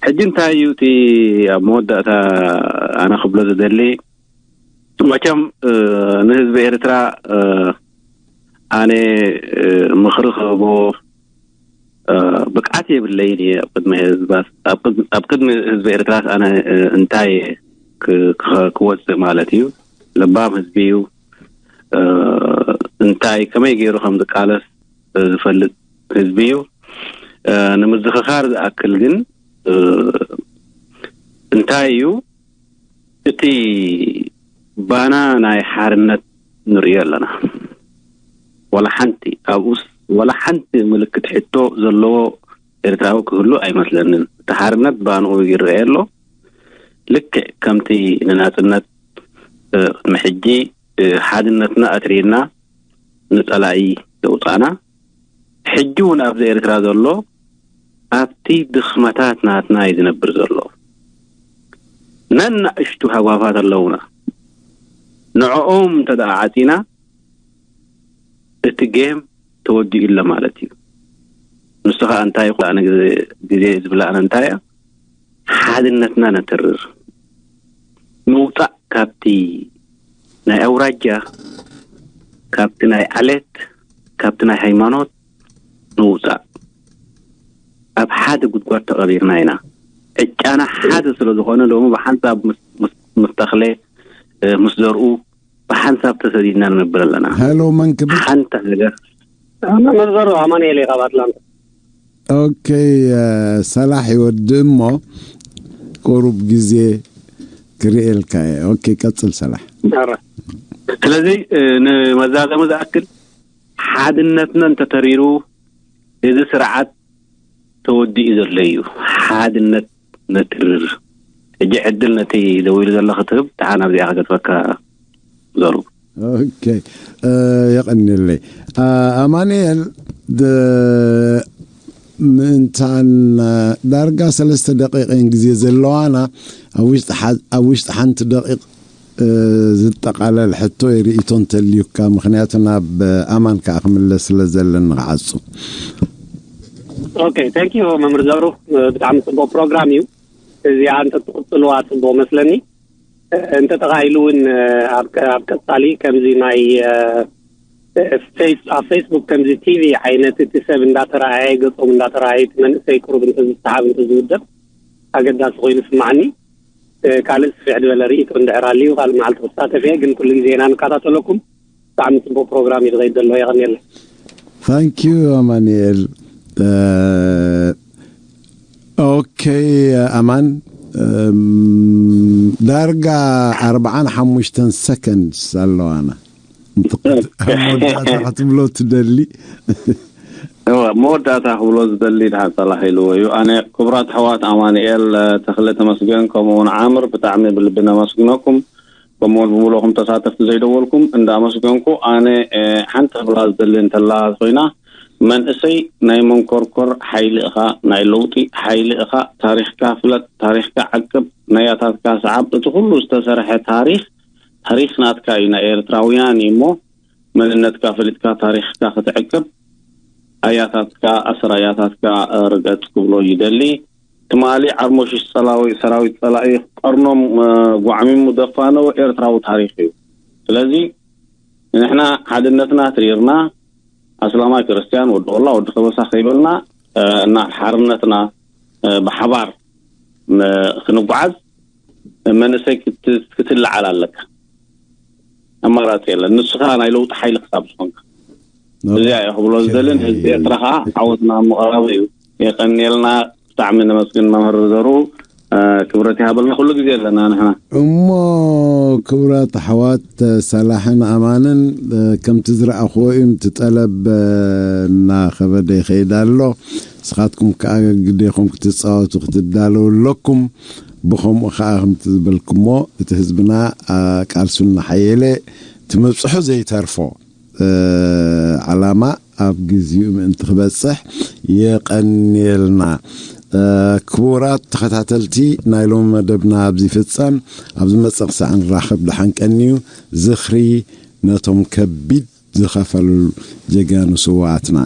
ሕጂ እንታይ እዩ እቲ ኣብ መወዳእታ ኣነ ክብሎ ዝደሊ መቸም ንህዝቢ ኤርትራ ኣነ ምኽሪ ክህቦ ብቅዓት የብለይን እየ ኣብ ቅድሚ ህዝቢ ኤርትራስ ኣነ እንታይ ክወፅእ ማለት እዩ። ለባም ህዝቢ እዩ። እንታይ ከመይ ገይሩ ከም ዝቃለስ ዝፈልጥ ህዝቢ እዩ። ንምዝኽኻር ዝኣክል ግን እንታይ እዩ እቲ ባና ናይ ሓርነት ንርእዮ ኣለና። ዋላ ሓንቲ ኣብኡስ ዋላ ሓንቲ ምልክት ሕቶ ዘለዎ ኤርትራዊ ክህሉ ኣይመስለንን። እቲ ሓርነት ባንኡ ይረአ ኣሎ። ልክዕ ከምቲ ንናጽነት ቅድሚ ሕጂ ሓድነትና ኣትሪና ንጸላኢ ዘውጻና ሕጂ እውን ኣብዚ ኤርትራ ዘሎ ኣብቲ ድኽመታት ናትና እዩ ዝነብር ዘሎ። ነናእሽቱ ሃጓፋት ኣለውና። ንዕኦም እንተ ደኣ ዓጺና እቲ ጌም ተወዲኡ ኣሎ ማለት እዩ። ንሱ ከዓ እንታይ ይኹን ግዜ ዝብላዕና እንታይ እያ ሓድነትና ነትርር ምውፃእ ካብቲ ናይ ኣውራጃ ካብቲ ናይ ዓሌት ካብቲ ናይ ሃይማኖት ምውፃእ ኣብ ሓደ ጉድጓድ ተቐቢርና ኢና። ዕጫና ሓደ ስለ ዝኾነ ሎሚ ብሓንሳብ ምስ ተኽለ ምስ ዘርኡ ብሓንሳብ ተሰዲድና ንነብር ኣለና። ሄሎ መን ክብል? ሓንቲ ሃገር መምህር ዘሩ ኣማኑኤል እየ ካብ ኣትላንታ። ኦኬ ሰላሕ ይወድእ እሞ ቁሩብ ግዜ ክርእየልካ እየ። ኦኬ ቀጽል ሰላሕ። ስለዚ ንመዛዘሚ ዝኣክል ሓድነትና እንተተሪሩ እዚ ስርዓት ተወዲኡ ዘሎ እዩ። ሓድነት ነትርር። ሕጂ ዕድል ነቲ ደዊሉ ዘሎ ክትህብ ደሓን ኣብዚኣ ከገድፈካ ዘሩ። ኦኬ የቐንየለይ ኣማንኤል። ምእንታን ዳርጋ ሰለስተ ደቂቕ እየን ግዜ ዘለዋና። ኣብ ውሽጢ ሓንቲ ደቂቕ ዝጠቓለል ሕቶ ወይ ርእይቶ እንተልዩካ፣ ምኽንያቱ ናብ ኣማን ከዓ ክምለስ ስለ ዘለኒ ክዓጹ። ኦኬ፣ thank you መምህር ዘሩ፣ ብጣዕሚ ጽቡቕ ፕሮግራም እዩ። እዚኣ እንተትቕጽልዋ ጽቡቕ መስለኒ። እንተተኻኢሉ እውን ኣብ ቀጻሊ ከምዚ ናይ ኣብ ፌስቡክ ከምዚ ቲቪ ዓይነት እቲ ሰብ እንዳተረኣየ ገጾም እንዳተረኣየ እቲ መንእሰይ ቁሩብ እንተዝሰሓብ እንተዝውደብ ኣገዳሲ ኮይኑ ስማዓኒ። ካልእ ስፍሕ ዝበለ ርእይቶ እንድሕር ኣልዩ ካልእ መዓልቲ ክሳተፍ እየ፣ ግን ኩሉ ግዜ ኢና ንከታተለኩም። ብጣዕሚ ጽቡቅ ፕሮግራም እዩ ዝኸይድ ዘሎ። የቐንየለይ። Thank you ኣማኑኤል። ኦኬ ኣማን፣ ዳርጋ ኣርብዓን ሓሙሽተን ሰከንድስ ኣለዋና። መወዳእታ ክትብሎ ትደሊ? እወ፣ መወዳእታ ክብሎ ዝደሊ ድሓን ሰላሕ ኢልዎ እዩ። ኣነ ክቡራት ኣሕዋት ኣማኑኤል፣ ተኽለ ተመስገን፣ ከምኡ እውን ዓምር ብጣዕሚ ብልቢ ነመስግነኩም። ከምኡ እውን ብምሉእኹም ተሳተፍቲ ዘይደወልኩም እንዳመስገንኩ፣ ኣነ ሓንቲ ክብላ ዝደሊ እንተላ ኮይና፣ መንእሰይ ናይ መንኮርኮር ሓይሊ እኻ፣ ናይ ለውጢ ሓይሊ እኻ። ታሪኽካ ፍለጥ፣ ታሪኽካ ዓቅብ፣ ናያታትካ ሰዓብ። እቲ ኩሉ ዝተሰርሐ ታሪኽ፣ ታሪኽ ናትካ እዩ፣ ናይ ኤርትራውያን እዩ። እሞ መንነትካ ፈሊጥካ ታሪኽካ ክትዕቅብ፣ ኣያታትካ ኣሰር ኣያታትካ ርገጽ ክብሎ ይደሊ። ትማሊ ዓርሞሽሽ ጸላዊ ሰራዊት ጸላኢ ቀርኖም ጓዕሚሙ ደፋነው ኤርትራዊ ታሪኽ እዩ። ስለዚ ንሕና ሓድነትና ትሪርና፣ ኣስላማይ ክርስትያን፣ ወዲ ቆላ ወዲ ከበሳ ከይበልና፣ እና ሓርነትና ብሓባር ክንጓዓዝ፣ መንእሰይ ክትልዓል ኣለካ። ኣማራፂ የለን፣ ንስኻ ናይ ለውጢ ሓይሊ ክሳብ ዝኾንካ። እዚኣ እየ ክብሎ ዝደልን። ህዝቢ ኤርትራ ከዓ ዓወትና ምቕራቡ እዩ። የቀንየልና። ብጣዕሚ ነመስግን መምህር ዘሩ። ክብረት ይሃበልና። ኩሉ ግዜ ኣለና ንሕና። እሞ ክቡራት ኣሕዋት፣ ሳላሕን ኣማንን ከምቲ ዝረኣኽዎ እዩ። እቲ ጠለብ እናኸበደ ይኸይድ ኣሎ። ንስኻትኩም ከዓ ግዴኹም ክትፃወቱ ክትዳለዉ ኣለኩም። ብኸምኡ ከዓ ከምቲ ዝበልኩሞ እቲ ህዝብና ቃልሱ እናሓየለ እቲ ምብፅሑ ዘይተርፎ ዓላማ ኣብ ግዜኡ ምእንቲ ክበፅሕ የቐንየልና። ክቡራት ተኸታተልቲ፣ ናይ ሎሚ መደብና ኣብዚ ይፍጸም። ኣብ ዝመጽእ ክሳዕ ንራኸብ ደሓን ቀንዩ። ዝኽሪ ነቶም ከቢድ ዝኸፈሉ ጀጋኑ ስውኣትና።